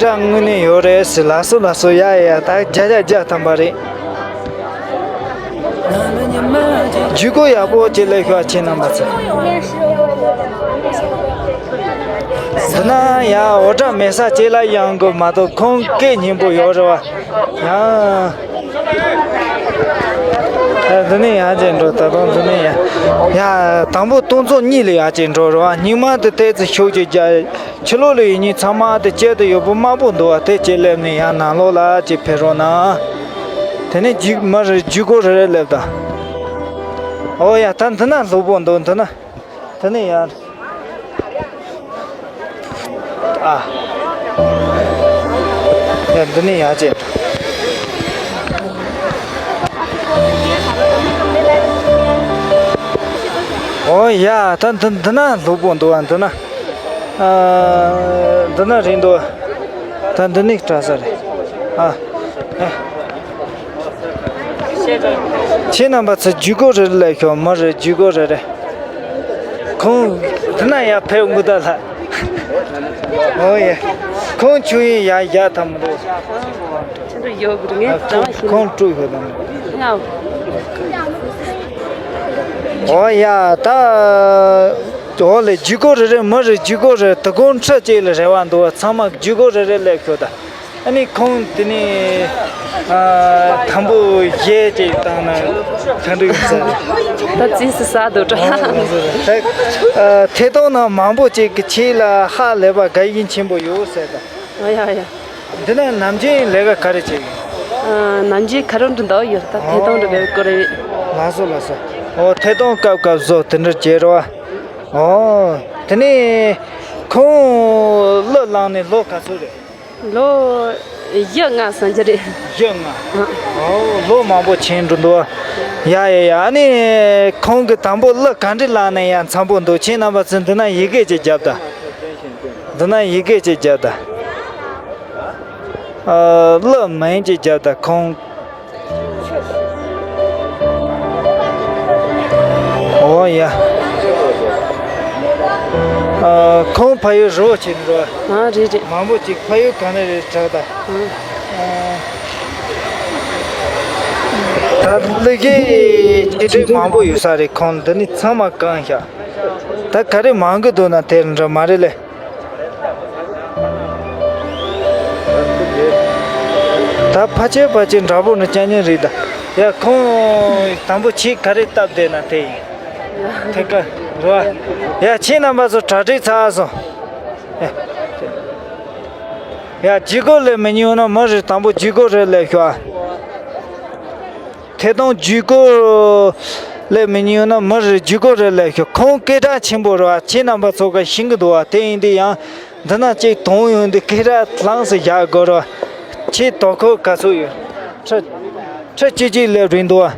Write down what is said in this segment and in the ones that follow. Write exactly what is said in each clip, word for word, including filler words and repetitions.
དངོས་གནས་ཡོད་རེད་ཟེར། ལགས་སོ་ལགས་སོ། ཡ་ཡ། ད་བརྒྱ་ཆ་བརྒྱ་ཐམ་པ་རེད། ཇུས་འགོད་ཡག་པོ་ཅིག་སླེབས་ཤོག་ཁྱེད་རྣམ་པ་ཚོ། འདི་ན་ཡ་འོ་སྒྲ་མེད་ས་ཅིག་ལ་ཡོང་དགོས་མ་གཏོགས་ཁོང་སྐད་སྙན་པོ་ཡོད་རེད་བ། ཡ། ད་འདི་ནས་ཡར་ཅིག་འགྲོ། ད་དུང་འདི་ནས་ཡར། ཡ། དང་པོ་སྟོང་ཚོ་གཉིས་ལ་ཡར་ཅིག་འགྲོ་རེད་བ། སྙིང་མ་དེ་ཏོག་ཙམ་ཤུགས་ཅིག་རྒྱག་ཕྱི་ལོགས་ལ་ཡིན་ཉིན་ཚང་མ་དེ་དཀྱིལ་དུ་ཡོད་པོ་དམར་པོ་འདུག་བ། དེ་ཅིག་སླེབས་ནས་ཡར་ནང་ལོགས་ལ་ཅིག་ཕེབས་རོགས་གནང་། དེ་ནས་ཇུས་མ་རེད། ཇུས་འགོད་རེ་རེ་སླེབས་དང་། ཨོ་ཡ། ད་འདི་ན་སློབ་པོ་འདུག་འདི་ན། འདི་ནས་ཡར། ཨ། ཡ། འདི་ནས་ཡར་ཅིག་ཨོ་ཡ། ད་འདི་འདི་ན་སློབ་པོ་འདུག་བ། འདི་ན། ཨ། འདི་ན་རེད་འདུག་བ། ད་འདི་ནས་དྲག་ས་རེད། ཨ། ཨ། ཁྱེད་རྣམ་པ་ཚོ་ཇུས་འགོད་རེ་རེ་སླེབས་ཤོག་མ་རེད། ཇུས་འགོད་རེ་རེ། ཁོང་འདི་ན་ཡར་ཕེབས་དགོས་ད་ལ། ཨོ་ཡ། ཁོང་ཆུ་ཡིན་ཡ་ཡ་ཐམ་རེད། ཁྱེད་ཚོ་ཡོད་དགོས་ངས་ཨ། ཁོང་གཙང་མ་ཤེས་ཁོང་དཀྲུག་ཡོད་དམ། ང་། ཨོ་ཡ། ད། ཨོ་ལེ། ཇུས་འགོད་རེ་རེ་མ་རེད། ཇུས་འགོད་རེ། དོ་དགོང་ཁྲི་གཅིག་ལ་རེ་བ་འདུག་བ། ཚང་མ་ཇུས་འགོད་རེ་རེ་སླེབས་ཤོག་ད། ཨ་ནི་ཁོང་དེ་ནས་ཨ། དང་པོ་གཞས་ཅིག་བཏང་ན་ག་འདྲ་ཡོང་ས་རེད། ད་རྩིས་སུ་ཟ་འདུག་ད། ཨ། ལགས་སོ། ད་ཨ། ཐད་གཏོང་ནང་མང་པོ་ཅིག་གིས་ཁྱེད་ལ་ཧ་ལས་པ་དགའ་ཞེན་ཆེན་པོ་ཡོད་ཟེར་ད། ཨ་ཡ་ཡ། འདི་ན་ནམ་རྒྱུན་ལས་ཀ་ག་རེ་བྱེད་ཀྱི། ཨ། ནམ་རྒྱུན་ཁ་རོག་འདྲ་འདུག་ཡོད་ད། ཐད་གཏོང་འདྲ་འདུག་ཀོ་རེ། ལགས་སོ་ལགས་སོ། ཨོ། ཐད་གཏོང་སྐབས་སྐབས་བཟོ་དེ་འདྲ་བྱེད་རོགས། ཨོ། དེ་ནས་ཁོང་གླུ་བླངས་ནས་ལོ་ག་ཚོད་རེད། ལོ་བཞི་ལྔ་ཟིན་གྱི་རེད། བཞི་ལྔ། ཨ། ཨོ། ལོ་མང་པོ་ཕྱིན་འགྲོ་འདུག་ཡ་ཡ་ཡ། ཨ་ནི་ཁོང་གིས་དང་པོ་གླུ་ག་འདྲ་བླངས་ནས་ཡ་འཚམ་པོ་འདུག་ཁྱེད་རྣམ་པ་ཚོས་འདི་ན་ཡི་གེ་ཅིག་བརྒྱབ་ད། འདི་ན་ཡི་གེ་ཅིག་བརྒྱབ་ད། ཨ། གླུ་མིང་ཅིག་བརྒྱབ་ད་ཁོང་། ཨོ་ཡ། ཨ། ཁོང་ཕ་ཡུལ་རི་བོ་ཆེ་ནས་རེད་བ། ཨ། རེད་རེད། མང་པོ་ཅིག་ཕ་ཡུལ་ག་ནས་རེད་དྲག་ད། ཨ། ད་གླུ་གཞས་ཆེ་གྲས་མང་པོ་ཡོད་ས་རེད། ཁོང་འདི་ནས་ཚང་མ་བཀང་ཤག་ད་ག་རེ་མང་གི་འདུག་ན་དེ་འདྲ་མ་རེད་ལེ། ད་ཕལ་ཆེར་ཕལ་ཆེར་འདྲ་པོ་འདྲ་རྐྱང་རྐྱང་རེད་ད། ཡ། ཁོང་དང་པོ་ཁྱེད་ག་རེ་བཏབ་བསྡད་ན་དེ་ཡིན། ཐད་ཀར་རེད་བ། ཡ། ཁྱེད་རྣམ་པ་ཚོ་གྲ་སྒྲིག་ཚར་སོང་། ཡ། ཇུས་འགོད་སླེབས་མི་ཉན་ན་མི་རེ་དང་པོ་ཇུས་འགོད་རེ་སླེབས་ཤོག་ཨ། ཐད་གཏོང་ཇུས་འགོད་སླེབས་མི་ཉན་ན་མི་རེ་ཇུས་འགོད་རེ་སླེབས་ཤོག་ཁོང་སྐད་གྲགས་ཆེན་པོ་རེད་བ། ཁྱེད་རྣམ་པ་ཚོ་ག་ཤེས་ཀྱི་འདུག་བ། དེ་ཡིན་དུས་ཡང་འདི་ན་ཅིག་དོན་ཡོང་དུས་སྐད་གྲགས་ལངས་སུ་བཞག་དགོས་རེད་བ། ཁྱེད་དོ་ཁུར་ག་ཚོད་ཡོད། ཁྲི་ཁྲི་བཅུ་གཅིག་སླེབས་རེད་འདུག་བ།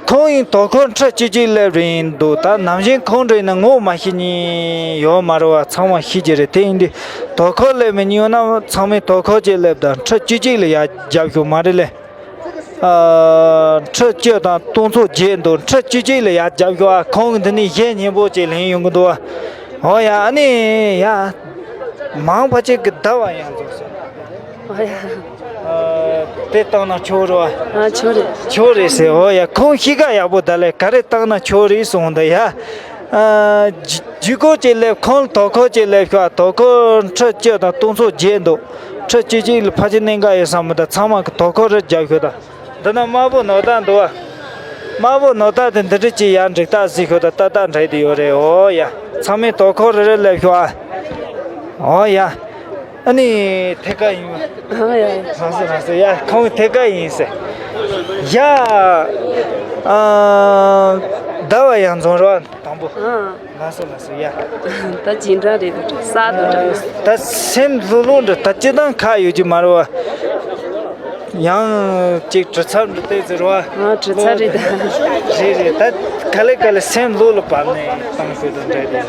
ཁོང་ཡིན་དོ་ཁུར་ཁྲི་བཅུ་གཅིག་སླེབས་རེད་འདུག་ད་ནམ་རྒྱུན་ཁོང་འདྲ་ཡིན་ན་ངོ་མ་ཤེས་མཁན་ཡོད་མ་རེད་བ། ཚང་མ་ཤེས་ཀྱི་རེད། དེ་ཡིན་དུས་དོ་ཁུར་སླེབས་མི་ཉན་ན་ཚང་མས་དོ་ཁུར་ཅིག་སླེབས་དང་། ཁྲི་བཅུ་གཅིག་ལ་ཡར་རྒྱབ་ཤོག་མ་རེད་ལེ། ཨ། ཁྲི་བཅུ་དང་སྟོང་ཚོ་བརྒྱད་འདུག་ཁྲི་བཅུ་གཅིག་ལ་ཡར་རྒྱབ་ཤོག་ཨ། ཁོང་འདི་ནས་གཞས་སྙན་པོ་ཅིག་ལེན་ཡོང་གི་འདུག་ཨོ་ཡ། ཨ་ནི་ཡ། མང་ཕལ་ཆེར་གྱིས་ཟླ་བ་ཡང་རྫོགས་སོང་། ཨོ་ཡ། ཨ། དེ་བཏང་ན་ཆོག་རེད་བ། ཨ། ཆོག་རེད། ཆོག་རེད་ཟེར། ཨོ་ཡ། ཁོང་གཤིས་ཀ་ཡག་པོ་ད་ལས་ག་རེ་བཏང་ན་ཆོག་རེད་གསུངས་འདུག་ཡ། ཨ། ཇུས་འགོད་ཅིག་སླེབས། ཁོང་ལ་དོ་ཁུར་ཅིག་སླེབས་ཤོག་དོ་ཁུར་ཁྲི་བཅུ་དང་སྟོང་ཚོ་བརྒྱད་འདུག་ཁྲི་བཅུ་གཅིག་ལ་ཕལ་ཆེར་གནད་འགག་ཡོད་ས་མི་འདུག་ཚང་མ་གིས་དོ་ཁུར་རེ་རྒྱབ་ཤོག་དང་། འདི་ན་དམར་པོ་ནོར་བདག་འདུག་བ། དམར་པོ་ནོར་བདག་དེ་འདི་འདྲ་ཅིག་ཡར་འགྲིག་རྟགས་གཟིགས་ཤོག་དང་། ཏག་ཏག་འགྲིག་བསྡད་ཡོད་རེད། ཨོ་ཡ། ཚང་མས་དོ་ཁུར་རེ་རེ་སླེབས་ཤོག་ཨ། ཨོ་ཡ། ཨ་ནི་ཐད་ཀར་ཡིན་པ། ཨོ་ཡ་ཡ། ལགས་སོ་ལགས་སོ། ཡ། ཁོང་ཐད་ཀར་ཡིན་ཟེར། ཡ། ཨ། ཟླ་བ་ཡང་རྫོང་རོགས་དང་པོ། ཨ། ལགས་སོ་ལགས་སོ། ཡ། ད་ཅི་འདྲ་རེད། གསར་དུ་འདྲ། ད་སེམས་ལྷོད་ལྷོད་འདྲ། ད་སྤྱིར་བཏང་ཁག་ཡོད་ཀྱི་མ་རེད་བ། ཡང་ཅིག་གྲི་ཚབ་འདྲ་བལྟས་ཚེ་རེད་བ། ཨ། གྲི་ཚབ་རེད་ད། རེད་རེད། ད་ག་ལེ་ག་ལེ་སེམས་ལྷོད་ལྷོད་བབས་ནས་བཏང་ཤོག་དང་འདྲ་དེ།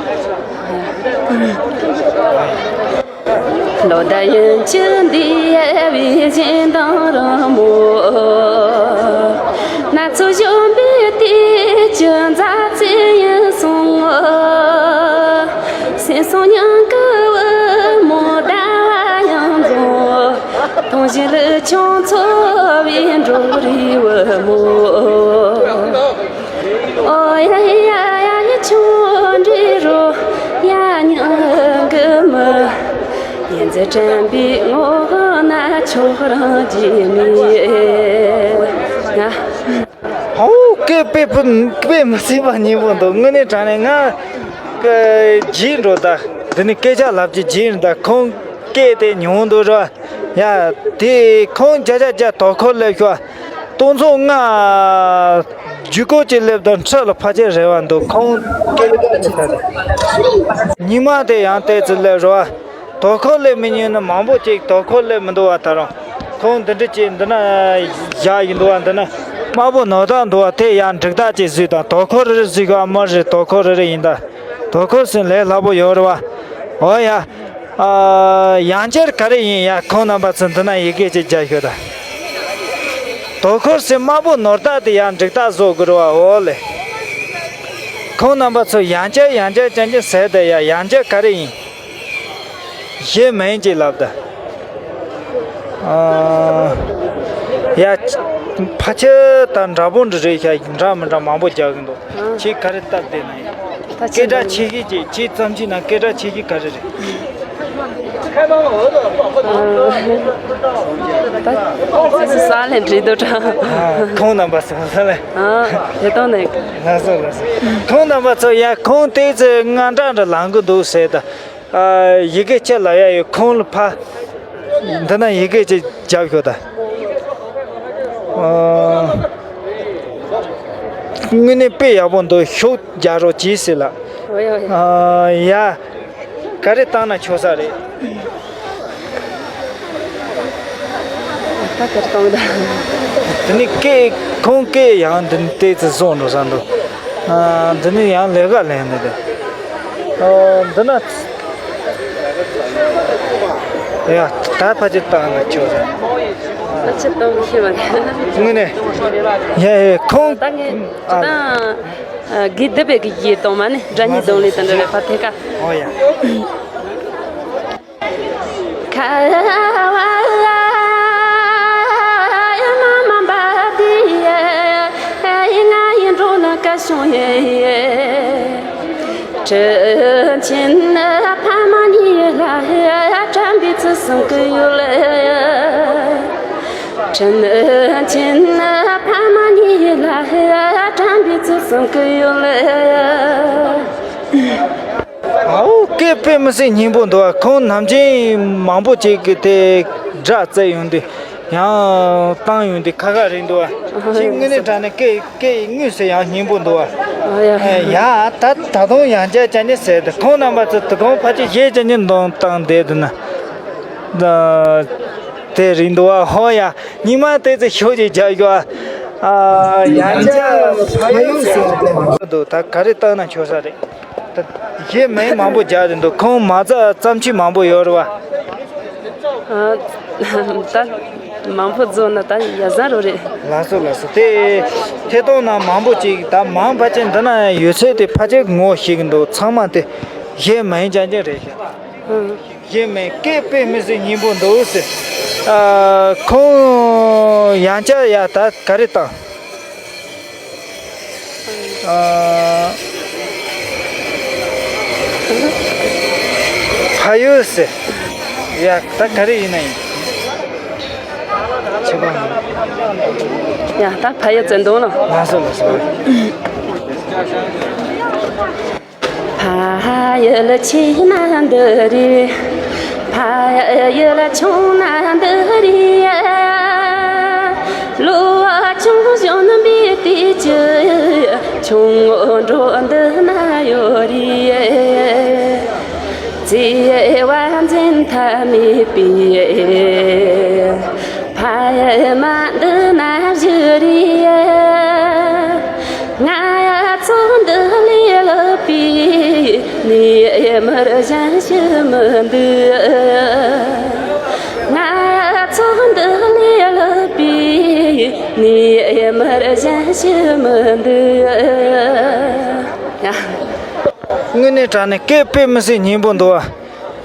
དྲན་པའི་ངོ་ན་ཁྱོད་རང་རྗེས་མི་ང་། ཧའོ། སྐད་དཔེ་དཔེ་དཔེ་མི་སྲིད་པ་སྙན་པོ་འདུག་དངོས་གནས་དྲང་གནས་ང་གི་བརྗེད་འགྲོ་ད། འདི་ནི་སྐད་ཆ་ལབ་ཀྱི་བརྗེད་འགྲོ་ད། ཁོང་སྐད་དེ་ཉུང་འདུག་ར། ཡ། དེ་ཁོང་བརྒྱ་ཆ་བརྒྱ་དོ་ཁུར་སླེབས་ཤོག་སྟོང་ཚོ་ལྔ་རྒྱུ་སྐོར་གྱི་སླེབས་དང་ཁྲི་ལ་ཕལ་ཆེར་རེ་བ་འདུག་ཁོང་སྐད་ཆ་ཆེ་ད་རེད། ཉི་མ་དེ་ཡང་ཏོག་ཙམ་སླེབས་རོགས། དོ་ཁུར་སླེབས་མི་ཉན་ན་མང་པོ་ཅིག་དོ་ཁུར་སླེབས་མི་འདུག་བ། ད་རུང་ཁོང་འདི་འདྲ་ཅིག་འདི་ན་བཞག་ཡིན་འདུག་བ། འདི་ན་དམར་པོ་ནོར་བདག་འདུག་བ། དེ་ཡང་འགྲིག་ཐག་ཅིག་བཟོས་དང་། དོ་ཁུར་རེ་རེ་བཟོས་ག་མ་རེད། དོ་ཁུར་རེ་རེ་ཡིན་ད། དོ་ཁུར་ཟིན་ལས་སླ་པོ་ཡོད་རེད་བ། འོ་ཡ། ཨ། ཡང་བསྐྱར་ག་རེ་ཡིན་ཡ། ཁོང་རྣམ་པ་ཚོ་འདི་ན་ཡི་གེ་ཅིག་རྒྱག་ཤོག་ད། དོ་ཁུར་ཟིན་དམར་པོ་ནོར་བདག་དེ་ཡང་འགྲིག་ཐག་བཟོ་དགོས་རེད་བ། འོ་ལེ། ཁོང་རྣམ་པ་ཚོ་ཡང་བསྐྱར་ཡང་བསྐྱར་ཅན་ཅན་ཟེར་དེ་ཡ། ཡང་བསྐྱར་ག་རེ་ཡིན། གཞས་མིང་ཅིག་ལབ་ད། ཨ། ཡ། ཕལ་ཆེར་ད་འདྲ་པོ་འདྲ་རེད་ཤག་འདྲ་མི་འདྲ་མང་པོ་རྒྱག་གི་འདུག་ཨ། ཁྱེད་ག་རེ་སྟབས་བདེ་ན་ཡིན། ད་སྐད་གྲགས་ཆེ་ཤོས་ཀྱི་ཁྱེད་ཙམ་གྱི་ནང་སྐད་གྲགས་ཆེ་ཤོས་ག་རེ་རེད། ཨ། ད་ས་ལེན་འདྲི་འདུག་དྲ། ཨ། ཁོང་རྣམ་པ་ཚོ་ས་ལེན། ཨ། དེ་དོན་ནས། ལགས་སོ་ལགས་སོ། ཁོང་རྣམ་པ་ཚོ་ཡ། ཁོང་དེ་ཚོ་ང་འདྲ་འདྲ་ལངས་གི་འདུག་ཟེར་ད། ཨ། ཡི་གེ་ཁྱེད་ལ་ཡ་ཡོད། ཁོང་ལ་ཕ། འདི་ན་ཡི་གེ་ཅིག་རྒྱབ་ཤོག་ད། ཨ། དངོས་གནས་དཔེ་ཡག་པོ་འདུག་ཤུགས་རྒྱག་རོགས་གྱིས་ཟེར་ལ། ཨོ་ཡ་ཨོ་ཡ། ཨ། ཡ། ག་རེ་བཏང་ན་ཆོག་ས་རེད། ད་ག་རེ་བཏང་ད། འདི་ནི་སྐད་ཁོང་སྐད་ཡང་འདི་ནི་ཏོག་ཙམ་བཟོ་འགྲོ་ས་འདུག་ཨ། འདི་ནི་ཡང་ལས་ཀ་ལས་འདི་འདི། ཨ། འདི་ན། ཡ། ད་ཕ་ཆེ་བཏང་ན་ཆོག་ས། ཕ་ཆེ་བཏང་ཤེས་མ་རེད། དངོས་གནས། ཡ་ཡ། ཁོང་ད་ངས་ཨ། ད་ཨ། གི་དེ་བས་གི་ཡེ་གཏོང་མ་ནི་དགྲ་གཉེན་གདོང་ལེན་དང་འདྲ་བའི་བར་ཐད་ཀ་ཨོ་ཡ། ཁ་བ་ཡ་མ་མ་འབབ་དེ་ཡ། ང་ཡི་འགྲོ་ལ་ཀ་བྱུང་ཡེ། དྲིན་ཆེན་ཕ་མ་གཉིས་ལ་དྲན་པའི་ཚུལ་གསུང་གི་ཡོད་ལ། དྲིན་ཆེན་ཕ་མ་གཉིས་ལ་དྲན་པའི་ཚུལ་གསུང་གི་ཡོད་ལ། ཨའོ། སྐད་དཔེ་མི་སྲིད་སྙན་པོ་འདུག་ཁོང་ནམ་རྒྱུན་མང་པོ་ཅིག་གིས་དེ་སྒྲ་བཙལ་ཡོང་དུས། ཡང་བཏང་ཡོང་དུས་ཁ་ཁ་རེད་འདུག་ཁྱེད་དངོས་གནས་དྲང་གནས་སྐད་སྐད་དངོས་སུ་ཡང་སྙན་པོ་འདུག་ཨ་ཡ། ཡ། ད་ད་དུང་ཡང་བསྐྱར་བསྐྱར་ནས་ཟེར་ཏེ། ཁོང་རྣམ་པ་ཚོ་དུ་ཁོང་ཕལ་ཆེར་གཞས་བསྐྱར་ནས་འདོན་བཏང་བསྡད་འདུག་ན། ད་དེ་རེད་འདུག་ཨ། ཧོ་ཡ། ཉི་མ་དེ་ཚོ་ཤོག་ཅིག་རྒྱག་རྒྱུ་ཨ། ཡང་བསྐྱར་ཕ་ཡུལ་ཟེར་ཏེ་འདུག་ད་ག་རེ་བཏང་ན་ཆོག་ས་རེད། ད་གཞས་མིང་མང་པོ་རྒྱག་རེད་འདུག་ཁོང་མ་རྩ་བརྩམས་ཆོས་མང་པོ་ཡོད་རེད་བ། ཨ། ད་མང་པོ་བཟོ་ན་ད་ཡ་བཟང་རོ་རེད། ལགས་སོ་ལགས་སོ། དེ་ཐད་གཏོང་ནང་མང་པོ་ཅིག་ད་མང་ཕལ་ཆེར་འདི་ན་ཡོད་ཚད་དེ་ཕལ་ཆེར་ངོ་ཤེས་ཀྱི་འདུག་ཚང་མ་དེ་གཞས་མིང་རྐྱང་རྐྱང་རེད་ཤག་ཨ། གཞས་མིང་སྐད་དཔེ་མི་སྲིད་སྙན་པོ་འདུག་ཟེར། ཨ། ཁོང་ཡང་བསྐྱར་ཡ་ད་ག་རེ་བཏང་། ཨ། ཕ་ཡུལ་ཟེར། ཡ་ད་ག་རེ་ཡིན་ན་ཡིན། ཆེ་བ། ཡ་ད་ཕ་ཡུལ་ཟེར་འདུག་ནོ། ལགས་སོ་ལགས་སོ། ཕ་ཡུལ་ཆེ་ན་འདི་རེད། ཕ་ཡུལ་ཆུང་ན་འདི་རེད། ལོ་ཆུང་གཞོན་པའི་དུས་ཀྱི་ཆུང་ངུ་འགྲོ་འདི་ན་ཡོད་རེད། བརྩེ་བ་འཛིན་ཐབས་མེད་པའི། ཕ་ཡུལ་མ་འདི་ན་བཞུགས་རེད། ང་ཚོ་འདི་ལས་ལྷག་པའི་ནས་མར་གཞན་ཞིག་མི་འདུག་ང་ཚོ་འདི་ལས་ལྷག་པའི་ནས་མར་གཞན་ཞིག་མི་འདུག་དངོས་གནས་དྲང་གནས་སྐད་དཔེ་མི་སྲིད་སྙན་པོ་འདུག་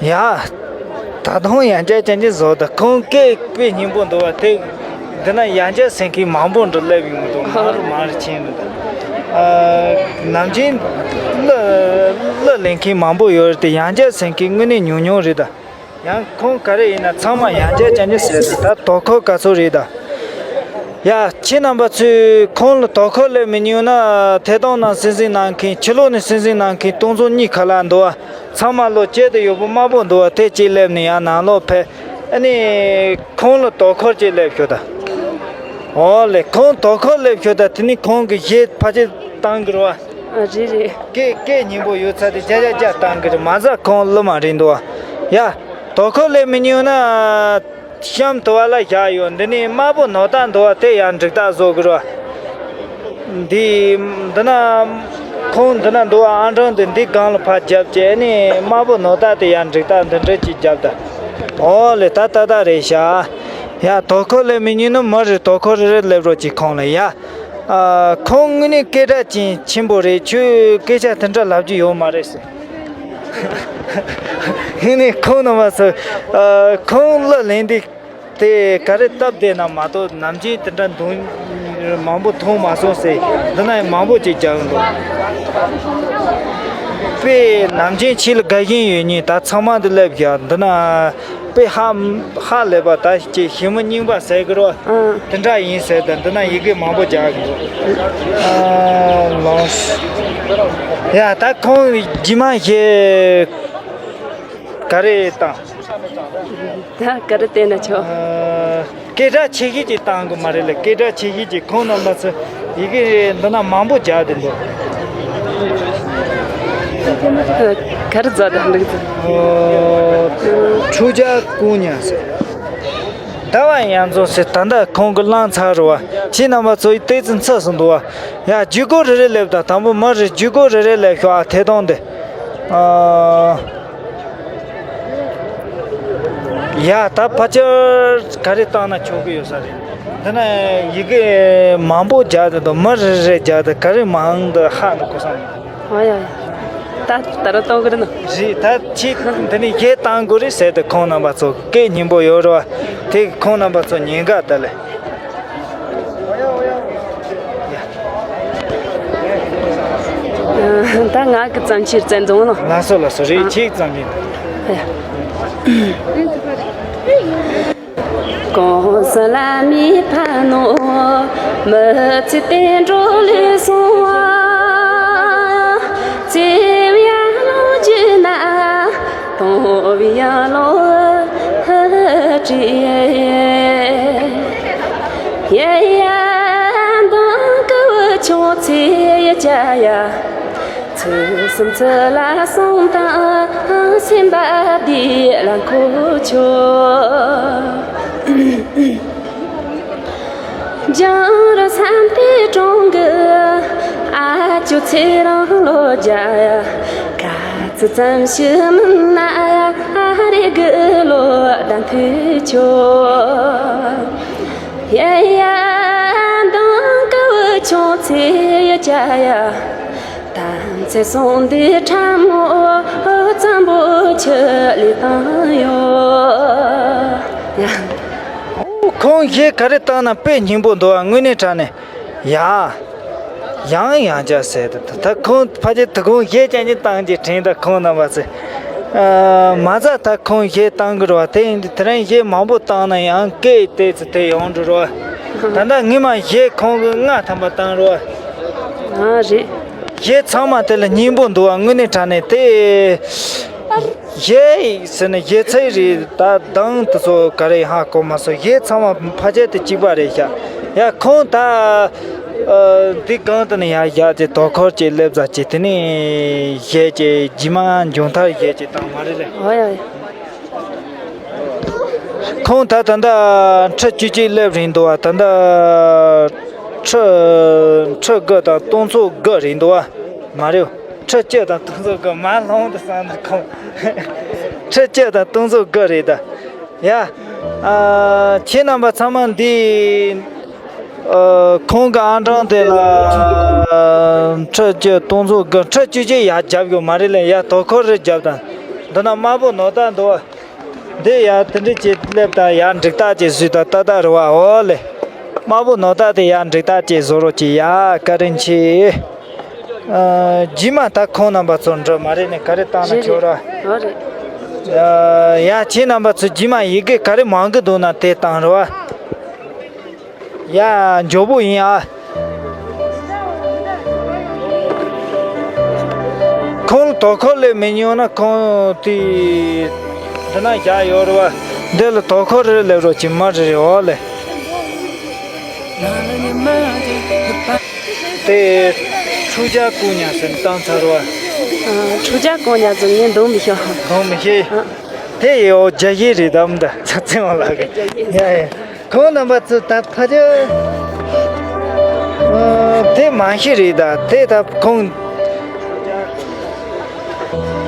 བ། ཡ། ད་དུང་ཡང་བསྐྱར་ཅན་གྱི་བཟོ་ད་ཁོང་སྐད་དཔེ་སྙན་པོ་འདུག་བ་དེ། འདི་ན་ཡང་བསྐྱར་ཟེར་མཁན་མང་པོ་འདྲ་སླེབས་ཡོང་འདུག་མང་རུ་མང་རུ་ཕྱིན་འདུག་ད། ཨ། ནམ་རྒྱུན་གླུ་གླུ་ལེན་མཁན་མང་པོ་ཡོད་རེད་དེ་ཡང་བསྐྱར་ཟེར་མཁན་དངོས་གནས་ཉུང་ཉུང་རེད་ད། ཡང་ཁོང་ག་རེ་ཡིན་ན་ཚང་མ་ཡང་བསྐྱར་ཅན་གྱི་ཟེར་ཏེ། ད་དོ་ཁུར་ག་ཚོད་རེད་ད། ཡ། ཁྱེད་རྣམ་པ་ཚོས་ཁོང་ལ་དོ་ཁུར་སླེབས་མི་ཉན་ན། ཐད་གཏོང་ནང་སེམས་སེམས་གནང་མཁན། ཕྱི་ལོགས་ནས་སེམས་སེམས་གནང་མཁན་སྟོང་ཚོ་གཉིས་ཁ་ལག་འདུག་བ། ཚང་མ་ལོ་སྐྱིད་དུ་ཡོད་པོ་དམར་པོ་འདུག་བ། དེ་གཅིག་སླེབས་ནས་ཡང་ནང་ལོགས་ཕེབས། ཨ་ནི་ཁོང་ལ་དོ་ཁུར་གཅིག་སླེབས་ཤོག་ད། ཨོ་ལེ། ཁོང་དོ་ཁུར་སླེབས་ཤོག་ད། དེ་ནི་ཁོང་གི་གཞས་ཕལ་ཆེར་བཏང་གི་རེད་བ། ཨ། རེད་རེད། སྐད་སྐད་སྙན་པོ་ཡོད་ཚད་དེ་བརྒྱ་ཆ་བརྒྱ་བཏང་གི་རེད། མ་ཟད་ཁོང་གླུ་མ་རིང་འདུག་བ། ཡ། དོ་ཁུར་སླེབས་མི་ཉན་ན། གཤམ་དུ་བ་ལ་བཞག་ཡོད། འདི་ནི་དམར་པོ་ནོར་བདག་འདུག་བ། དེ་ཡང་འགྲིག་རྟགས་བཟོ་གི་རེད་བ། འདི། འདི་ན། ཁོང་འདི་ན་འདུག་བ། ཨང་གྲངས་འདི་འདི་སྒང་ལ་ཕར་རྒྱབ་བྱས་ནས་དམར་པོ་ནོར་བདག་དེ་ཡང་འགྲིག་རྟགས་འདི་འདྲ་ཅིག་རྒྱབ་ད། ཨོ་ལེ། ད་ཏག་ཏག་རེད་ཤག། ཡ། དོ་ཁུར་སླེབས་མི་ཉན་ན་མི་རེ་དོ་ཁུར་རེ་རེ་སླེབས་རོགས་གྱིས་ཁོང་ལ། ཡ། ཨ། ཁོང་དངོས་གནས་སྐད་གྲགས་ཅན་ཆེན་པོ་རེད། ཁྱོད་སྐད་ཆ་དེ་འདྲ་ལབ་རྒྱུ་ཡོད་མ་རེད་ཟེར། དངོས་གནས་ཁོང་རྣམ་པ་ཚོ། ཨ། ཁོང་གླུ་ལེན་དུས་དེ་ག་རེ་སྟབས་བདེ་ན་མ་གཏོགས། ནམ་རྒྱུན་དེ་འདྲ་འདུག་མང་པོ་མཐོང་མ་སོང་ཟེར། འདི་ན་ཡང་མང་པོ་ཅིག་རྒྱག་གི་འདུག་དཔེ་ནམ་རྒྱུན་ཁྱེད་ལ་དགའ་ཞེན་ཡོད་མཁན་ད་ཚང་མ་འདི་སླེབས་ཤག། འདི་ན་དཔེ་ཧ་ཧ་ལས་པ། ད་ཅིག་ཞི་མི་རྙིང་པ་ཟེར་གི་རོ། ཨང་། དེ་འདྲ་ཡིན་ཟེར། ད་འདི་ན་ཡི་གེ་མང་པོ་རྒྱག་གི་འདུག་ཨ། ལོངས། ཡ། ད་ཁོང་རྗེས་མ་གཞས་ག་རེ་བཏང་། ད་ག་རེ་བལྟས་ན་ཆོག་ཨ། སྐད་གྲགས་ཆེ་ཤོས་ཅིག་བཏང་གི་མ་རེད་ལ། སྐད་གྲགས་ཆེ་ཤོས་ཅིག། ཁོང་རྣམ་པ་ཚོ་ཡི་གེ་འདི་ན་མང་པོ་རྒྱག་བསྡད་འདུག་ག་རེ་རྫོགས་དང་འགྲིག་ཚུལ། ཨོ། ཁྲུ་ཇ་ཀུ་ཉ་ཟེར། ཟླ་བ་ཡང་རྫོགས་ཟེར། ད་ལྟ་ཁོང་གི་བླངས་ཚར་རེད་བ། ཁྱེད་རྣམ་པ་ཚོ་ཡི་ཏོག་ཙམ་འཚུབ་སོང་འདུག་བ། ཡ། བརྒྱུད་སྐུར་རེ་རེ་སླེབས་དང་། དང་པོ་མི་རེ་བརྒྱུད་སྐུར་རེ་རེ་སླེབས་ཤོག་ཨ། ཐད་གཏོང་དེ། ཨ། ཡ། ད་ཕལ་ཆེར་ག་རེ་བཏང་ན་ཆོག་གི་ཡོད་ས་རེད། འདི་ན་ཡི་གེ་མང་པོ་རྒྱག་དེ་འདུག་མི་རེ་རེ་རྒྱག་དེ། ག་རེ་མང་འདི་ཧ་འདི་གོ་ས་མི་འདུག་ཨ་ཡ། ད་ད་རུང་གཏོང་གི་རེད་ན། རེད། ད་ཁྱེད་འདི་ནས་གཞས་བཏང་དགོས་རེད་ཟེར་དུས་ཁོང་རྣམ་པ་ཚོ་སྐད་སྙན་པོ་ཡོད་རེད་བ། དེ་ཁོང་རྣམ་པ་ཚོ་ཉན་ག་ད་ལེ། ད་ང་གི་བརྩམས་ཆོས་བཙལ་འདུག་ལ། ལགས་སོ་ལགས་སོ། རེད། ཨ། ཁྱེད་བརྩམས་ཡིན། གོང་ས་ལ་མི་ཕ་ནོ། མི་ཚེ་བསྟན་འགྲོ་ལས་སོང་བ། བརྩེ་བའི་ཡ་ལོ་རྒྱུད་ན། དང་བའི་ཡ་ལོ་ཧ་ཧ་ཀྲི། ཡ་ཡ་མདང་ཀུ་བུ་ཆུང་ཚེ་ཡི་ཅ་ཡ། ཚུལ་གསུམ་ཚུལ་ལ་གསུམ་དང་སེམས་པ་བདེ་ལ་འཁོར་ཆོག་ལྗང་རུ་བསམ་དེ་གྲོང་གི་ཨ་ཅོ་ཚེ་རིང་ལོ་བརྒྱ། ག་ཚོད་ཙམ་ཞིག་མིན་ན་ཨ་རེ་གི་ལོ་ཟླ་མཐུད་ཆོག་ཡ་ཡ་མདང་ཀུ་བུ་ཆུང་ཚེ་ཡི་ཅ་ཡ། དམ་ཚིག་སྲུང་འདི་ཁྲ་མོ་གཙང་པོ་ཆུ་ལས་བཏང་ཡོད། ཁོང་གཞས་ག་རེ་བཏང་ན་དཔེ་སྙན་པོ་འདུག་ཨ། དངོས་གནས་དྲང་གནས། ཡ། ཡང་ཡང་བསྐྱར་ཟེར་ཏེ། ད་ཁོང་ཕལ་ཆེར་དུ་ཁོང་གཞས་ཅན་གྱི་བཏང་གི་དྲན། ད་ཁོང་རྣམ་པ་ཚོས། ཨ། མ་རྩ་ད་ཁོང་གཞས་བཏང་གི་རེད་བ། དེ་ཡིན་དུས་དེ་རིང་གཞས་མང་པོ་བཏང་ན་ཡང་སྐད་ཏོག་ཙམ་དེ་ཡོང་འགྲོ་རེད་བ། ད་ལྟ་ངས་མ་གཞས་ཁོང་གི་ལྔ་ཐམ་པ་བཏང་རེད་བ། ཨ། རེད། གཞས་ཚང་མ་དེ་ལ་སྙན་པོ་འདུག་བ། དངོས་གནས་དྲང་གནས་དེ། གཞས་ཟེར་ན་གཞས་ཚིག་རེད། ད་གདངས་དེ་ཚོ་ག་རེ་ཧ་གོ་མ་སོང་། གཞས་ཚང་མ་ཕལ་ཆེར་དེ་གཅིག་པ་རེད་ཤག་ཡ། ཁོང་ད། ཨ། འདི་སྒང་དེ་ནས་ཡར་བཞག་ཅིག་དོ་ཁུར་ཅིག་སླེབས་ས་ཅིག་དེ་ནས་གཞས་ཅིག་རྗེས་མ་མཇུག་མཐར་གཞས་ཅིག་བཏང་མ་རེད་ལེ། ཨོ་ཡ་ཡ། ཁོང་ད་ད་ལྟ་ཁྲི་བཅུ་གཅིག་སླེབས་རེད་འདུག་བ། ད་ལྟ་ཁྲི་ཁྲི་དགུ་དང་སྟོང་ཚོ་དགུ་རེད་འདུག་བ། མ་རེད། ཁྲི་བཅུ་དང་སྟོང་ཚོ་དགུ། མ་ལྷུང་དུ་སོང་འདུག་ཁོང་། ཁྲི་བཅུ་དང་སྟོང་ཚོ་དགུ་རེད་ད། ཡ། ཨ། ཁྱེད་རྣམ་པ་ཚང་མ་འདི། ཨ། ཁོང་གི་ཨང་གྲངས་དེ་ལ། ཨ། ཁྲི་བཅུ་སྟོང་ཚོ་དགུ། ཁྲི་བཅུ་གཅིག་ཡར་རྒྱབ་ཡོད་མ་རེད་ལེ། ཡར་དོ་ཁུར་རེ་རྒྱབ་དང་། འདི་ན་དམར་པོ་ནོར་བདག་འདུག་བ། འདི་ཡར་དེ་འདྲ་ཅིག་སླེབས་དང་། ཡར་འགྲིག་རྟགས་ཅིག་བཟོས་དང་། ཏག་ཏག་རེད་བ། འོ་ལེ། དམར་པོ་ནོར་བདག་དེ་ཡར་འགྲིག་རྟགས་ཅིག་བཟོ་རོགས་གྱིས་ཡ། བཀའ་དྲིན་ཆེ། ཨ། རྗེས་མ་ད་ཁོང་རྣམ་པ་ཚོ་འགྲོ་མ་རེད་ནས་ག་རེ་བཏང་ན་རེད་ཆོག་རེད། ར། འོ་རེད། ཡ། ཁྱེད་རྣམ་པ་ཚོ་རྗེས་མ་ཡི་གེ་ག་རེ་མང་གི་འདུག་ན་དེ་བཏང་རོགས། ཡ། མགྱོགས་པོ་ཡིན་ཨ། ཁོང་དོ་ཁུར་ལས་མི་ཉོ་ན་ཁོང་དེ་འདི་ན་བཞག་ཡོད་རེད་བ། འདི་ལ་དོ་ཁུར་རེ་ལས་རོགས་ཀྱི་མ་རེད་རེད་འོ་ལེ། དེ་ཁྲུ་ཆ་ཀུ་ཉ་ཟེར་བཏང་ཚར་བ། ཨ། ཁྲུ་ཆ་ཀུ་ཉ་ཟེར་ངས་འདོན་མི་ཤེས། འདོན་མི་ཤེས། ཨ། དེ་ཡོ་རྒྱ་ཡིག་རེད་དམ་ད་ཚ་ཚེ་བ་ལགས་ཀྱི། ཡ་ཡ། ཁོང་རྣམ་པ་ཚོ་ད་ཕ་ཆ། ཨ། དེ་མ་ཤེས་རེད་ད་དེ་ད་ཁོང་།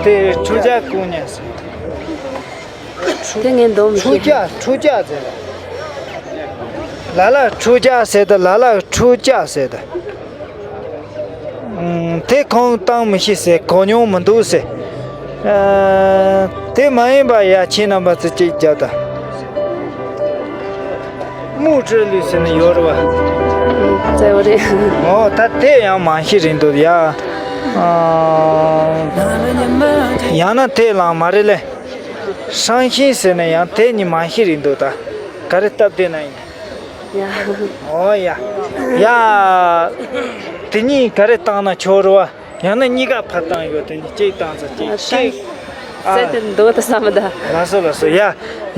དེ་ཁྲུ་ཆ་ཀུ་ཉ་ཟེར། དེ་ངས་འདོན་མི་ཤེས། ཁྲུ་ཆ་ཁྲུ་ཆ་ཟེར། ལ་ལ་ཁྲུ་ཆ་ཟེར་ད་ལ་ལ་ཁྲུ་ཆ་ཟེར་ད། ཨུམ། དེ་ཁོང་བཏང་མི་ཤེས་ཟེར་གོ་མྱོང་མི་འདུག་ཟེར། ཨ། དེ་མ་ཡིན་པ་ཡ་ཁྱེད་རྣམ་པ་ཚོ་གཅིག་རྒྱབ་ད། དམུ་ཁྲི་ལུས་ཟེར་ནས་ཡོད་རེད་བ། ཨུམ། གསལ་བོ་རེད། འོ་ད་དེ་ཡང་མ་ཤེས་རེད་འདུག་ཡ། ཨ། ཡང་ན་དེ་ལང་མ་རེད་ལེ། ཧྲང་ཤིང་ཟེར་ནས་ཡང་དེ་གཉིས་མ་ཤེས་རེད་འདུག་ད། ག་རེ་སྟབས་བདེ་ན་ཡིན། ཡ། ཨོ་ཡ། ཡ། དེ་གཉིས་ག་རེ་བཏང་ན་ཆོག་རེད་བ། ཡང་ན་གཉིས་ཀ་ཕར་བཏང་ཡོད་དེ་གཉིས་གཅིག་བཏང་ཚར་གཅིག་ཨ། གཅིག་ཨ། ཟེར་ཏེ་འདུག་ད་བསམ་མི་ད། ལགས་སོ་ལགས་སོ་ཡ།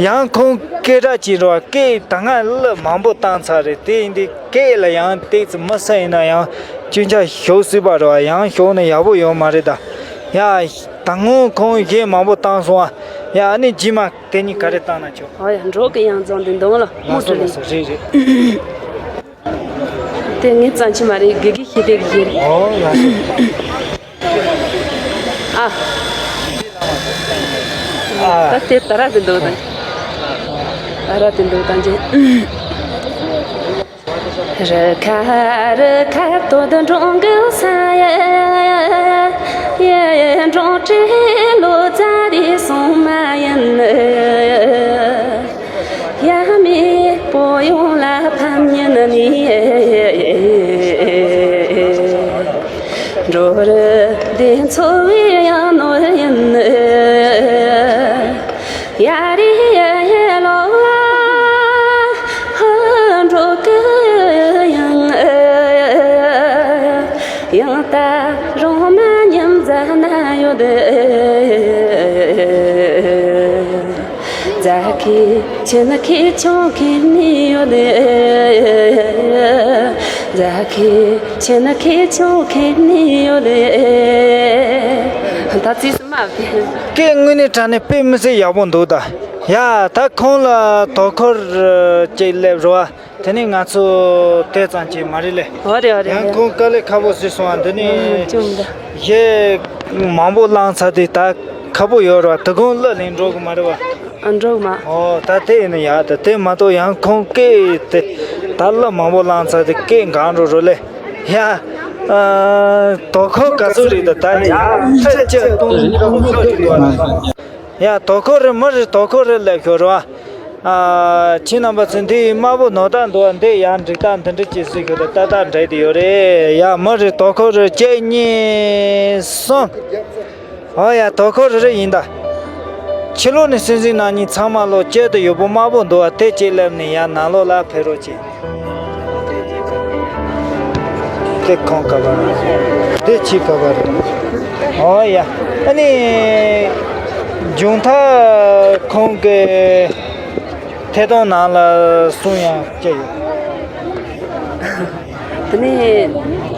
ཡང་ཁོང་སྐད་གྲགས་ཅིག་རེད་བ། སྐད་ད་སྔ་གླུ་མང་པོ་བཏང་ཚར་རེད། དེ་ཡིན་དུས་སྐད་ལ་ཡང་ཏོག་ཙམ་མི་སྲིད་ཡིན་ན་ཡང་སྐྱོན་ཆ་ཞུགས་སྲིད་པ་རེད་བ། ཡང་ཞུགས་ན་ཡག་པོ་ཡོད་མ་རེད་ད། ཡ། ད་སྔོན་ཁོང་གཞས་མང་པོ་བཏང་སོང་ཨ། ཡ། ཨ་ནི་རྗེས་མ་དེ་གཉིས་ག་རེ་བཏང་ན་ཆོག་ཨ་ཡ། འགྲོ་གི་ཡང་རྫོང་འདི་འདོང་ལ་མུ་ལགས་སོ་ཏྲི་ལིང་། ལགས་སོ་རེད་རེད། དེ་ངའི་རྩ་ཆེ་མ་རེད། དགེ་དགེ་ཤེས་དེ་གི་རེད། ཨོ་ལགས་སོ། ཨ། ཨ། ད་དེ་ད་ར་དེ་འདུག་དང་། ད་ར་དེ་འདུག་དང་ཅི། རི་ཁ་རི་ཁ་དོ་དུ་འགྲོང་གི་ས་ཡ། ཡ་འགྲོང་བྲེ་ལོ་ཙཱ་རི་སོང་མ་ཡིན། ཡ་མི་པོ་ཡོང་ལ་ཕམ་ཉིན་ནི། འགྲོ་རུ་བདེ་འཚོ་བའི་ཡང་ནོར་ཡིན། ཡ་རི་ཡ་ལོ་ལ་འགྲོ་གི་ཡང་། ཡང་ད་རང་མ་ཉམས་ཟ་ན་ཡོད། རྫ་ཁའི་ཆུ་ནི་ཁའི་ཆུང་ཁའི་ནི་ཡོད། རྫ་ཁའི་ཆུ་ནི་ཁའི་ཆུང་ཁའི་ནི་ཡོད། ད་ཙིས་མ་བེ། སྐད་དངོས་གནས་དྲང་གནས་དཔེ་མི་སྲིད་ཡག་པོ་འདུག་ད། ཡ་ད་ཁོང་ལ་དོ་ཁུར་ཅིག་སླེབས་རོགས། དེ་ནས་ང་ཚོ་དེ་ཙམ་གྱིས་མ་རེད་ལེ། ཨོ་རེད་ཨོ་རེད་ཡང་ཨོ་རེད། ཁོང་དཀའ་ལས་ཁག་པོ་བཟོས་སོང་ཨ། འདི་ཨ་ནི་ཅུང་འདྲ། གཞས་མང་པོ་བླངས་ཚར་དུས་ད་ཁག་པོ་ཡོད་རེད་བ། དོ་དགོང་གླུ་ལེན་འགྲོ་གི་མ་རེད་བ། ཨ་འགྲོ་གི་མ། ཨོ་ད་དེ་ཡིན་ན་ཡག་ད། དེ་མ་གཏོགས་ཡང་ཁོང་སྐད་དེ་ད་གླུ་མང་པོ་བླངས་ཚར་དུས་སྐད་འགག་འགྲོ་རེད་ལེ། ཡ། ཨ། དོ་ཁུར་ག་ཚོད་རེད་ད། ད་ནི་ཡ་ཁྲི་བཅུ་སྟོང་དོ་ཁུར་རེད་བ། ཡ་དོ་ཁུར་རེད་མི་རེད། དོ་ཁུར་རེད་ལབ་ཤོར་བ། ཨ། ཁྱེད་རྣམ་པ་ཚོ་འདི་དམར་པོ་ནོར་རྟགས་འདུག་བ། འདི་ཡང་འགྲིག་རྟགས་འདི་འདྲ་ཅིག་བཟོས་ཤོག་ད་ལྟ་ལྟ་འགྲིག་དེ་ཡོད་རེད། ཡ་མི་རེད། དོ་ཁུར་རེད། གཅིག་གཉིས་གསུམ། ཨོ་ཡ་དོ་ཁུར་རེད་ཡིན་ད། ཕྱི་ལོགས་ནས་སྲིད་འཛིན་རྣམ་གཉིས་ཚང་མ་ལོ་གཅིག་ཏུ་ཡོད་པོ་དམར་པོ་འདུག་བ། དེ་གཅིག་སླེབས་ནས་ཡང་ནང་ལོགས་ལ་ཕེབས་རོགས་གྱིས། དེ་ཁོང་ག་པར་རེད། དེ་ཁྱི་ག་པར་རེད། ཨོ་ཡ། ཨ་ནི། མཇུག་མཐར་ཁོང་གི་ཐད་གཏོང་ནང་ལ་གསུང་ཡང་སྐྱེ་ཡོད། དེ་ནས་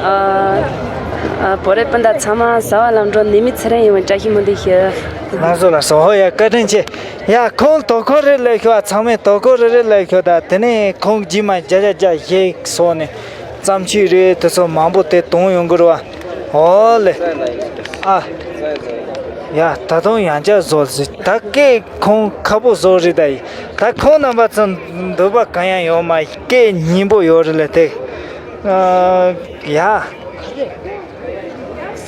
ཨ་ཨ་བོད་རིགས་སྤུན་ཟླ་ཚང་མ་གཟའ་བ་ལམ་འགྲོ་ནད་མེད་ཚེ་རིང་ཡོང་བའི་བཀྲ་ཤིས་སྨོན་འདུན་ཞུ། ལགས་སོ་ལགས་སོ། ཧོ་ཡ་བཀའ་དྲིན་ཆེ། ཡ་ཁོང་དོ་ཁུར་རེ་ལབ་ཤོག་ཨ། ཚང་མས་དོ་ཁུར་རེ་རེ་ལབ་ཤོག་ད་དེ་ནས་ཁོང་རྗེས་མ་བརྒྱ་ཆ་བརྒྱ་གཞས་སོགས་ནས་བརྩམས་ཆོས་རེད་དེ་ཚོ་མང་པོ་དེ་གཏོང་ཡོང་གི་རེད་བ། ཨོ་ལེ། ཨ། ཡ་ད་དུང་ཡང་བསྐྱར་བཟོ་ཟིག་ད་སྐད་ཁོང་ཁ་པོ་བཟོ་རེད་ད་ཡིན། ད་ཁོང་རྣམ་པ་ཚོ་འདོད་པ་གང་ཡང་ཡོད་མ། སྐད་སྙན་པོ་ཡོད་རེད་ལ་དེ། ཨ། ཡ།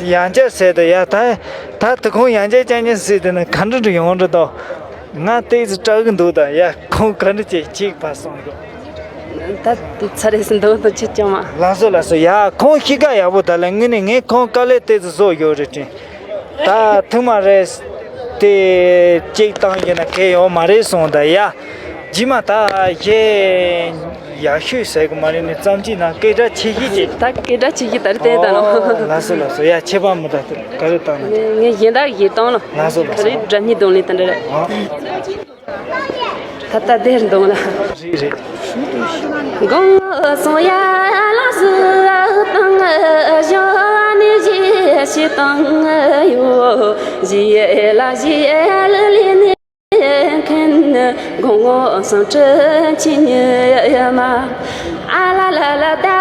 ཡང་བསྐྱར་ཟེར་ད་ཡ་ད། ད་དེ་ཁོང་ཡང་བསྐྱར་རྐྱང་རྐྱང་ཟེར་དེ་ན་ག་འདྲ་འདྲ་ཡོང་རེད་དོ། ང་ཏོག་ཙམ་སྐྲག་གི་འདུག་ད་ཡ་ཁོང་ག་འདྲ་བྱེད་ཅིག་ཕར་སོང་གི། ད་དེ་ཚ་རེད་ཟིན་འདུག་ད་ཅི་ཅང་མ། ལགས་སོ་ལགས་སོ། ཡ་ཁོང་གཤིས་ཀ་ཡག་པོ་ད་ལ་དངོས་གནས་ངས་ཁོང་དཀའ་ལས་ཏོག་ཙམ་བཟོ་ཡོད་རེད་དྲན། ད་ཐུག་མ་རེད། དེ་གཅིག་བཏང་ཡིན་ན་གལ་ཡོད་མ་རེད་གསུངས། ད་ཡ། རྗེས་མ་ད་གཞས་ཡག་ཤོས་ཟེར་གི་མ་རེད། ནི་ཙམ་གཅིག་ན་སྐད་གྲགས་ཆེ་ཤོས་ཅིག་ད་སྐད་གྲགས་ཆེ་ཤོས་ད་རེད་དེ་ད་ནོ། ཨོ་ལགས་སོ་ལགས་སོ། ཡ་ཁྱད་པར་མི་འདུག་ག་རེ་བཏང་ན། ངས་གཞན་དག་གཞས་བཏང་ལ། ལགས་སོ་ལགས་ག་སོ། རེ་སྒྲ་སྙན་གདོང་ལེན་དེ་འདྲ་རེད། ཨོ། ད་ལྟ་དེར་འདོང་ལ། རེད་རེད། དགོང་སོང་ཡ་ལ་སུ་དང་གཞོན་ནི་གཞས་ཤིག་བཏང་ཡོད། གཞས་ལ་གཞས་ལ་ལི་ནི་མཁན་དགོང་སང་ཁྲི་ཆི་ཉི་མ། ཨ་ལ་ལ་ལ་ཟླ་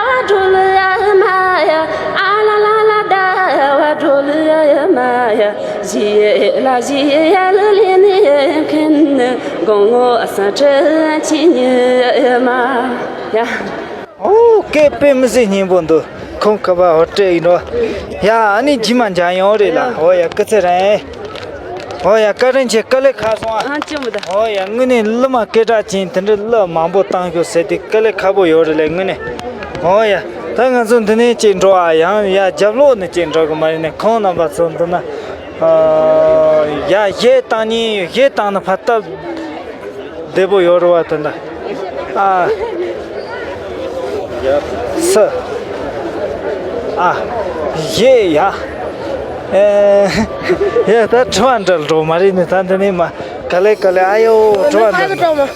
བ་སྒྲོལ་མ་ཡ། ཨ་ལ་ལ་ལ་ཟླ་བ་སྒྲོལ་མ་ཡ། གཞས་ལ་གཞས་ལ་ལི་ནི་མཁན་དགོང་སང་ཁྲི་ཆི་ཉི་མ་ཡ། ཨོ་སྐད་དཔེ་མི་སྲིད་སྙན་པོ་འདུག་ཁོང་ཁ་པར་འོ་སྤྲད་ཡིན་ནོ། ཡ་ཨ་ནི་རྗེས་མ་མཇལ་ཡོང་རེད་ལ། ཨོ་ཡ་སྐུ་ཚེ་རིང་། ཨོ་ཡ་བཀའ་དྲིན་ཆེ། དཀའ་ལས་ཁག་སོང་ཨ། ཨ་ཅི་མི་ད། ཨོ་ཡ་དངོས་གནས་གླུ་མ་སྐད་གྲགས་ཅན་དེ་འདྲའི་གླུ་མང་པོ་བཏང་ཤོག་ཟེར་དེ་དཀའ་ལས་ཁག་པོ་ཡོད་རེད་ལས་དངོས་གནས། ཨོ་ཡ་ད་ང་ཚོ་འདི་ནས་ཅིག་འགྲོ་ཨ། ཡང་ཡ་རྒྱབ་ལོགས་ནས་ཅིག་འགྲོ་གི་མ་རེད་ནས། ཁོང་རྣམ་པ་ཚོ་འདི་ན་ཡ་གཞས་བཏང་ཉིན་གཞས་བཏང་ན་ཕར་སྟབས་བདེ་པོ་ཡོད་རེད་བ། དེ་འདྲ་ཨ། ས། ཨ། གཞས་ཡ། ཨེ། ཡ་ད་དྲི་བ་འདྲ་འགྲོ་མ་རེད་ནི། ད་འདི་ནས་མ་ག་ལེ་ག་ལེ་ཨ་ཡོ་དྲི་བ་འདྲ་འགྲོ།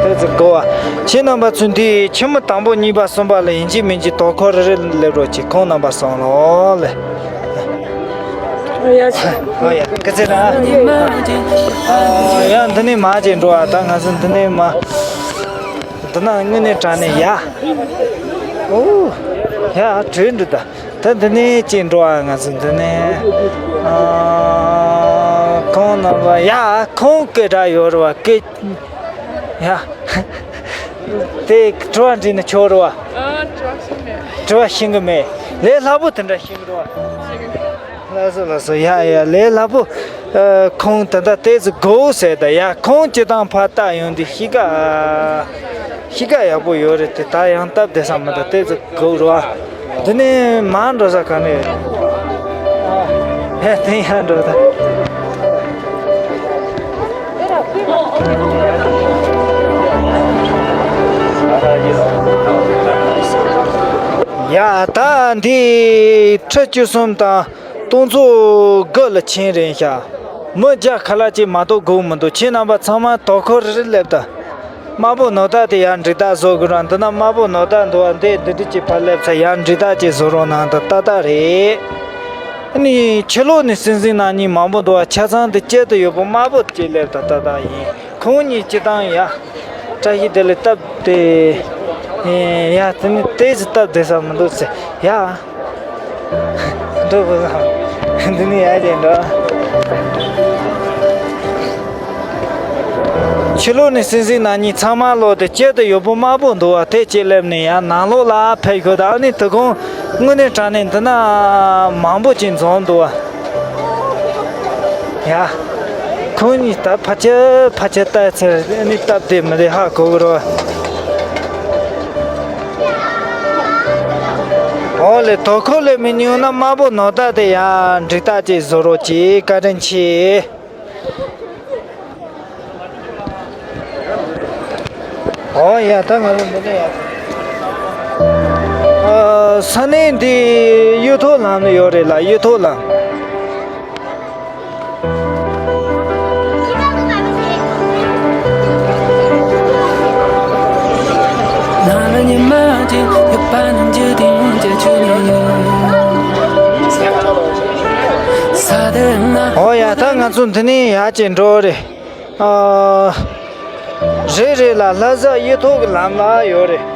ཨ། དེ་ཚོ་གོ་བ། ཁྱེད་རྣམ་པ་ཚོས་འདི་ཁྱི་མོ་དང་པོ་གཉིས་པ་གསུམ་པ་ལ་ཡིན་གཅིག་མིན་གཅིག་དོ་ཁུར་རེ་རེ་སླེབས་རོགས་གྱིས། ཁོང་རྣམ་པ་སོང་ལོ་ལེ། ཨ་ཡ། ཨ་ཡ་སྐུ་ཚེ་རིང་། ཡ་འདི་ནས་མ་ཅིག་འགྲོ་ཨ། ད་ང་ཚོ་འདི་ནས་མ། འདི་ན་དངོས་གནས་དྲང་གནས་ཡ། ཨོ། ཡ་བྲོས་འགྲོ་ད། ད་འདི་ནས་ཅིག་འགྲོ་ཨ། ང་ཚོ་འདི་ནས། ཨ། ཁོང་རྣམ་པ་ཡ་ཁོང་སྐད་གྲགས་ཡོད་རེད་བ་སྐད། ཡ། དེ་དྲི་བ་འདྲི་ན་ཆོག་རེད་བ། ཨ། དྲི་བ་ཤེས་གི་མེད། ལས་སླ་པོ་དེ་འདྲ་ཤེས་གི་རེད་བ། ལགས་སོ་ལགས་སོ། ཡ་ཡ་ལས་སླ་པོ། ཨ། ཁོང་ད་ལྟ་ཏོག་ཙམ་སྒུག་ཟེར། ད་ཡ་ཁོང་སྤྱིར་བཏང་ཕར་ལྟ་ཡོང་དུས་གཤིས་ཀ་གཤིས་ཀ་ཡག་པོ་ཡོད་རེད་དེ། ད་ཡང་སྟབས་བདེ་ས་མི་འདུག་ཏོག་ཙམ་སྒུག་རོགས་ཨ། འདི་ནས་མར་འགྲོ་ས་ག་ནས་ཡོད། ཨ། ཧེ་དེ་ཡར་འགྲོ་ད། ཡ་ད་འདི་ཁྲི་བཅུ་གསུམ་དང་སྟོང་ཚོ་དགུ་ལ་ཕྱིན་རེད་ཤག་མི་བརྒྱ་ཁ་ལག་ཅིག་མ་གཏོགས་སྒུག་མི་འདུག་ཁྱེད་རྣམ་པ་ཚང་མ་དོ་ཁུར་རེ་རེ་སླེབས་ད། དམར་པོ་ནོར་བདག་དེ་ཡར་འགྲིག་རྟགས་བཟོ་དགོས་ར། འདི་ན་དམར་པོ་ནོར་བདག་འདུག་བ། འདི་འདི་འདྲ་ཅིག་ཕར་སླེབས་ཚེ་ཡར་འགྲིག་རྟགས་ཅིག་བཟོ་རོགས་གནང་། ད་ཏག་ཏག་རེད། ཨ་ནི་ཕྱི་ལོགས་ནས་སྲིད་འཛིན་ནང་གཉིས་མང་པོ་འདུག་བ། ཆ་ཚང་དེ་དཀྱིལ་དུ་ཡོད་པོ་དམར་པོ་ཅིག་སླེབས་ད་ཏག་ཏག་ཡིན། ཁོང་གཉིས་སྤྱིར་བཏང་ཡ། བཀྲ་ཤིས་བདེ་ལེགས་སྟབས་བདེ། ཡ་དེ་ནི་ཏོག་ཙམ་སྟབས་བདེ་ས་མི་འདུག་ཟེར་ཡ། འགྲོ་དགོས་ན། འདི་ནི་ཡར་ཅིག་འགྲོ། ཕྱི་ལོགས་ནས་སྲིད་འཛིན་ནང་གཉིས་ཚང་མ་ལོག་སྟེ་དཀྱིལ་དུ་ཡོད་པོ་དམར་པོ་འདུག་བ། དེ་ཅིག་སླེབས་ནས་ཡར་ནང་ལོགས་ལ་ཕེབས་ཤོག་ད་ཨ་ནི་དེ་གོང་དངོས་གནས་དྲང་གནས་འདི་ན་མང་པོ་ཅིག་འཛོམས་འདུག་བ། ཡ། ཁོང་གཉིས་ད་ཕར་ཆེར་ཕར་ཆེར་ལྟ་ཚེ་ཨ་ནི་སྟབས་བདེ་མི་བདེ་ཧ་གོ་གི་རེད་བ། འོ་ལེ། དོ་ཁུར་ལས་མི་ཉུང་ན་དམར་པོ་ནོར་བདག་དེ་ཡང་འགྲིག་རྟགས་ཅིག་བཟོ་རོགས་གྱིས། བཀའ་དྲིན་ཆེ། འོ་ཡ་ད་ང་ཚོ་འདི་ནས་ཡ། ཨ། ས་གནས་འདི་གཡུ་ཐོག་ལམ་ལ་ཡོད་རེད་ལ། གཡུ་ཐོག་ལམ། འོ་ཡ་ད་ང་ཚོ་འདི་ནས་ཡར་ཅིག་འགྲོ་རེད། ཨ། རེད་རེད་ལ། ལྷ་ས་གཡུ་ཐོག་གི་ལམ་ལ་ཡོད་རེད།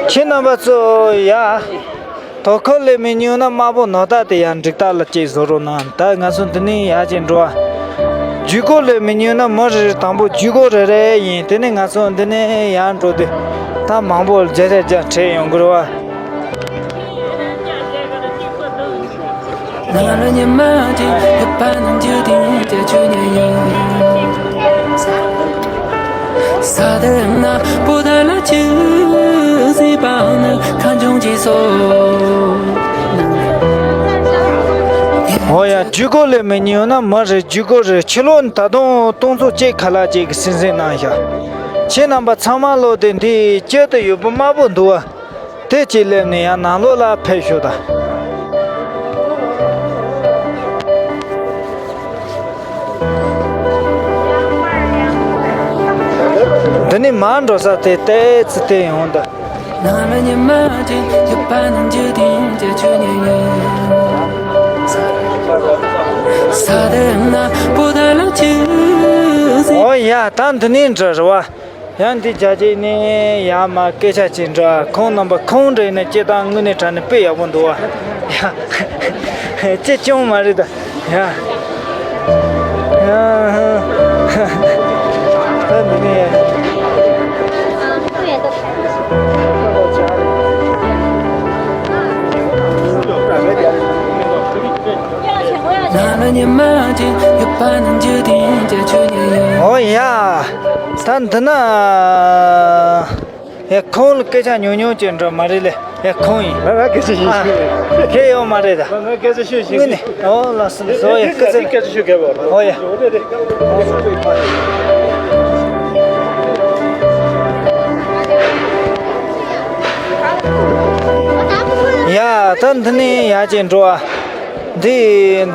ཁྱེད་རྣམ་པ་ཚོ་ཡ། དོ་ཁུར་ལས་མི་ཉུང་ན་དམར་པོ་ནོར་བདག་དེ་ཡང་འགྲིག་རྟགས་ལ་ཅིག་བཟོ་རོགས་གནང་། ད་ང་ཚོ་འདི་ནས་ཡར་ཅིག་འགྲོ་ཨ། ཇུས་འགོད་ལས་མི་ཉུང་ན་མི་རེ་རེ་དང་པོ་ཇུས་འགོད་རེ་རེ་ཡིན། དེ་ནས་ང་ཚོ་འདི་ནས་ཡར་འགྲོ་དུས་ད་མང་པོ་བརྒྱ་ཆ་བརྒྱ་ཁྲིད་ཡོང་གི་རེད་བ། འོ་ཡ། ཇུས་འགོད་ལས་མི་ཉན་ཡོད་ན་མ་རེད། ཇུས་འགོད་རེད། ཕྱི་ལོགས་ནས་ད་དུང་སྟོང་ཚོ་གཅིག་ཁ་ལག་གཅིག་གི་སེམས་སེམས་གནང་ཤག་ཁྱེད་རྣམ་པ་ཚང་མ་ལོག་དེ་འདི་དཀྱིལ་དུ་ཡོད་པ་དམར་པོ་འདུག་བ། དེ་གཅིག་སླེབས་ནས་ཡང་ནང་ལོགས་ལ་ཕེབས་ཤོག་ད། འདི་ནས་མར་འགྲོ་ས་དེ་ཏོག་ཙམ་དེ་ཡོང་ད། འོ་ཡ། ད་འདི་ནས་འགྲོ་རེད་བ། ཡང་འདི་རྒྱ་ཆེ་ནས་ཡར་མར་སྐད་ཆ་ཅིག་འདྲ། ཁོང་རྣམ་པ་ཁོང་རེད་ན་སྐྱེ་སྟངས་དངོས་གནས་དྲང་ནས་དཔེ་ཡག་པོ་འདུག་བ། ཡ། ཅི་སྐྱོན་མ་རེད་ད། ཡ། ཡ། ད་འདི་ནས་ཡ། འོ་ཡ། ད་འདི་ན། ཡ། ཁོང་ལ་སྐད་ཆ་ཉུང་ཉུང་ཅིག་འདྲ་མ་རེད་ལེ། ཡ། ཁོང་ཡིན། ང་ང་སྐད་ཆ་ཞིག་ཨ། ཞུ། ཁྱེད་ཡོད་མ་རེད་ད། ང་ང་སྐད་ཆ་ཤོད་ཤིག་དངོས་གནས། ཨོ་ལགས་སོ་ལགས་སོ། ཡ། སྐུ་ཚེ། སྐད་ཆ་ཤོད་གལ་བ། ཨོ་ཡ། ཡ། ད་འདི་ནས་ཡར་ཅིག་འགྲོ་ཨ། འདི་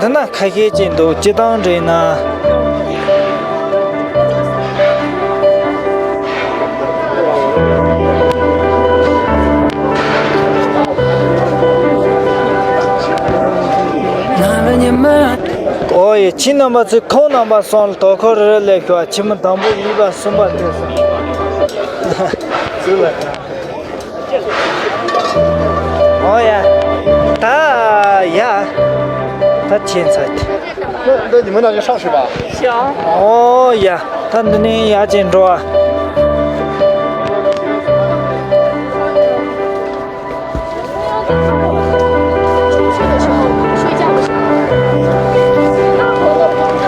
འདི་ན་ཁ་ཤས་ཅིག་འདུག་སྤྱི་བཏང་འདྲ་ཡིན་ན། ཨོ་ཡེ། ཁྱེད་རྣམ་པ་ཚོས་ཁོང་རྣམ་པ་གསུམ་ལ་དོ་ཁུར་རེ་སླེབས་ཤོག་ཆེན་མོ་དང་པོ་གཉིས་པ་གསུམ་པ་དེ་སོང་། ཨོ་ཡ། ད་ཡ། ད་ཁྱེད་ཚ། འདི་ཉི་མ་ནང་བཞིན་ཧྲག་ཤོད་པ། ཨོ་ཡ། ད་འདི་ནས་ཡར་ཅིག་འགྲོ་ཨ།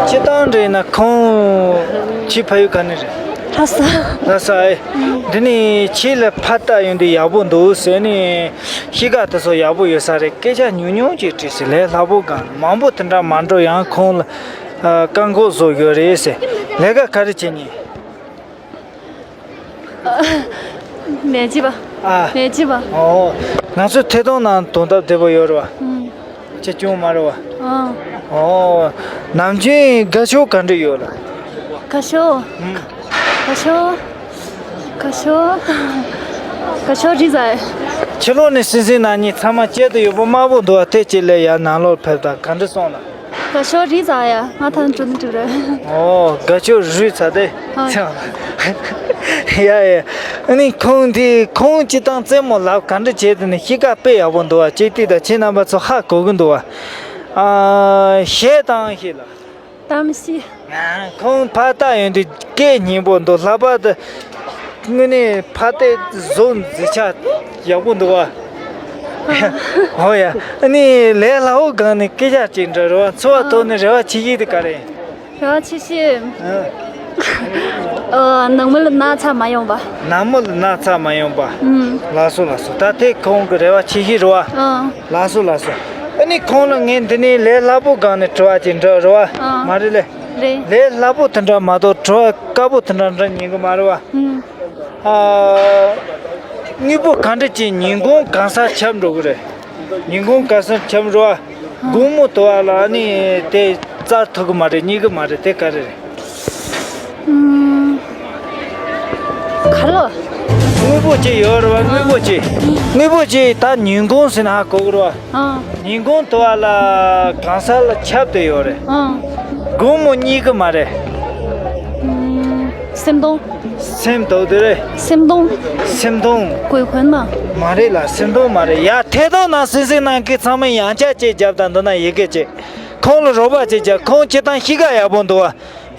སྤྱི་བཏང་འདྲ་ཡིན་ན་ཁོང་ཁྱེད་ཕ་ཡུལ་ག་ནས་རེད། ལྷ་ས། ལྷ་ས་ཨེ། འདི་ནས་ཁྱེད་ལ་ཕར་ལྟ་ཡོང་དུས་ཡག་པོ་འདུག་ཟེར་ནས། གཤིས་ཀ་དེ་ཚོ་ཡག་པོ་ཡོད་ས་རེད། སྐད་ཆ་ཉུང་ཉུང་ཅིག་དྲིས་ཟེར། ལས་སླ་པོ་གང་མང་པོ་དེ་འདྲ་མ་འགྲོ། ཡང་ཁོང་ལ་ཨ། བཀག་འགོག་བཟོ་ཡོད་རེད་ཟེར། ལས་ཀ་ག་རེ་བྱེད་ཉེ། ནས་ཅི་པ། ཨ། ནས་ཅི་པ། ཨོ། ང་ཚོ་ཐད་གཏོང་ནང་དོན་དག་བདེ་པོ་ཡོད་རེད་བ། ཨུམ། ཅི་སྐྱོན་མ་རེད་བ། ཨ། ཨོ། ནམ་རྒྱུན་དགའ་ཕྱོགས་ག་འདྲ་ཡོད་ལ། དགའ་ཕྱོགས། ཨུམ། དགའ་ཕྱོགས། དགའ་ཕྱོགས། དགའ་ཕྱོགས་རི་ཟ། ཕྱི་ལོགས་ནས་སིང་སིང་གནང་མཁན་ཚང་མ་དཀྱིལ་དུ་ཡོད་པ་དམར་པོ་འདུག་བ། དེ་གཅིག་ལས་ཡར་ནང་ལོགས་ཕེབས་དང་ག་འདྲ་སོང་ལ། དགའ་ཕྱོགས་རི་ཟ་ཡ། ང་ཐང་འགྲོ་ནི་འགྲོ་རེད། ཨོ། དགའ་ཕྱོགས་རི་ཟ་དེ། ཨ། ཡ་ཡ། ཨ་ནི་ཁོང་དེ་ཁོང་སྤྱི་བཏང་རྩེད་མོ་ལབ་ག་འདྲ་བྱས་དེ་ནི་གཤིས་ཀ་དཔེ་ཡག་པོ་འདུག་བ། ཅིག་ལྟོས་དང་། ཁྱེད་རྣམ་པ་ཚོ་ཧ་གོ་གི་འདུག་བ། ཨ། གཞས་བཏང་ཤེས་ལ། གཏམ་ཤེས། ཁོང་ཕར་ལྟ་ཡོང་དུས་སྐད་སྙན་པོ་འདུག་ལྷག་པར་དུ་དངོས་གནས་ཕར་བལྟས་བཟོ་མཛད་བྱ་ཡག་པོ་འདུག་བ། ཨ། ཧོ་ཡ། ཨ་ནི་ལས་སླ་པོ་སྒང་ནས་སྐད་ཆ་ཅིག་འདྲ་རེད་བ། འཚོ་བ་ཐོག་ནས་རེ་བ་ཆེ་ཤོས་དེ་ག་རེ་ཡིན། རེ་བ་ཆེ་ཤོས། ཨ། ཨ། ནང་མི་ལ་ན་ཚ་མ་ཡོང་བ། ནང་མི་ལ་ན་ཚ་མ་ཡོང་བ། ཨུམ། ལགས་སོ་ལགས་སོ། ད་དེ་ཁོང་གི་རེ་བ་ཆེ་ཤོས་རེད་བ། ཨ། ལགས་སོ་ལགས་སོ། ཨ་ནི་ཁོང་ལ་ངས་འདི་ནས་ལས་སླ་པོ་སྒང་ནས་དྲི་བ་ཅིག་འདྲ་རེད་བ། ཨ། མ་རེད་ལེ། རེད། ལས་སླ་པོ་དེ་འདྲ་མ་གཏོགས་དྲི་བ་དཀའ་པོ་དེ་འདྲ་འདྲ་ཉན་གི་མ་རེད་བ། ཨུམ། ཨ། དངོས་པོ་ག་འདྲ་ཅིག་ཉིན་གུང་གང་སར་ཁྱབ་འགྲོ་གི་རེད། ཉིན་གུང་གང་སར་ཁྱབ་འགྲོ་བ། དགོང་མོ་དུ་བ་ལ་ཨ་ནི་དེ་བཙལ་ཐུབ་གི་མ་རེད། རྙེད་གི་མ་རེད། དེ་ག་རེ་རེད། ཨུམ། ག་ལོ། དངོས་པོ་ཅིག་ཡོད་རེད་བ། དངོས་པོ་ཅིག་དངོས་པོ་ཅིག་ད་ཉིན་གུང་ཟེར་ན་ཧ་གོ་གི་རེད་བ། ཨ། ཉིན་གུང་དུ་བ་ལ་གང་སར་ལ་ཁྱབ་བསྡད་ཡོད་རེད། ཨ། དགོང་མོ་རྙེད་གི་མ་རེད། ཨུམ། སེམས་གཏོང་། སེམས་གཏོང་དེ་རེད། སེམས་གཏོང་། སེམས་གཏོང་། གོས་གོན་ན། མ་རེད་ལ། སེམས་གཏོང་མ་རེད་ཡ། ཐད་གཏོང་ནང་སིང་སིང་གནང་མཁན་ཚང་མས་ཡང་བསྐྱར་ཅིག་རྒྱབ་དང་། འདི་ན་ཡི་གེ་ཅིག་ཁོང་ལ་རོགས་པ་ཅིག་རྒྱབ། ཁོང་སྤྱི་བཏང་གཤིས་ཀ་ཡག་པོ་འདུག་བ།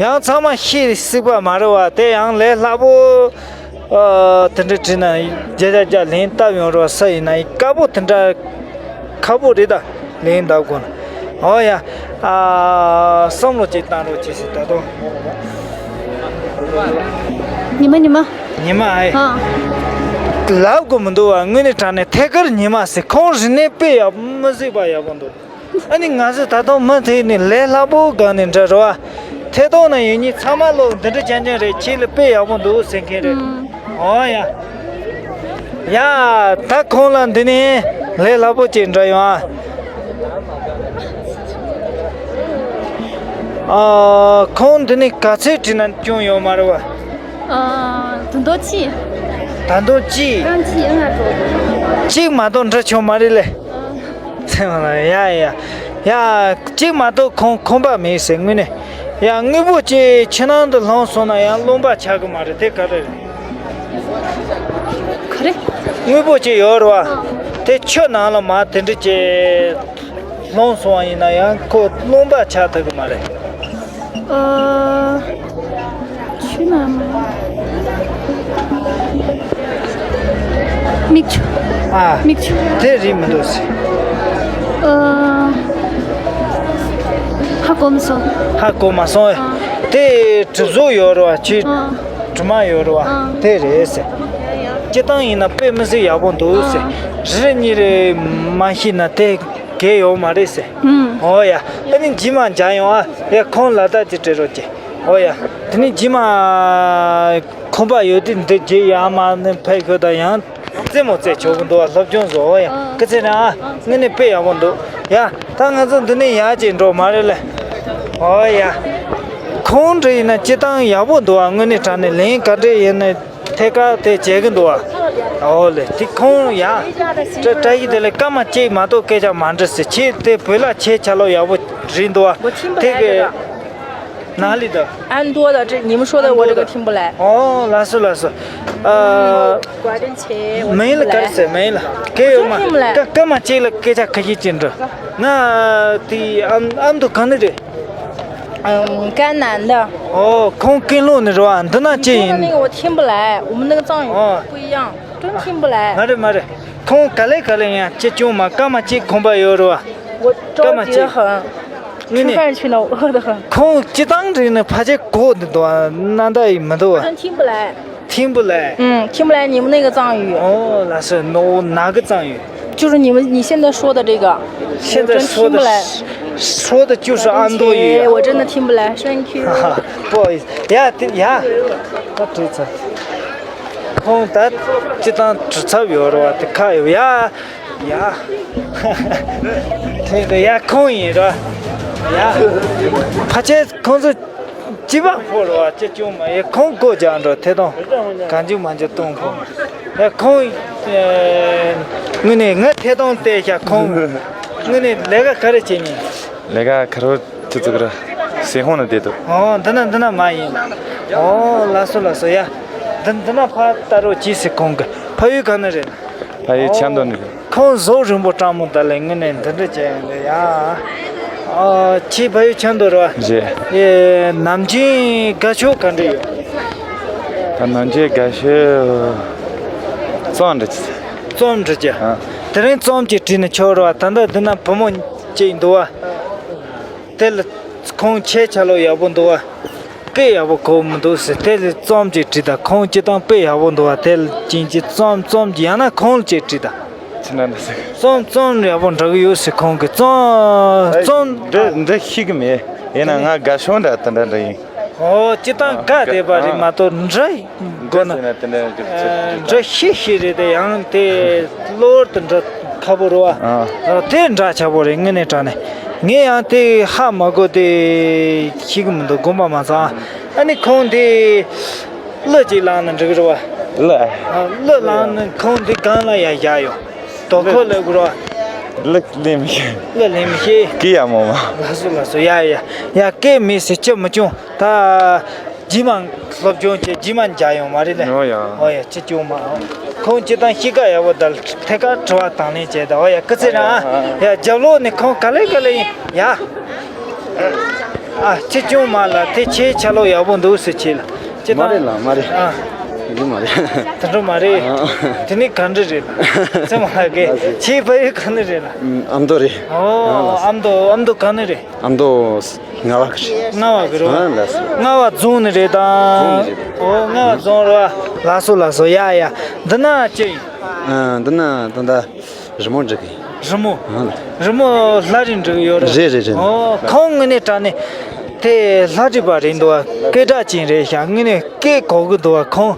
ཡང་ཚང་མ་ཤེས་སྲིད་པ་མ་རེད་བ། དེ་ཡང་ལས་སླ་པོ། ཨ། དེ་འདྲ་བྲིས་ན་བརྒྱ་ཆ་བརྒྱ་ལན་བཏབ་ཡོང་རོགས། ས་ཡིན་ན་ཡིན། དཀའ་པོ་དེ་འདྲ་ཁག་པོ་རེད་ད། ལན་བཏབ་དགོས་ན། ཨོ་ཡ། ཨ། བསམ་བློ་ཅིག་བཏང་རོགས་བྱེད་ཟེར་ད་དུང་། ཉི་མ་ཉི་མ། ཉི་མ་ཨེ། ཨ། ལབ་དགོས་མི་འདུག་བ། དངོས་གནས་དྲང་གནས་ཐད་ཀར་ཉི་མ་ཟེར། ཁོང་རིག་གནས་དཔེ་ཡག་མི་གཟིགས་པ་ཡག་པོ་འདུག་ཨ་ནི་ང་ཚོ་ད་དུང་མུ་མཐུད་ནས་ལས་སླ་པོ་སྒང་ནས་འགྲོ་རོགས། ཐད་གཏོང་ནང་ཡོད་མཁན་ཚང་མ་ལོ་འདི་འདྲ་རྐྱང་རྐྱང་རེད། ཁྱེད་ལ་དཔེ་ཡག་པོ་འདུག་ཟེར་མཁན་རེད། ཨུམ། ཨོ་ཡ། ཡ། ད་ཁོང་ལ་འདི་ནས་ལས་སླ་པོ་ཅིག་འདྲ་ཡོང་ཨ། ཨ། ཁོང་འདི་ནས་ག་ཚོད་བྲིས་ན་སྐྱོན་ཡོད་མ་རེད་བ། ཨ། ད་དུང་གཅིག་ད་དུང་གཅིག་རང་གཅིག་ཡང་ང་འགྲོ། གཅིག་མ་གཏོགས་འདྲ་བྱུང་མ་རེད་ལེ། ཨ། ཚེ་མ་ལ་ཡ་ཡ། ཡ། གཅིག་མ་གཏོགས་ཁོང་ཁོམ་པ་མེད་ཟེར་དངོས་གནས། ཡ། དངོས་པོ་ཅིག་ཕྱི་ནང་དུ་ལྷུང་སོང་ན་ཡང་རློན་པ་ཆགས་ཀྱི་མ་རེད། དེ་ག་རེ་རེད། ག་རེ། དངོས་པོ་ཅིག་ཡོད་རེད་བ། དེ་ཆུ་ནང་ལ་མར་དེ་འདྲ་ཅིག་ལྷུང་སོང་བ་ཡིན་ན་ཡང་ཁོ་རློན་པ་ཆགས་ཐུབ་ཀྱི་མ་རེད། ཨ། ཆུ་ནང་མ། མིག་ཆུ། ཨ། མིག་ཆུ། དེ་རེད་མི་འདུག་ཟེར། ཨ། ཧ་གོ་མ་སོང་། ཧ་གོ་མ་སོང་། ཨ། དེ་གྲིབ་གཟུགས་ཡོད་རེད་བ། ཆུ། ཨ། དྲི་མ་ཡོད་རེད་བ། ཨ། དེ་རེད་ཟེར། སྤྱིར་བཏང་ཡིན་ན་དཔེ་མི་སྲིད་ཡག་པོ་འདུག་ཟེར། ཨ། རེ་རེ་གཉིས་རེ་མ་ཤེས་ན་དེ་གས་ཡོད་མ་རེད་ཟེར། ཨུམ། ཨོ་ཡ། ཨ་ནི་རྗེས་མ་མཇལ་ཡོང་ཨ། ཡ། ཁོང་ལ་ད་ཅི་སྤྲད་རོགས་གྱིས། ཨོ་ཡ། དེ་ནི་རྗེས་མ་ཁོམ་པ་ཡོད་དུས་འདི་རྗེས་ཡར་མར་ནི་ཕེབས་ཤོག་དང་ཡང་རྩེད་མོ་རྩེ་ཆོག་གི་འདུག་བ། སློབ་སྦྱོང་བཟོ། ཨོ་ཡ། སྐུ་ཚེ་རིང་ཨ། དངོས་གནས་དཔེ་ཡག་པོ་འདུག་ཡ། ད་ང་ཚོ་འདི་ནས་ཡར་ཅིག་འགྲོ་མ་རེད་ལེ། ཨོ་ཡ། ཁོང་འདྲ་ཡིན་ན་སྤྱིར་བཏང་ཡག་པོ་འདུག་བ། དངོས་གནས་དྲང་གནས་ལན་ག་འདྲ་ཡིན་ན། ཐད་ཀར་དེ་བྱེད་ཀྱི་འདུག་བ། ཨོ་ལེ། དེ་ཁོང་ཡ། བཀྲ་བཀྲ་ཤིས་བདེ་ལེགས། སྐར་མ་གཅིག་མ་གཏོགས་སྐད་ཆ་མ་འདྲི་ཟེར། ཁྱེད་དེ་བོད་ལྭ་ཁྱེད་ཆ་ལོག་ཡག་པོ་རེད་འདུག་བ། 我听不来这个。 དེ་གི་ནང་ལི་ད། 安多的，这你们说的我这个听不来。 ཨོ། ལགས་སོ་ལགས་སོ། ཨ། 我这个听不来。 མིང་ལ་ག་རེ་ཟེར། མིང་ལ་སྐད་ཡོད་མ། 我真听不来。 སྐར་སྐར་མ་གཅིག་ལ་སྐད་ཆ་ཁ་ཤས་ཅིག་འདྲི། ང་དེ་ཨ་མདོ་གང་ནས་རེད། 嗯，甘南的。 ཨོ། ཁོང་ཀན་ལྷོ་ནས་རེད་བ། འདི་ན་ཅི་ཡིན། 你说的那个我听不来，我们那个藏语 ཨོ། 不一样，真听不来。 མ་རེད་མ་རེད། ཁོང་ག་ལེ་ག་ལེ་ཡང་ཅི་བྱུང་མ། སྐར་མ་གཅིག་ཁོམ་པ་ཡོད་རེད་བ། 我着急得很，吃饭去呢，我饿得很。 ཁོང་སྤྱིར་བཏང་རིག་ནས་ཕལ་ཆེར་གོ་འདི་འདུག་བ། སྣ་འདྲ་ཡིན་མི་འདུག་བ། 真听不来。 听不来。 嗯，听不来你们那个藏语。 ཨོ། ལགས་སོ། ནོ་ནག་གི་藏语。 就是你们你现在说的这个， 现在说的是，我真听不来。 说的就是安多语啊。 我真的听不来，thank you。 不好意思。 ཡ། དེ་ཡ། ད་བྲིས་ཚར། ཁོང་ད་སྤྱིར་བཏང་བྲིས་ཚར་ཡོད་རེད་བ། དེ་ཁ་ཡོད་ཡ། ཡ། དེ་དེ་ཡ་ཁོང་ཡིན་ར། ཡ། ཕལ་ཆེར་ཁོང་ཚོ་སྤྱི་པ་ཕོ་ར་བ་ཅི་ཅུང་མ་ཡ། ཁོང་སྒོ་རྒྱག་འགྲོ་ཐད་གཏོང་གང་བྱུང་མ་བྱུང་གཏོང་ཕོ། ཡ། ཁོང་ཨེ་དངོས་གནས་ང་ཐད་གཏོང་བལྟས་ཤག་ཁོང་དངོས་གནས་ལས་ཀ་ག་རེ་བྱེད་ཉིན། ལས་ཀ་ཁ་རོ་ཅི་ཙུག་ར་སེ་ཧོང་ན་བསྡད་འདུག་ཨོ། འདི་ན་འདི་ན་མ་ཡིན། ཨོ། ལགས་སོ་ལགས་སོ། ཡ། འདི་འདི་ན་ཕ་ད་རོ་ཅི་སེ་ཁོང་གི་ཕ་ཡུལ་ག་ན་རེད། ཕ་ཡུལ་ཆབ་མདོ་ནས། ཁོང་གཟུགས་རིང་པོ་སྤྲང་མོ་ད་ལས་ངི་ནས་འདི་འདྲ་བྱས་ཡོང་འདི་ཡ། ཨ། ཁྱེད་ཕ་ཡུལ་ཆབ་མདོ་རེད་བ། རེད། ཨེ། ནམ་རྒྱུན་དགའ་ཕྱོགས་ག་འདྲ་ཡོད། ད་ནམ་རྒྱུན་དགའ་ཕྱོགས་རྩོམ་འབྲི་ཅི། རྩོམ་འབྲི་ཅི། ཨ། དེ་རིང་རྩོམ་ཅིག་བྲིས་ནས་ཆོག་རེད་བ། ད་ལྟ་འདི་ན་བུ་མོ་ཅིག་འདུག་བ། དེ་ལ་ཁོང་ཁྱེད་ཆ་ལོག་ཡག་པོ་འདུག་བ། དཔེ་ཡག་པོ་གོ་མི་འདུག་ཟེར། དེ་ལ་རྩོམ་ཅིག་བྲིས་དང་། ཁོང་སྤྱིར་བཏང་དཔེ་ཡག་པོ་འདུག་བ། དེ་ལ་ཅིང་ཅིག་རྩོམ་རྩོམ་ཅིག་ཡང་ན་ཁོང་ལ་ཅིག་བྲིས་དང་། ཅི་འདྲ་འདྲ་ཟེར། རྩོམ་རྩོམ་ཡག་པོ་འབྲི་གི་ཡོད་ཟེར། ཁོང་གིས་རྩོམ་རྩོམ། འདྲ་འདྲ་ཤེས་གི་མེད། ཡིན་ན་ང་དགའ་ཤོས་འདྲ་དེ་འདྲ་འདྲ་ཡིན། ཨོ། སྤྱིར་བཏང་དགའ་བསྡད་པ་རེད་མ་གཏོགས་འདྲ་དགོས་ན། ཨ། འདྲ་ཤེས་ཤེས་རེད་དེ། ཡང་དེ་གློ་བུར་དུ་འདྲ་ཁ་པོ་རེད་བ། ཨ། དེ་འདྲ་ཆགས་པོ་རེད། དངོས་གནས་དྲང་གནས་ངས་ཡང་དེ་ཧ་མ་གོ་དེ་ཤེས་གི་མི་འདུག་དགོངས་པ་མ་ཚོམ། ཨ་ནི་ཁོང་དེ་གླུ་ཅིག་བླངས་ན་འགྲིག་གི་རེད་བ། གླུ། ཨ། གླུ་བླངས་ན་ཁོང་དེ་སྒང་ལ་ཡ་བཞག་ཡོད། དོ་ཁོ་ལབ་དགོས་རེད་བ། གླུ་ལེན་མི་ཤེས། གླུ་ལེན་མི་ཤེས། སྐད་ཡག་མོ་མ། ལགས་སོ་ལགས་སོ། ཡ་ཡ་ཡ། སྐད་མེད་ཟེར་རྒྱུ་མི་བྱུང་། ད་རྗེས་མ་སློབ་སྦྱོང་བྱས། རྗེས་མ་མཇལ་ཡོང་མ་རེད་ལེ། ཨོ་ཡ། ཨོ་ཡ། ཅི་བྱུང་མ། ཁོང་སྤྱིར་བཏང་གཤིས་ཀ་ཡག་པོ་དང་ཐད་ཀར་དྲི་བ་དང་ལེན་བྱས་དང་། ཨོ་ཡ། སྐུ་ཚེ་རིང་ཨ། ཡ། རྒྱབ་ལོགས་ནས་ཁོང་ག་ལེ་ག་ལེ་ཡིན་ཡ། ཨ། ཅི་བྱུང་མ་ལ་དེ་ཁྱེད་ཆ་ལོག་ཡག་པོ་འདུག་ཟེར། ཁྱེད་ལ་ཅི་མ་རེད་ལ་མ་རེད། ཨ། ཡོད་མ་རེད། དེ་འདྲ་མ་རེད། ཨ། དེ་ནི་ག་འདྲ་རེད་ལ། ཙེ་མ་ལགས་ཀྱིས་ཁྱེད་ཕ་ཡུལ་ག་ནས་རེད་ལ། ཨམ་མདོ་རེད། ཨོ། ཨ་ལགས། ཨ་མདོ། ཨ་མདོ་ག་ནས་རེད། ཨ་མདོ་རྔ་བ་གི་རེད། རྔ་བ་གི་རེད། ཨ་ལགས། རྔ་བ་རྫོང་ནས་རེད་དང་། རྫོང་ནས་རེད། ཨོ། རྔ་བ་རྫོང་རེད་བ། ལགས་སོ་ལགས་སོ། ཡ་ཡ། འདི་ན་ཅི་ཡིན། ཨ། འདི་ན་ད་ལྟ་རི་མོ་འབྲི་གི་ཡིན། རི་མོ། ཨ། རི་མོ་ལྷ་རིས་འབྲི་གི་ཡོད་རེད། རེད་རེད་རེད། ཨོ། ཁོང་དངོས་གནས་དྲང་གནས་དེ་ལྷ་བྲིས་པ་རེད་འདུག་བ། སྐད་གྲགས་ཅན་རེད་ཤག་དངོས་གནས་སྐད་གོ་གི་འདུག་བ། ཁོང་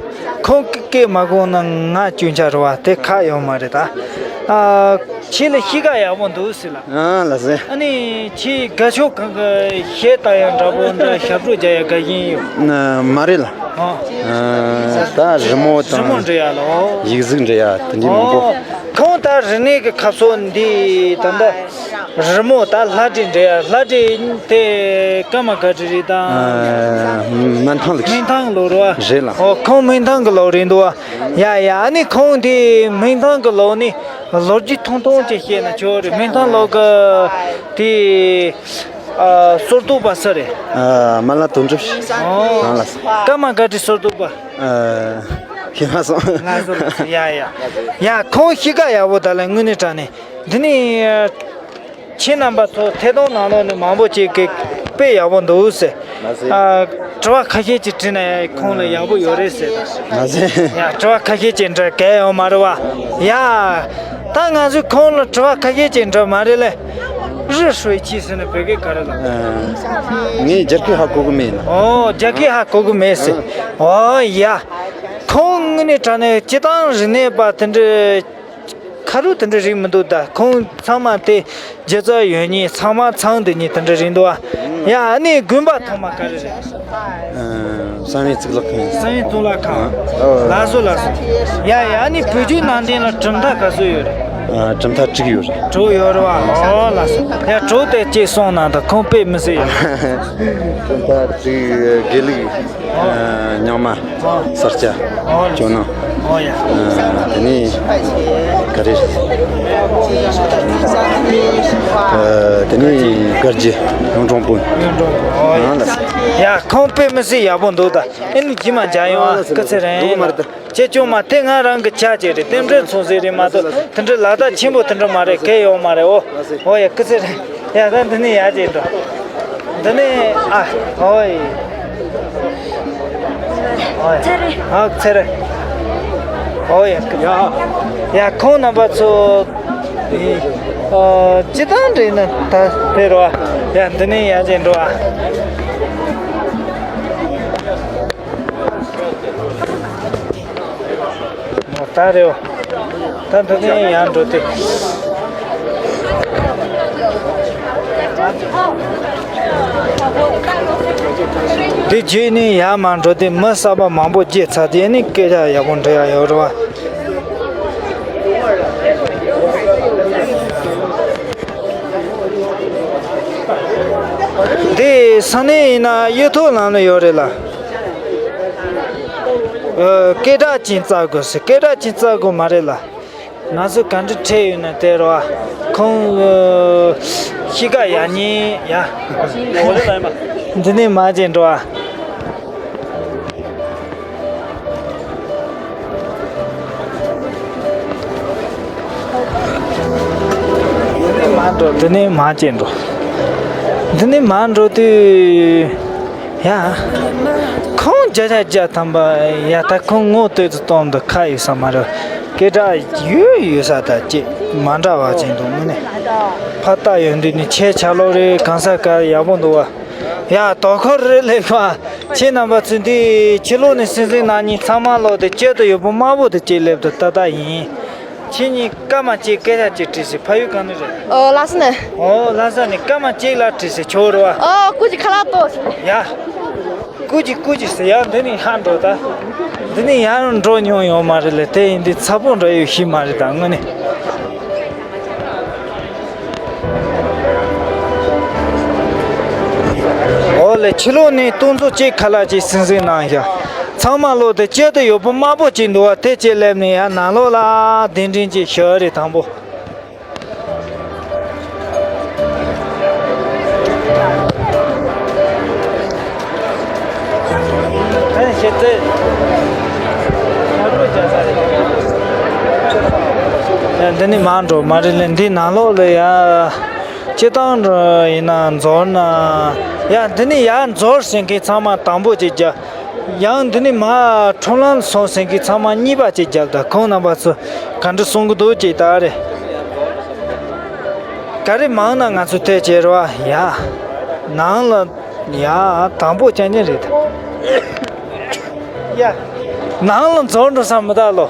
ཁོང་གི་སྐད་མ་གོ་ན་ང་སྐྱོན་ཆ་རེད་བ། དེ་ཁག་ཡོད་མ་རེད་ད། ཨ། ཁྱེད་ལ་གཤིས་ཀ་ཡག་པོ་འདུག་ཟེར་ལ། ཨ་ལགས་སེ། ཨ་ནི་ཁྱེད་དགའ་ཕྱོགས་གང་གི་གཞས་ལྟ་ཡག་འདྲ་པོ་འདྲ་ཞབས་བྲོ་རྒྱག་ཡག་དགའ་ཞེན་ཡོད། ན་མ་རེད་ལ། ཨ། ཨ། ད་རི་མོ་རི་མོ་དང་འབྲི་ཡག་ལ། ཨོ། ཡིག་གཟུགས་འབྲི་ཡག་དེ་འདྲ་མང་པོ། ཨོ། ཁོང་ད་རིག་གནས་ཀྱི་ཁ་ཕྱོགས་འདི་ད་ལྟ་རི་མོ་ད་ལྷ་བྲིས་འབྲི་ཡག་ལྷ་བྲིས་དེ་ཀརྨ་དགའ་བྲིས་རེད་དང་། ཨ། སྨན་ཐང་ལགས། སྨན་ཐང་གི་ལོ་རེད་བ། རེད་ལ། ཨོ། ཁོང་སྨན་ཐང་གི་ལོ་རེད་འདུག་བ། ཡ་ཡ། ཨ་ནི་ཁོང་དེ་སྨན་ཐང་གི་ལོ་ནི་ལོ་རྒྱུས་ཐུང་ཐུང་ཅིག་བཤད་ན་ཆོག་རེད། སྨན་ཐང་ལོ་གི་དེ། ཨ། སོར་གཏོགས་པ་སུ་རེད། ཨ། མ་ལ་དོན་གྲུབ། ཨོ། ཨ་ལགས། ཀརྨ་དགའ་བྲིས་སོར་གཏོགས་པ། ཨ། ཤེས་མ་སོང་། ང་སོ་ལ་ཡ་ཡ། ཡ། ཁོང་གཤིས་ཀ་ཡག་པོ་ད་ལ་དངོས་གནས་དྲང་གནས། འདི་ནི་ཁྱེད་རྣམ་པ་ཚོ་ཐད་གཏོང་ནང་ལོགས་ནས་མང་པོ་ཅིག་གིས་དཔེ་ཡག་པོ་འདུག་ཟེར། མ་ཟད། ཨ། དྲི་བ་ཁ་ཤས་ཅིག་དྲིས་ན་ཡ་ཁོང་ལ་ཡག་པོ་ཡོད་རེད་ཟེར། མ་ཟད། ཡ། དྲི་བ་ཁ་ཤས་ཅིག་འདྲི་གལ་ཡོད་མ་རེད་བ། ཡ། ད་ང་ཚོས་ཁོང་ལ་དྲི་བ་ཁ་ཤས་ཅིག་འདྲི་མ་རེད་ལེ། རི་ཧྲོའི་ཆི་ཟེར་ན་བོད་སྐད་ག་རེ་ལབ། ཨ། ངས་རྒྱ་སྐད་ཧ་གོ་གི་མེད་ལ། ཨོ། རྒྱ་སྐད་ཧ་གོ་གི་མེད་ཟེར། ཨོ་ཡ། ཁོང་དངོས་གནས་དྲང་གནས་སྤྱིར་བཏང་རིག་གནས་པ་དེ་འདྲ་ཁ་རུ་དེ་འདྲ་རིག་མི་འདུག་ད་ཁོང་ཚང་མ་དེ་སྒྱུ་རྩལ་ཡོད་མཁན་ཚང་མ་ཚང་དེ་གཉིས་དེ་འདྲ་རིག་འདུག་ཨ། ཡ། ཨ་ནི་དགོན་པ་ཐོག་མ་ག་རེ་རེད། ཨ། བསམ་ཡས་གཙུག་ལག་ཁང་། བསམ་ཡས་གཙུག་ལག་ཁང་། ཨ། ལགས་སོ་ལགས་སོ། ཡ་ཡ། ཨ་ནི་བོད་བརྒྱུད་ནང་བསྟན་ལ་གྲུབ་མཐའ་ག་ཚོད་ཡོད་རེད། ཨ། གྲུབ་མཐའ་དྲུག་ཡོད་རེད། དྲུག་ཡོད་རེད་བ། ཨོ་ལགས་སོ། ཡ། དྲུག་དེ་གཅིག་གསུངས་གནང་དང་། ཁོང་དཔེ་མི་སྲིད་ཡོད། གྲུབ་མཐའ་དྲུག་དགེ་ལུགས། ཨ། རྙིང་མ། ཨོ། ས་སྐྱ། ཨོ། ཇོ་ནང་། ཨོ་ཡ། ཨ། དེ་ནས་ག་རེ། ཨ། དེ་ནས་དགའ་རྒྱུ་གཡུང་དྲུང་བོན། གཡུང་དྲུང་བོན། ཨོ་ཡ། ཨ་ལགས། ཡ། ཁོང་དཔེ་མི་སྲིད་ཡག་པོ་འདུག་ད། ཨེ་ནི་རྗེས་མ་མཇལ་ཡོང་ཨ། སྐུ་ཚེ་རིང་། ལོ་མ་རེད་ད། ཅེ་ཅུང་མ་དེ་ང་རང་གི་ཆ་ཅིག་རེད། རྟེན་འབྲེལ་མཚུངས་ཟིན་རེད་མ་གཏོགས་དེ་འདྲའི་ལག་རྟགས་ཆེན་པོ་དེ་འདྲ་མ་རེད། གལ་ཡོད་མ་རེད། ཨོ། ཨོ་ཡ། སྐུ་ཚེ་རིང་། ཡ། ད་འདི་ནས་ཡར་ཅིག་འགྲོ། འདི་ནས་ཨ། ཨོ་ཡ། ཨོ་ཡ། ཨ། ཚེ་རིང་། ཨོ་ཡ། ཡ། ཡ། ཁོང་རྣམ་པ་ཚོ། ཨ། སྤྱིར་བཏང་འདྲ་ཡིན་ན་ད་དཔེ་རེད་བ། ཡ། འདི་ནས་ཡར་ཅིག་འགྲོ་ཨ། ད་རེད་བ། ད་འདི་ནས་ཡར་འགྲོ་དེ། འདི་བརྒྱུད་ནས་ཡར་མར་འགྲོ་དེ་མི་གསར་པ་མང་པོ་མཇལ་ཚར་དེ་ནི་སྐད་ཆ་ཡག་པོ་འདྲི་ཡག་ཡོད་རེད་བ། འདི་ས་གནས་ཡིན་ན་གཡུ་ཐོག་ལམ་ལ་ཡོད་རེད་ལ། ཨ། སྐད་གྲགས་ཅན་རྩ་དགོས་ཟེར། སྐད་གྲགས་ཅན་རྩ་དགོས་མ་རེད་ལ། ང་ཚོ་ག་འདྲ་འཕྲད་ཡོད་ན་དེ་རེད་བ། ཁོང་། ཨ། གཤིས་ཀ་ཡག་ཉེན་ཡ། འདི་ནས་མར་ཅིག་འགྲོ་ཨ། འདི་ནས་མར་ཅིག་འགྲོ། འདི་ནས་མར་འགྲོ་དུས། ཡ། ཁོང་བརྒྱ་ཆ་བརྒྱ་ཐམ་པ་ཡ། ད་ཁོང་ངོ་བསྟོད་དུ་གཏོང་དུ་ཁ་ཡོད་ས་མ་རེད། སྐད་གྲགས་ཡོད་ཡོད་ས་ད་ཅིག་མ་འདྲ་བ་ཅིག་འདུག་དངོས་གནས་ཕར་ལྟ་ཡོང་དུས་ནི་ཆེ་ཆ་ལོ་རེད། གང་ས་ག་ཡག་པོ་འདུག་བ། ཡ། དོ་ཁུར་རེད་ལེགས་པ། ཁྱེད་རྣམ་པ་ཚོས་འདི་ཕྱི་ལོགས་ནས་སེམས་སེམས་གནང་མཁན་ཚང་མ་ལོག་དེ་སྐྱོད་དུ་ཡོད་པོ་དམར་པོ་དེ་ཅིག་སླེབས་དུ་ཏག་ཏག་ཡིན། ཁྱེད་གཉིས་སྐར་མ་གཅིག་སྐད་ཆ་གཅིག་དྲིས་ཟེར། ཕ་ཡུལ་གང་ནས་རེད། ཨོ། ལྷ་ས་ནས། ཨོ། ལྷ་ས་ནས་སྐར་མ་གཅིག་ལ་དྲིས་ཟེར་ཆོག་རེད་བ། ཨོ། སྐུ་མཁྱེན་ཁ་ལག་ཏོ། ཡ། སྐུ་མཁྱེན་སྐུ་མཁྱེན་ཟེར་ཡ། འདི་ནས་ཧ་འགྲོ་ད། འདི་ནས་ཡར་འགྲོ་མྱོང་ཡོད་མ་རེད་ལ། དེ་ཡིན་དུས་ཚ་པོ་འདྲ་ཡོད་ཤེས་མ་རེད་ད་དངོས་གནས། ཨོ་ལེ། ཕྱི་ལོགས་ནས་སྟོང་ཚོ་གཅིག་ཁ་ལག་ཅིག་སིང་སིང་གནང་ཤག་ཚང་མ་ལོག་དེ་སྐྱོད་དུ་ཡོད་པོ་དམར་པོ་ཅིག་འདུག་བ། དེ་ཅིག་སླེབས་ནས་ཡར་ནང་ལོགས་ལ་གདན་འདྲེན་ཅིག་ཞུ་རེད་དང་པོ། ཨ་ནི་ཤེས་ཚེ། འདི་ནི་མར་འགྲོ་མ་རེད་ལེ། འདི་ནང་ལོགས་ལ་ཡ། སྤྱི་བཏང་ཡིན་ན་འཛོར་ན། ཡ་འདི་ནི་ཡ་འཛོར་ཟེར་མཁན་ཚང་མ་དང་པོ་ཅིག་རྒྱག་ཡང་འདི་ནི་མ་ཁྲོམ་ལམ་སོང་ཟེར་མཁན་ཚང་མ་གཉིས་པ་ཅིག་རྒྱག་ད་ཁོང་རྣམ་པ་ཚོ་ག་འདྲ་གསུང་གི་འདུག་ཅིག་ད་རེད། ག་རེ་མང་ན་ང་ཚོ་དེ་བྱེད་རོགས་ཡ། ནང་ལ་ཡ་དང་པོ་ཅན་ཅན་རེད་ད། ཡ། ནང་ལ་འཛོལ་འགྲོ་ས་མི་ད་ལོ།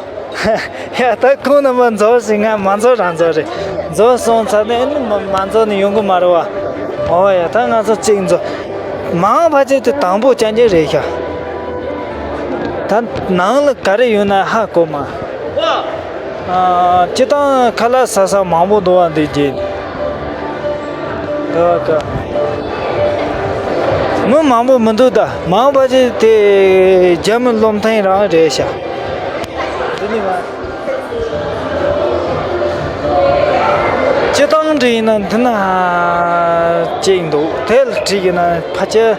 ཡ་ད་ཁོང་རྣམ་པ་འཛོལ་ཟིན་ང་མ་འཛོལ་རང་འཛོལ་རེད། འཛོལ་སོང་ཚར་ནས་ཨ་ནི་མ་མ་འཛོལ་ནས་ཡོང་གི་མ་རེད་བ། ཨོ་ཡ་ད་ང་ཚོ་གཅིག་འཛོལ། མང་བ་ཅིག་དེ་དང་པོ་ཅན་ཅན་རེད་ཤག་ད་ནང་ལ་ག་རེ་ཡོད་ན་ཧ་གོ་མ། ཨ། སྤྱི་བཏང་ཁ་ལག་ཟ་ས་མང་པོ་འདུག་བ་འདི་རྗེས། ད་ག་མི་མང་པོ་མི་འདུག་ད་མང་བ་ཅིག་དེ་རྒྱ་མི་བློ་མཐུན་རང་རེད་ཤག་འདི་ནི་ང་སྤྱི་བཏང་འདྲི་ཡིན་ན་འདི་ན་ཅིག་འདུག་དེ་ལ་བྲིས་ཡིན་ན་ཕལ་ཆེར།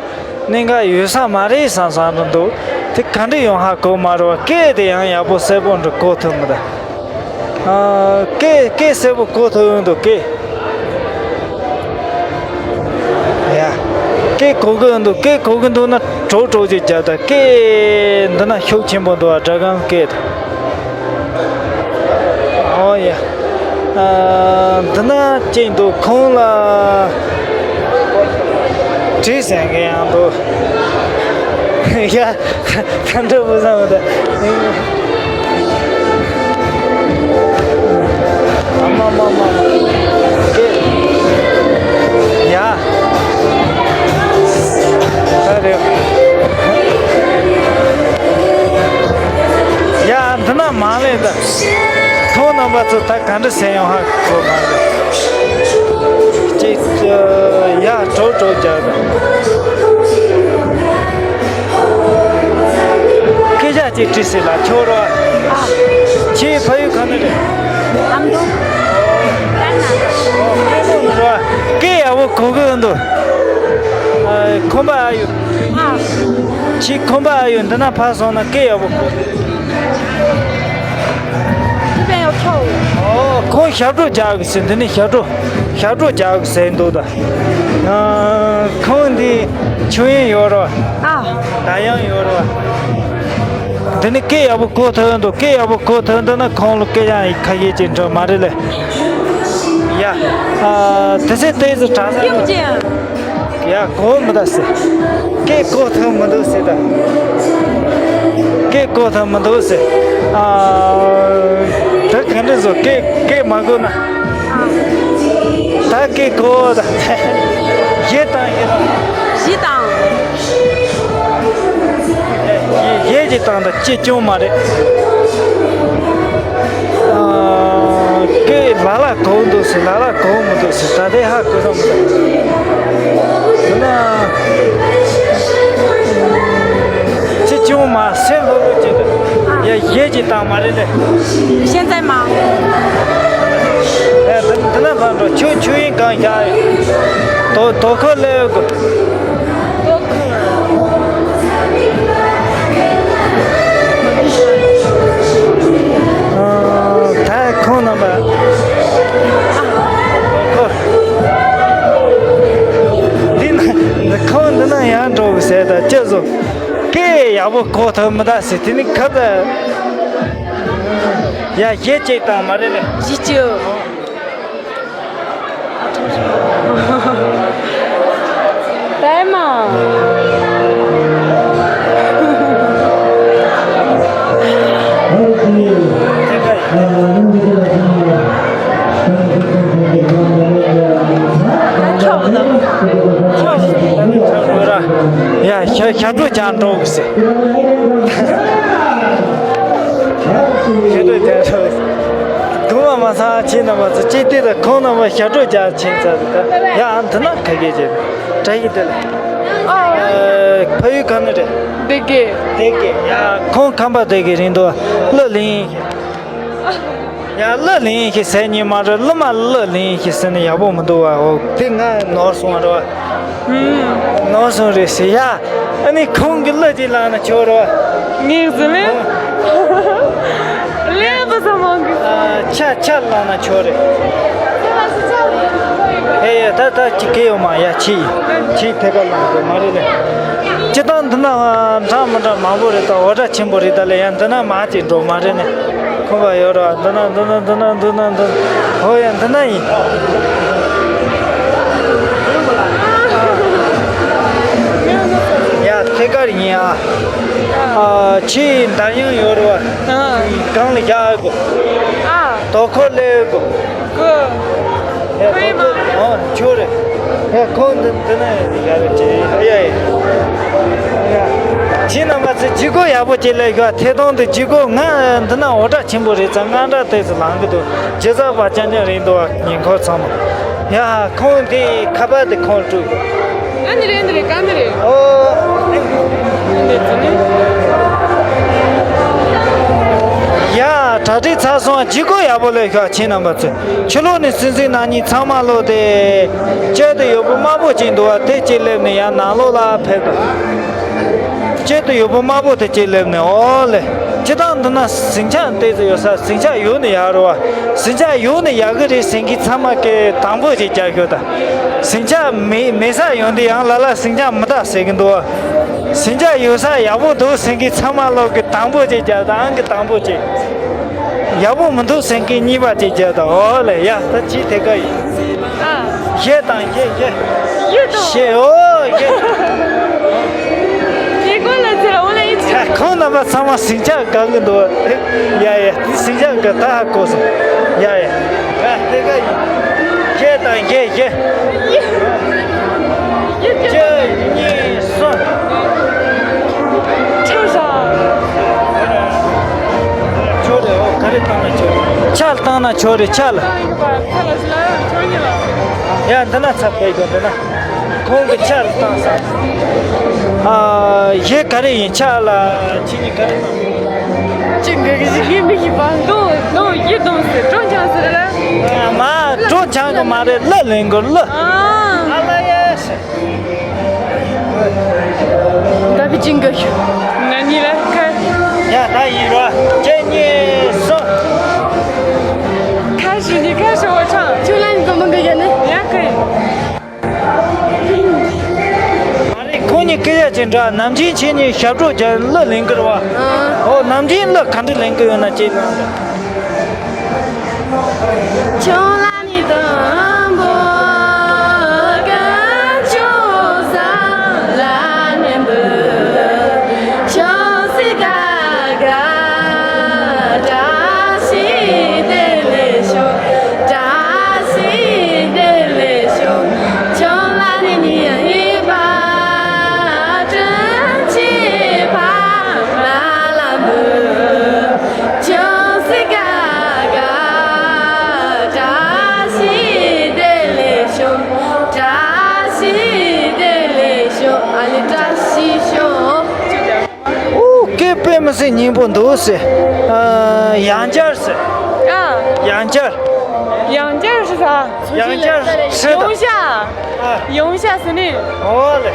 གནད་འགག་ཡོད་ས་མ་རེད་བསམ་བསམ་རུ་འདུག་དེ་ག་འདྲ་ཡོང་ཧ་གོ་མ་རུ་བ་སྐད་དེ་ཡང་ཡག་པོ་གསལ་པོ་འདྲ་གོ་ཐུབ་མི་འདུག་ཨ། སྐད་སྐད་གསལ་པོ་གོ་ཐུབ་ཡོང་འདུག་སྐད། ཡ། སྐད་གོ་གི་ཡོང་འདུག་སྐད་གོ་གི་འདུག་ན་གྲོགས་གྲོགས་ཅིག་རྒྱབ་དང་སྐད་འདི་ན་ཤུགས་ཆེན་པོ་འདུག་ཨ་སྒྲ་གང་སྐད་དང་། ཨོ་ཡ། ཨ། འདི་ན་ཅིག་འདུག་ཁོང་ལ་བྲིས་ཟེར་མཁན་ཡང་འདུག་ཡ། ད་འདྲ་བུ་བཟང་བ་ད། ཨ་མ་མ་མ། ཡ། ད་རེད། ཡ། འདི་ན་མ་ལས་ད། ཁོང་རྣམ་པ་ཚོ་ད་ག་འདྲ་ཟེར་ཡོང་ཧ་གོ་མ་རེད། ཅིག་ཡ་གྲོགས་གྲོགས་རྒྱག་ད། སྐད་ཆ་ཅིག་དྲིས་ཟེར་ལ་ཁྱོད་རོ། ཨ། ཁྱེད་ཕ་ཡུལ་ག་ནས་རེད། ཨ་མདོ། ཀར་ན། སྐད་ཡག་པོ་གོ་གི་ཡོད་འདུག་ཁོམ་པ་ཨ་ཡོད། ཨ། ཁྱེད་ཁོམ་པ་ཨ་ཡོད་འདི་ན་ཕར་སོང་ན་སྐད་ཡག་པོ་གོ། 这边有跳舞。 ཨོ། ཁོང་ཞབས་བྲོ་རྒྱག་གི་ཟེར། འདི་ནི་ཞབས་བྲོ་ཞབས་བྲོ་རྒྱག་གི་ཟེར་འདུག་ད། ཨ། ཁོང་འདི་ཆོས་དབྱིངས་ཡོད་རོ། ཨ། ད་ཡང་ཡོད་རོ། འདི་ནི་སྐད་ཡག་པོ་གོ་ཐུབ་འདུག་སྐད་ཡག་པོ་གོ་ཐུབ་འདུག་ན་ཁོང་ལ་སྐད་ཡང་ཁ་ཤས་ཅིག་འགྲོ་མ་རེད་ལེ། ཡ། ཨ། དེ་ཚེ་ཏོག་ཙམ་དྲག་ས་རེད། ཡ། གོ་མི་ད་ཟེར། སྐད་གོ་ཐུབ་མི་འདུག་ཟེར་ད། སྐད་གོ་ཐུབ་མི་འདུག་ཟེར། ཨ། ད་ག་འདྲ་བཟོ། སྐད་སྐད་མ་གོ་ན། ད་སྐད་གོ་ད། གཞས་བཏང་གཞས་བཏང་། གཞས་བཏང་། གཞས་ཀྱི་བཏང་ད་ཅི་སྐྱོན་མ་རེད། ཨ། སྐད་ལ་ལ་གོ་འདུག་ཟེར། ལ་ལ་གོ་མི་འདུག་ཟེར། ད་དེ་ཧ་གོ་ས་མི་འདུག་དེ་ན་ཅི་བྱུང་མ་སེམས་ལྷོད་ལྷོད་བྱེད་དུ། ཡ། གཞས་ཀྱི་བཏང་མ་རེད་ལེ། 现在吗？ ཡ། དེ་དེ་ན་ཕར་འགྲོ། ཆུ་ཆུ་ཡིན་གང་བཞག་ཡོད། དོ་དོ་ཁོ་ལེ་གོ། ད་ཁོང་རྣམ་པ། ཁོ། འདི་ན་ཁོང་འདི་ན་ཡང་འགྲོ་གི་ཟེར་ད་ཅི་བཟོ། སྐད་ཡག་པོ་གོ་ཐུབ་མི་ད་ཟེར། དེ་ནི་ཁ་ད། ཡ། གཞས་གཅིག་བཏང་མ་རེད་ལེ། གཞས་གཅིག 对吗？ ཡ། ཞབས་ཞབས་བྲོ་རྒྱག་འགྲོ་གི་ཟེར། ཞབས་བྲོ་རྒྱག་འགྲོ་གི་ཟེར། སྡུག་བསྔལ་མ་ཚང་ཁྱེད་རྣམ་པ་ཚོ་ཅི་སྟེ་དང་ཁོང་རྣམ་པ་ཞབས་བྲོ་རྒྱག་ཕྱིན་ཚར་འདུག་ཡ། ཨ། འདི་ན་ག་གེ་བྱེད་བཀྲ་ཤིས་བདེ་ལེགས། ཨ། ཕ་ཡུལ་ག་ནས་རེད། སྡེ་དགེ། སྡེ་དགེ། ཡ། ཁོང་ཁམས་པ་སྡེ་དགེ་རེད་འདུག་གླུ་ལེན། ཡ། གླུ་ལེན་ཞིག་ཟེར་ཉན་མ་རེད། གླུ་མ་གླུ་ལེན་ཞིག་ཟེར་ན་ཡག་པོ་མི་འདུག་བ། འོ། དེ་ང་ནོར་སོང་བ་རེད་བ། ཨུམ། ནོར་སོང་རེད་ཟེར་ཡ། ཨ་ནི་ཁོང་གི་གླུ་ཅིག་བླངས་ན་ཆོག་རེད་བ། ངས་ཟེར་ལེ། ལེ་བུ་ཚ་མང་གི། ཨ། ཆ་ཆ་བླངས་ན་ཆོག་རེད། ཨེ་ཡ་ད་ད་ཅི་གེ་ཡོད་མ་ཡ་ཆི་ཆི་ཐད་ཀར་བླངས་དགོས་མ་རེད་ལེ། ཅི་ལྟར་འདི་ན་འདྲ་མི་འདྲ་མང་པོ་རེད་ད། འོ་འདྲ་ཆེན་པོ་རེད་ད་ལེ། ཡ་འདི་ན་མ་ཅིག་འགྲོ་མ་རེད་ནས་ཁོམ་པ་ཡོད་ར། འདི་ན་འདི་ན་འདི་ན་འདི་ན་འདི་ན་འདི་ན། ཧོ་ཡ་འདི་ན་ཡིན། ཡ་ཐད་ཀར་ཡིན་ཨ། ཨ་ཆི་འདར་དབྱངས་ཡོད་ར་བ། གང་ལ་རྒྱག་དགོས། ཨ། དོ་ཁོ་ལེ་གོ། གོ། ཨེ་གོ་གོ། ཨ་ཆོ་རེ། ཨེ་ཁོ་འདི་འདི་ན་ཡ་རེ་ཅི་ཡ་ཡ། ཁྱེད་རྣམ་པ་ཚོས་ལྗིད་ཁོག་ཡག་པོ་ཅིག་ལས་ཤོག་ཐད་གཏོང་དུ་ལྗིད་ཁོག་ང་འདི་ན་འོ་དྲག་ཆེན་པོ་རེད་ཙང་ང་འདྲ་ཏོག་ཙམ་ལངས་གི་འདུག་ཇི་ཟ་བ་ཅན་ཅན་རེད་འདུག་ཉིན་ཁོ་ཚང་མ། ཡ་ཁོང་དེ་ཁ་པར་དེ་ཁོང་སྤྲུག་ཨ་ནི་རེད་ནི་རེད་ག་ནི་རེད། ཨོ། ཨ་ནི་ཙི་ནི། ཡ་གྲ་སྒྲིག་ཚར་སོང་། ལྗིད་ཁོག་ཡག་པོ་ལས་ཤོག་ཁྱེད་རྣམ་པ་ཚོས། ཕྱི་ལོགས་ནས་སྲིད་འཛིན་རྣམ་གཉིས་ཚང་མ་ལོག་སྟེ། དཀྱིལ་དུ་ཡོད་པོ་དམར་པོ་ཅིག་འདུག་བ་དེ་གཅིག་སླེབས་ནས་ཡར་ནང་ལོགས་ལ་ཕེབས་དགོས། དཀྱིལ་དུ་ཡོད་པོ་དམར་པོ་དེ་གཅིག་སླེབས་ནས་ཨོ་ལེ། སྤྱིར་བཏང་འདི་ན་ཟིང་ཆ་ཏོག་ཙམ་ཡོད་ས། ཟིང་ཆ་ཡོད་ན་ཡག་རེད་བ། ཟིང་ཆ་ཡོད་ན་ཡག་གི་རེད་ཟེར་མཁན་ཚང་མ་གིས་དང་པོ་ཅིག་རྒྱག་ཤོག་ད། ཟིང་ཆ་མེད་མེད་ས་ཡོང་དུས་ཡང་ལ་ལ་ཟིང་ཆ་མི་རྟག་ཟེར་གི་འདུག་བ། ཟིང་ཆ་ཡོད་ས་ཡག་པོ་འདུག་ཟེར་མཁན་ཚང་མ་ལོག་གི་དང་པོ་ཅིག་རྒྱག་ད། ཨང་གི་དང་པོ་ཅིག་ཡག་པོ་མི་འདུག་ཟེར་མཁན་གཉིས་པ་ཅིག་རྒྱག་ད། ཨོ་ལེ་ཡ་ད་ཅི་ཐད་ཀ་ཡིན། ཨ། ཞེ་དང་ཞེ་ཞེ། ཡོད་དོ། ཞེ་ཨོ་ཞེ། ཞེ་ཀོ་ལ་ཚེ་ཨོ་ལ་ཡིན་ཚེ། ཁོང་རྣམ་པ་ཚང་མ་ཟིང་ཆ་དགའ་གི་འདུག་ཡ་ཡ་ཟིང་ཆ་དགའ་ད་ཧ་གོ་སོང་། ཡ་ཡ། ཨ་ཐད་ཀ་ཡིན། ཞེ་དང་ཞེ་ཞེ། ཡོད་དོ། གཅིག་གཉིས་གསུམ། ཆོག་ཤག་ཆོག་རེད། ཨོ་ག་རེ་བཏང་ན་ཆོག་རེད། ཆ་བཏང་ན་ཆོག་རེད་ཆ་ལ། ཡ་འདི་ན་ཚབ་པའི་གོ་འདི་ན། ཁོང་གི་ཆ་ལ་བཏང་ས། ཨ་གཞས་ག་རེ་ཡིན་ཆ་ལ་ཁྱེད་གཉིས་ག་རེ་བཏང་། ཅི་འགའ་གི་ཞིག་གིས་མི་ཤེས་པ་འདུག་འདུག་ཡིད་དུ་ཟེར་སྤྲོ་འཆམ་ཟེར་རེད། མ་སྤྲོ་འཆམ་གི་མ་རེད། གླུ་ལེན་དགོས་གླུ། ཨ། ཨ་ལ་ཡེ་ཤེ། ད་བི་ཅིང་ག་ཤུ། ང་གཉིས་ལ་ཁ། ཡ་ད་ཡིན་རོ། གཅིག་གཉིས་གསུམ། ཁ་ཤུ་ནི་ཁ་ཤུ་བ་ཆང་། ཆུ་ལན་གོ་མོ་ག་ཡ་ནི། ཡ་ཁ་ཡིན། མ་རེད་ཁོང་གཉིས་སྐད་ཆ་ཅིག་འདྲ། ནམ་རྒྱུན་ཁྱེད་གཉིས་ཞབས་བྲོ་རྒྱག་གླུ་ལེན་གི་རེད་བ། ཨོ་ནམ་རྒྱུན་གླུ་ག་འདྲ་ལེན་གི་ཡོད་ན་ཅིག་ལབ། ཁྱོད་ལ་ནི་དང་པོ་ཀ་ཅོ་ས་ལ་ནི་འབུ་ཆོ་སི་ཀ་ཀ་བཀྲ་ཤིས་བདེ་ལེགས་ཤོག་བཀྲ་ཤིས་བདེ་ལེགས་ཤོག་ཁྱོད་ལ་ནི་ནི་ཡ་ཧི་པ་བཀྲ་ཤིས་ཕ་མ་ལ་འབུ། ཆོས་སི་ཀ་ཀ་བཀྲ་ཤིས་བདེ་ལེགས་ཤོག་བཀྲ་ཤིས་བདེ་ལེགས་ཤོག་ཨ་ལེ་བཀྲ་ཤིས་ཤོག་ཨོ་སྐད་དཔེ་མི་སྲིད་སྙན་པོ་འདུག་ཟེར། ཨ་ཡང་བསྐྱར་ཟེར། ཨ། ཡང་བསྐྱར། ཡང་བསྐྱར་ཟེར། ཡང་བསྐྱར་ཟེར། ཡོང་ཤག་ཨ། ཡོང་ཤག་ཟེར་ནི། ཨོ་ལེ།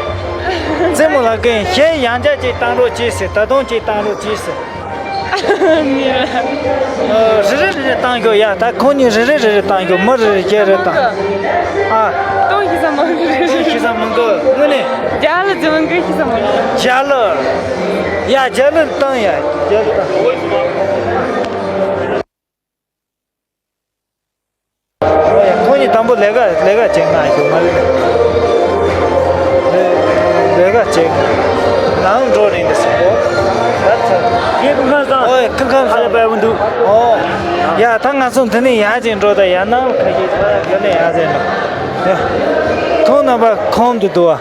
རྩེད་མོ་ལ་ཀན་གཞས་ཡང་བསྐྱར་ཅིག་བཏང་རོགས་གྱིས་ཟེར། ད་དུང་ཅིག་བཏང་རོགས་གྱིས་ཟེར། ཨ། རེ་རེ་རེ་རེ་བཏང་ཤོག་ཡ་ད་ཁོང་གཉིས་རེ་རེ་རེ་རེ་བཏང་ཤོག་མི་རེ་རེ་བརྒྱད་རེ་བཏང་། ཨ། གཏོང་ཤི་ས་མང་གི་རེད། གཏོང་ཤི་ས་མང་གི་དངོས་གནས། རྒྱ་ལ་རྫི་མང་གི་ཤི་ས་མང་གི་རྒྱ་ལ། ཡ་རྒྱ་ལ་བཏང་ཡ་རྒྱ་ལ་བཏང་། ཁོང་གཉིས་དང་པོ་ལས་ཀ་ལས་ཀ་བྱེད་ང་ཞུ་མ་རེད། ལས་ཀ་བྱེད་ནང་འགྲོ་རིང་དུ་སོང་གོ་ད་ཚར། ཁྱེད་ཀུན་ཁང་བཟང་། ཨོ་ཁུར་ཁང་ཧ་ལས་པའི་འུ་འདུག་ཨོ། ཡ་ད་ང་ཚོ་འདི་ནས་ཡར་ཅིག་འགྲོ་ད་ཡར་ནང་ཁ་ཤས་འགྲོ་ཡ་འདི་ནས་ཡར་ཅིག་འགྲོ། ཡ། ཁོང་རྣམ་པ་ཁོམ་དུ་འདུག་ཨ།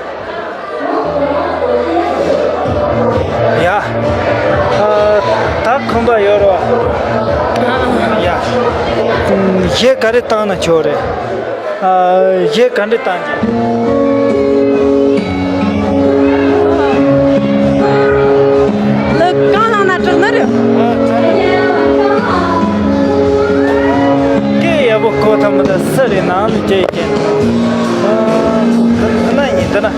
ཡ། ཨ། ད་ཁོམ་པ་ཡོད་རོ། ཡ། གཞས་ག་རེ་བཏང་ན་ཆོག་རེད། ཨ། གཞས་ག་འདྲ་བཏང་གི། ལག་གང་ལངས་ན་དྲག་ནི་རེད། ཨ། དྲག་ནི་རེད། སྐད་ཡག་པོ་གོ་ཐུབ་མི་འདུག་སུ་རེད་ནང་ལ་སྐད་ཀྱིན། འདི་ན་ཡིན་འདི་ན།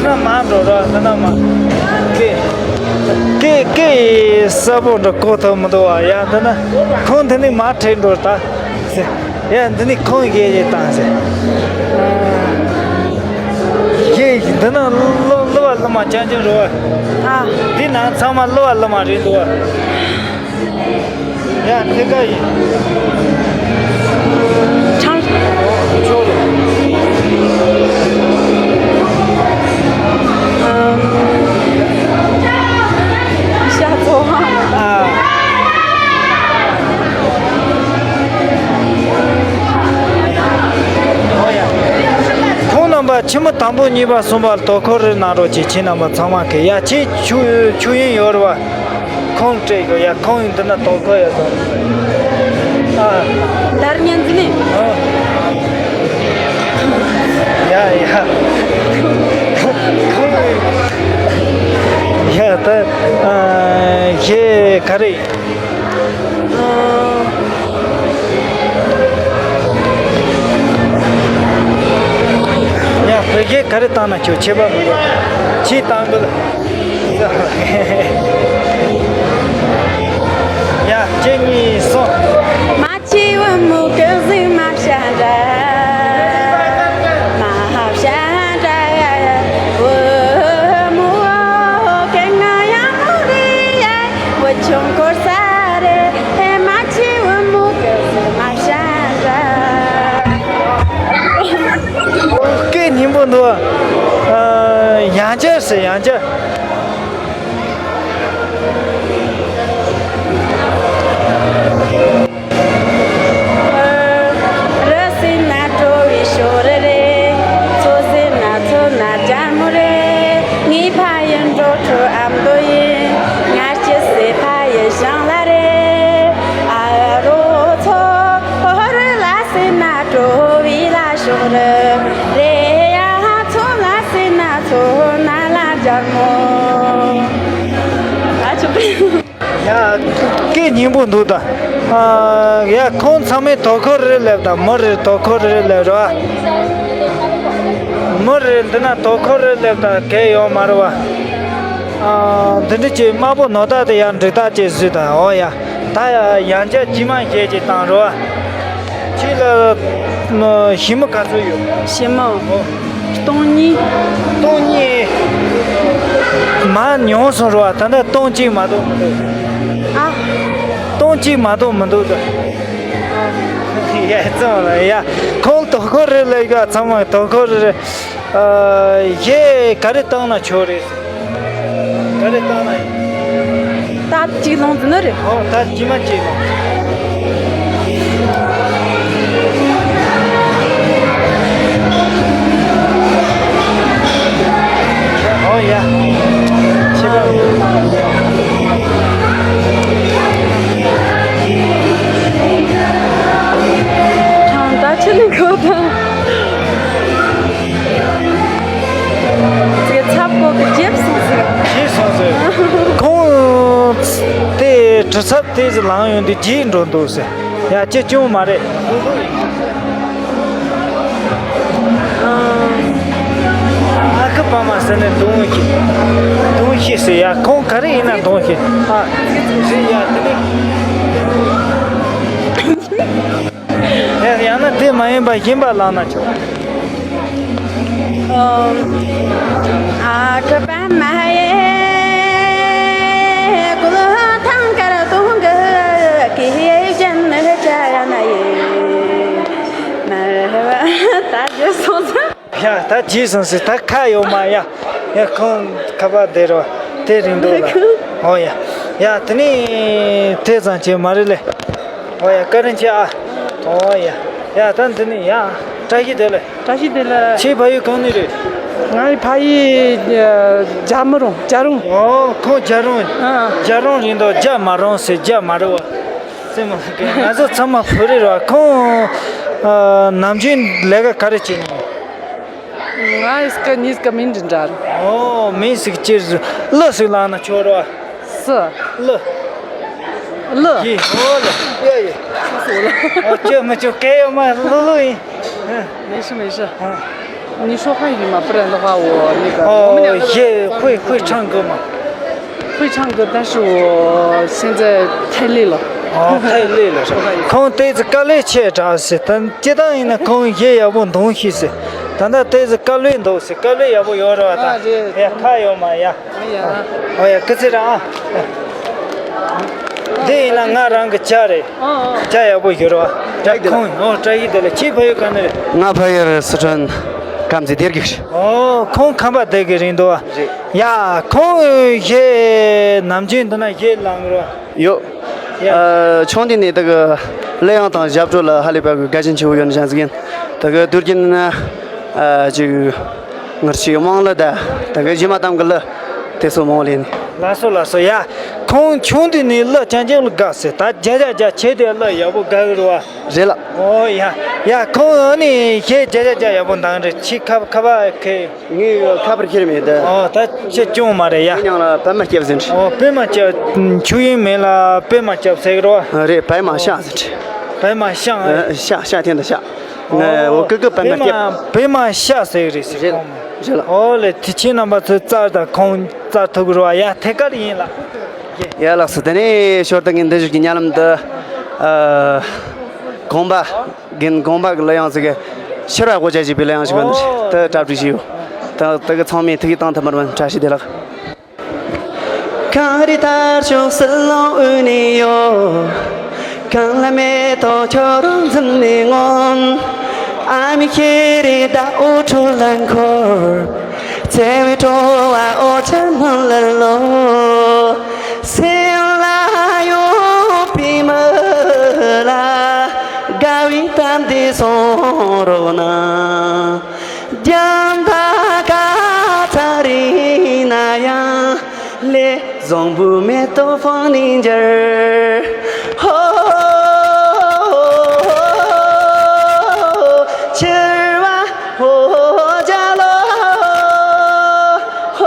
འདི་ན་མར་འགྲོ་རོགས་འདི་ན་མར། སྐད། སྐད་སྐད་ཡིས་ས་ པོ་འདྲ་གོ་ཐུབ་མི་འདུག་བ། ཡ་འདི་ན་ཁོང་འདི་ནས་མར་ཁྲིད་འགྲོ་ད་ཟེར། ཡ་འདི་ནས་ཁོང་གིས་ཡི་བཏང་ཟེར། ཡེ་འདི་ན་གླུ་གླུ་བ་གླུ་མ་ཅན་ཅན་རོ། ཨ། འདི་ན་ཚང་མ་གླུ་བ་གླུ་མ་རེད་འདུག་བ། ཡ་དེ་ག་ཡིན། ཁྲང་། ཤ་ཚོ། ཨ། ཁོང་རྣམ་པ་ཆེན་མོ་དང་པོ་གཉིས་པ་གསུམ་པ་དོ་ཁུར་རེ་གནང་རོགས་གྱིས། ཁྱེད་རྣམ་པ་ཚང་མ་གི། ཡ་ཁྱེད་ཆུ་ཆུ་ཡིན་ཡོད་རེད་བ། ཁོང་སྤྲད་དགོས། ཡ་ཁོང་ཡིན་འདི་ན་དོ་ཁུར་ཡོད་དོ། ཨ། ལར་ཉན་ཟིན་ནི། ཨ། ཡ་ཡ། ཁོང་ཡ་ད། ཨ། ཞེ་ག་རེ། ཡ་བོད་སྐད་ག་རེ་བཏང་ན་ཁྱོད་ཁྱད་པར་མི་འདུག་ཁྱེད་བཏང་དགོས། ཡ་གཅིག་གཉིས་གསུམ། སྐད་སྙན་པོ་འདུག་ཨ། ཡང་བསྐྱར་ཟེར། ཡང་བསྐྱར། ཡ། སྐད་སྙན་པོ་འདུག་ད། ཨ། ཡ་ཁོང་ཚང་མས་དོ་ཁུར་རེ་སླེབས་དང་། མི་རེ་དོ་ཁུར་རེ་སླེབས་རེད་བ། མི་རེ་འདི་ན་དོ་ཁུར་རེ་སླེབས་དང་གལ་ཡོད་མ་རེད་བ། ཨ། འདི་འདྲ་ཅིག་དམར་པོ་ནོར་ད་དེ་ཡང་འགྲིག་ད་ཅིག་བཟོས་དང་། འོ་ཡ། ད་ཡང་བསྐྱར་རྗེས་མ་བཤད་ཅིག་བཏང་རོགས། ཁྱེད་ལ་ཞི་མི་ག་ཚོད་ཡོད། ཞི་མི། ཨོ། སྟོང་གཉིས། སྟོང་གཉིས། མ་ཉུང་སོང་རོགས། ད་ལྟ་སྟོང་གཅིག་མ་གཏོགས་མི་འདུག་ཨ། སྟོང་གཅིག་མ་གཏོགས་མི་འདུག་ད། ཡ་ཙང་ལ་ཡ། ཁོང་དོ་ཁུར་རེ་ལས་ཀ་ཚང་མ་དོ་ཁུར་རེ། ཨ། གཞས་ག་རེ་བཏང་ན་ཆོག་རེད། ག་རེ་བཏང་ན་ཡིན། ད་གཅིག་ལོངས་ཟིན་ནི་རེད། ཨོ། ད་གཅིག་མ་གཅིག་ལོངས། ཨོ་ཡ། ཆེ་བ། གྲངས་ད་ཆི་ནས་གོ་དང་། ཚེ་ཚབ་ཀོ་གི་ཇེབ་སོང་ཟིག་ཇེབ་སོང་ཟིག་ཁོང་དེ་གྲི་ཚབ་དེ་ཟིག་ལངས་ཡོང་དུས་ཇེ་འགྲོ་འདུག་ཟེར། ཡ་ཅི་ཅུང་མ་རེད། ཨ་ཁུ་པ་མ་ཟེར་ནས་དུང་ཤི། དུང་ཤི་ཟེར། ཡ་ཁོང་ག་རེ་ཡིན་ན་དུང་ཤི། ཨ་ཟེར། ཡ་དེ་ནི། ཡང་ན་དེ་མ་ཡིན་པ་གཞན་པ་བླངས་ན་ཆོག་ཡ་ད་ཇི་སོང་ཟེར། ད་ཁ་ཡོད་མ་ཡ། ཡ་ཁོང་ཁ་པར་བསྡད་རོགས། དེ་རིང་འདུག་ལ། ཨོ་ཡ། ཡ་དེ་ནི་དེ་ཙམ་བྱས་མ་རེད་ལེ། ཨོ་ཡ། བཀའ་དྲིན་ཆེ་ཨ། ཨོ་ཡ། ཡ་ད་འདི་ནི་ཡ། བཀྲ་ཤིས་བདེ་ལེགས། བཀྲ་ཤིས་བདེ་ལེགས། ཁྱེད་ཕ་ཡུལ་གང་ནས་རེད། ང་ཡི་ཕ་ཡུལ་རྒྱ་མི་རོང་། རྒྱ་རོང་། ཨོ་ཁོང་རྒྱ་རོང་། ཨ། རྒྱ་རོང་རེད་འདུག་རྒྱ་མ་རོང་ཟེར། རྒྱ་མ་རེད་བ། སེམས་མ་ཁེངས། ང་ཚོ་ཚང་མ་བོད་རིགས་རེད་བ། ཁོང་ཨ་ནམ་རྒྱུན་ལས་ཀ་ག་རེ་བྱེད་ནི། ང་ཡི་སྐད་ཉིས་ཀ་མིན་འདི་འདྲ་རེད། ཨོ་མིན་ཟིག་ཅེར་གླུ་ཟིག་བླངས་ན་ཆོག་རེད་བ། སུ། གླུ། གླུ། ཡི། ཨོ་གླུ། ཡ་ཡི། སུ་སུ་གླུ། ཨོ་ཅོ་མི་ཅོ་གལ་ཡོད་མ། གླུ་གླུ་ཡིན། མེད་ཤི་མེད་ཤི། ཨ། 你说汉语吗？不然的话，我那个，我们两个人。 ཨོ་ཡེ། 会会唱歌吗？会唱歌，但是我现在太累了。哦，太累了是吧？ ཁོང་ཏོག་ཙམ་དཀའ་ལས་ཆེ་དྲགས་ཟེར། ད་སྤྱིར་བཏང་ཡིན་ན་ཁོང་གཞས་ཡག་པོ་འདོན་ཤེས་ཟེར། ད་ལྟ་ཏོག་ཙམ་དཀའ་ལས་འདུག་ཟེར། དཀའ་ལས་ཡག་པོ་ཡོད་རེད་བ། ད་ཨ་རེད། ཡ་ཁ་ཡོད་མ་ཡ། ཨ་ཡ། ཨོ་ཡ། སྐུ་ཚེ་རིང་ཨ། འདི་ཡིན་ན་ང་རང་གི་ཇ་རེད། ཨ་ཨ། ཇ་ཡག་པོ་ཡོད་རེད་བ། ད་ཁོང་། ཨོ། བཀྲ་ཤིས་བདེ་ལེགས། ཁྱེད་ཕ་ཡུལ་ག་ནས་རེད། ང་ཕ་ཡུལ་སི་ཁྲོན་ཁམས་ཚན་སྡེ་དགེ་རེད། ཨོ། ཁོང་ཁམས་པ་སྡེ་དགེ་རེད་འདུག་བ། རེད། ཡ། ཁོང་གཞས་ནམ་རྒྱུན་འདི་ན་གཞས་བླངས་རོགས། ཡོད། ཡ། ཨ། ཆུང་དུས་ནས་ད་གི་གླུ་དབྱངས་དང་ཞབས་བྲོ་ལ་ཧ་ལས་པ་གི་དགའ་ཞེན་ཆེ་བོ་ཡོད་ནི་ཅང་ཟིག་ཡིན། ད་གི་དུས་རྒྱུན་ན་ཨ་ཅིག་ངར་ཅིག་དམངས་གླུ་ད་ད་གི་རྗེས་མ་གཏམ་གི་གླུ་དེ་ཚོ་མང་ལེན། ལགས་སོ་ལགས་སོ། ཡ། ཁོང་ཆུང་དུས་ནས་གླུ་རྐྱང་རྐྱང་ལ་དགའ་ཟེར། ད་རྒྱ་རྒྱ་རྒྱ་ཆེ་དུས་གླུ་ཡག་པོ་དགའ་གི་རེད་བ། རེད་ལགས། ཨོ་ཡ། ཡ། ཁོང་ཨ་ནི་གཞས་རྒྱ་རྒྱ་རྒྱ་ཡག་པོ་འདང་རེད། ཁྱི་ཁ་ཁ་བ་ཁེ། ངས་ཁ་པར་ཁྱེར་མེད་དེ། ཨོ། ད་ཁྱེད་སྐྱོན་མ་རེད་ཡ། ཁྱེད་ཉང་ལ་པད་མ་སྐྱབས་ཟེར། ཨོ། པད་མ་སྐྱབས། ཆུ་ཡིན་མེད་ལ་པད་མ་སྐྱབས་ཟེར་གི་རོ། རེད། པད་མ་ཤ་ཟེར། པད་མ་ཤ། ཨ། ཤ་ཤ་དེ་འདི་ཤ། ཨོ། ངས་འོ་ཀི་ཀི་པད་མ་སྐྱབས། པད་མ་ཤ་ཟེར་གི་རེད་ཟེར། རེད་ཁོང་། རེད་ལགས། ཨོ་ལེ། དེ་ཁྱེད་རྣམ་པ་ཚོས་བཙལ་དང་ཁོང་བཙལ་ཐུབ་གི་རོ། ཡ། ཐད་ཀར་ཡིན་ལགས། ཡ་ལགས་སོ། དེ་ནས་ཞོར་དུ་ངས་འདི་བཞུགས་ཀྱི་ཉ་ལམ་དུ། ཨ། གོང་པ། རྒན་གོང་པ་གི་གླུ་དབྱངས་ཟིག་གི་ཕྱིར་བ་སྒོ་ལྕགས་ཞེས་པའི་གླུ་དབྱངས་ཞིག་བ་འདི་ཨོ། དེ་གྲ་སྒྲིག་བྱས་ཡོད། ད་དེ་གི་ཚང་མས་ཐུགས་ཡིད་གཏོང་ཐུབ་པར་བཀྲ་ཤིས་བདེ་ལེགས། གངས་རི་དར་ལྕོག་བསིལ་རླུང་དབུས་ནས་གཡོ། གངས་ལ་མེ་ཏོག་ཁྱོད་རང་འཛུམ་ནས་ངོམ། ཨ་མའི་ཤེས་རིག་ཟླ་འོད་འཕྲོ་ལ་འཁོར། བརྩེ་བའི་བྲོ་བ་འོ་ཅག་སྣང་ལ་ལོ། སེམས་ལ་ཡོད་པའི་མི་ལ་དགའ་བའི་གཏམ་འདི་གསུང་རོགས་གནང་། རྒྱང་མཐའ་ག་ཚ་རིང་ན་ཡང་། ལས་བཟང་པོའི་མེ་ཏོག་སྤང་ནས་འགྱུར། ཧོ། ཕྱིར་བ་ཧོ་རྒྱ་ལོ། ཧོ།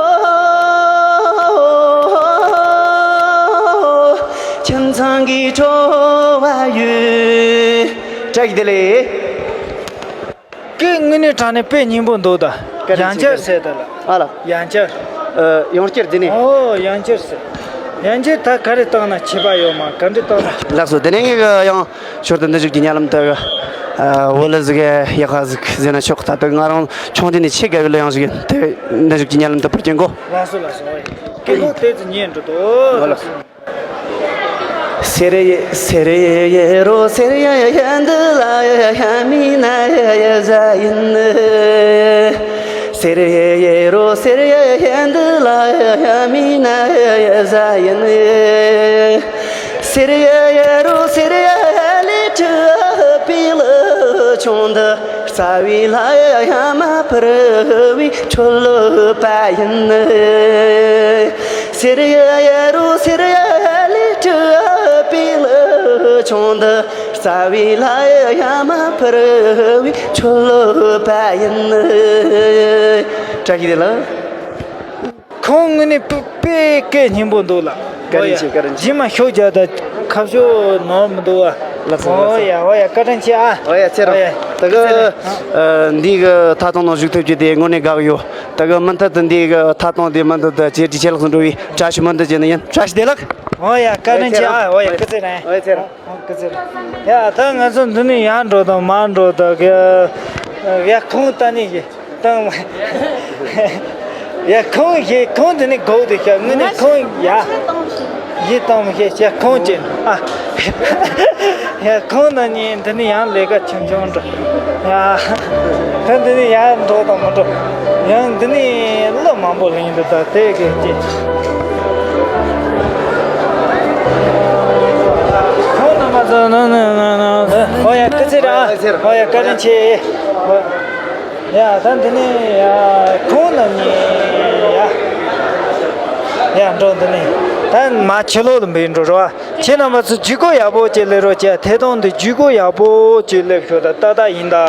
ཁྱིམ་ཚང་གི་ཁྲོ་བ་ཡོད། བཀྲ་ཤིས་བདེ་ལེགས། སྐད་དངོས་གནས་དྲང་གནས་དཔེ་སྙན་པོ་འདུག་ད། བཀའ་དྲིན་ཆེ། ཡང་བསྐྱར་ཟེར་ད་ལ། ཨ་ལ། ཡང་བསྐྱར། ཨ། ཡང་བསྐྱར་འདི་ནས། ཨོ། ཡང་བསྐྱར་ཟེར། ཡང་བསྐྱར་ད་ག་རེ་བཏང་ན་ཁྱད་པར་ཡོད་མ། ག་འདྲ་བཏང་ན་ཁྱད་པར། ལགས་སོ། དེ་ནས་ངས་ཡང་ཞོར་དུ་འདི་བཞུགས་ཀྱི་ཉ་ལམ་དུ། ཨ། བོད་གླུ་ཟིག་ཡག་ག་ཟིག་ཟེར་ན་ཆོག་ད་ལྟ་ང་རང་ཆུང་དུས་ནས་ཆེས་དགའ་བའི་གླུ་དབྱངས་ཤིག་ཡིན། དེ་འདི་བཞུགས་ཀྱི་ཉ་ལམ་དུ་བུར་གྱིན་གོ། ལགས་སོ་ལགས་སོ། ཨོ་ཡ། སྐད་ལོག་དེ་ཚོ་ཉན་འགྲོ་དོ། ཨོ་ལགས་སོ། བཀྲ་ཤིས་བདེ་ལེགས། ཁོང་དངོས་གནས་དཔེ་དཔེ་སྐད་སྙན་པོ་འདུག་ལགས། བཀའ་དྲིན་ཆེ། བཀའ་དྲིན་ཆེ། རྗེས་མ་ཤོག་རྒྱག་ད་ཁ་ཕྱོགས་ནོར་མི་འདུག་བ། ལགས་སོ། ཨོ་ཡ། ཨོ་ཡ། བཀའ་དྲིན་ཆེ་ཨ། ཨོ་ཡ། ཚེ་རིང་། ཨོ་ཡ། ད་གི་ཨ་འདི་གི་ཐད་གཏོང་ནང་ཞུགས་ཐུབ་རྒྱུ་དེ་དངོས་གནས་དགའ་གི་ཡོད། ད་གི་མུ་མཐུད་དུ་འདི་གི་ཐད་གཏོང་དེ་མུ་མཐུད་དུ་ཇེ་སྡུག་ཇེ་ལེགས་སུ་འགྲོ་བའི་བཀྲ་ཤིས་སྨོན་འདུན་བྱས་ནི་ཡིན། བཀྲ་ཤིས་བདེ་ལེགས། ཨོ་ཡ། བཀའ་དྲིན་ཆེ་ཨ། ཨོ་ཡ། སྐུ་ཚེ་རིང་། ཨོ་ཡ། ཚེ་རིང་། ཨོ། སྐུ་ཚེ་རིང་། ཡ། ད་ང་ཚོ་འདི་ནས་ཡར་འགྲོ་དང་མར་འགྲོ་དང་གི། ཡ། ཁོང་ལྟ་ནི་གི་དང་། ཡ། ཁོང་གི་ཁོང་འདི་ནས་སྒུག་དེ་ཤག་དངོས་གནས་ཁོང་ཡ། ཡིད་གཏོང་མི་ཤེས་ཤག་ཁོང་ཅན་ཨ། ཡ། ཁོང་ན་ནི་འདི་ནས་ཡང་ལས་ཀ་ཆུང་ཆུང་འགྲོ། ཡ། ད་འདི་ནས་ཡར་འགྲོ་དང་མི་འགྲོ། ཡང་འདི་ནས་གླུ་མང་པོ་ལེན་འདུག་ད་དེ་གི་ཅི། ཁོང་རྣམ་པ་ཚོ་ནང་ནང་ནང་ནང་། ཨོ་ཡ། སྐུ་ཚེ་རིང་། ཨོ་ཡ། བཀའ་དྲིན་ཆེ། ཡ། ད་འདི་ནས་ཡ། ཁོང་རྣམ་གཉིས་ཡ། ཡ། འགྲོ་འདི་ནས། ད་མར་ཕྱི་ལོགས་ལ་འབུད་འགྲོ་རོགས། ཁྱེད་རྣམ་པ་ཚོ་བརྒྱུད་སྐུར་ཡག་པོ་ཅིག་སླེབས་རོགས་བྱས། ཐད་གཏོང་འདི་བརྒྱུད་སྐུར་ཡག་པོ་ཅིག་སླེབས་ཤོག་ད་ཏག་ཏག་ཡིན་ད། ཨ།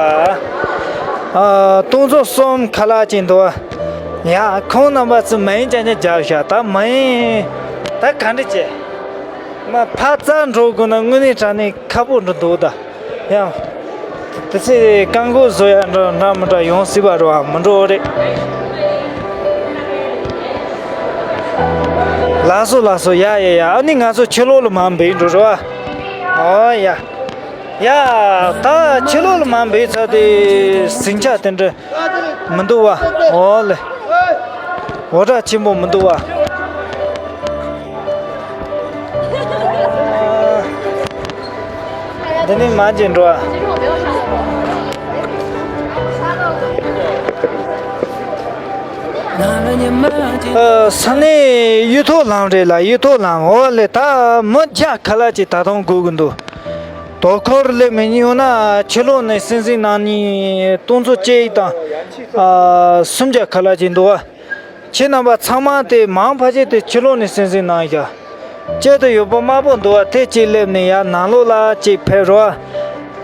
སྟོང་ཚོ་གསུམ་ཁ་ལག་ཅིག་འདུག་བ། ཡ། ཁོང་རྣམ་པ་ཚོ་མ་ཡིན་ཅག་ཉག་རྒྱབ་ཤག་ད་མ་ཡིན། ད་ག་འདྲ་བྱས། མ་ཕར་བཙལ་འགྲོ་དགོས་ན་དངོས་གནས་དྲང་གནས་ཁག་པོ་འགྲོ་འདུག་ད། ཡང་། དེ་ཚེ་རྐང་འཁོར་བཟོ་ཡ་འདྲ་འདྲ་མི་འདྲ་ཡོང་སྲིད་པ་རེད་བ། མི་འགྲོ་རེད། ལགས་སོ་ལགས་སོ། ཡ་ཡ་ཡ། ཨ་ནི་ང་ཚོ་ཕྱི་ལོགས་ལ་མར་འབུད་འགྲོ་རོགས། ཨོ་ཡ། ཡ། ད་ཕྱི་ལོགས་ལ་མར་འབུད་ཚར་དུས་ཟིང་ཆ་དེ་འདྲ་མི་འདུག་བ། ཨོ་ལེ། འུར་སྒྲ་ཆེན་པོ་མི་འདུག་བ། འདི་ནས་མར་ཅིག་འགྲོ་ཨ། ཨ། ས་གནས་གཡུ་ཐོག་ལམ་རེད་ལ། གཡུ་ཐོག་ལམ། འོ་ལེ། ད་མི་བརྒྱ་ཁ་ལག་ཅིག་ད་དུང་སྒུག་གི་འདུག་དོ་ཁུར་སླེབས་མི་ཉུང་ན་ཕྱི་ལོགས་ནས་སྲིད་འཛིན་ནང་ནས་སྟོང་ཚོ་གཅིག་དང་། ཨ། སུམ་བརྒྱ་ཁ་ལག་ཅིག་འདུག་ཨ། ཁྱེད་རྣམ་པ་ཚང་མ་དེ་མང་ཕལ་ཆེར་དེ་ཕྱི་ལོགས་ནས་སྲིད་འཛིན་གནང་བཞག་དཔྱིད་དུ་ཡོད་པོ་དམར་པོ་འདུག་བ། དེ་གཅིག་སླེབས་ནས་ཡར་ནང་ལོགས་ལ་གཅིག་ཕེབས་རོགས།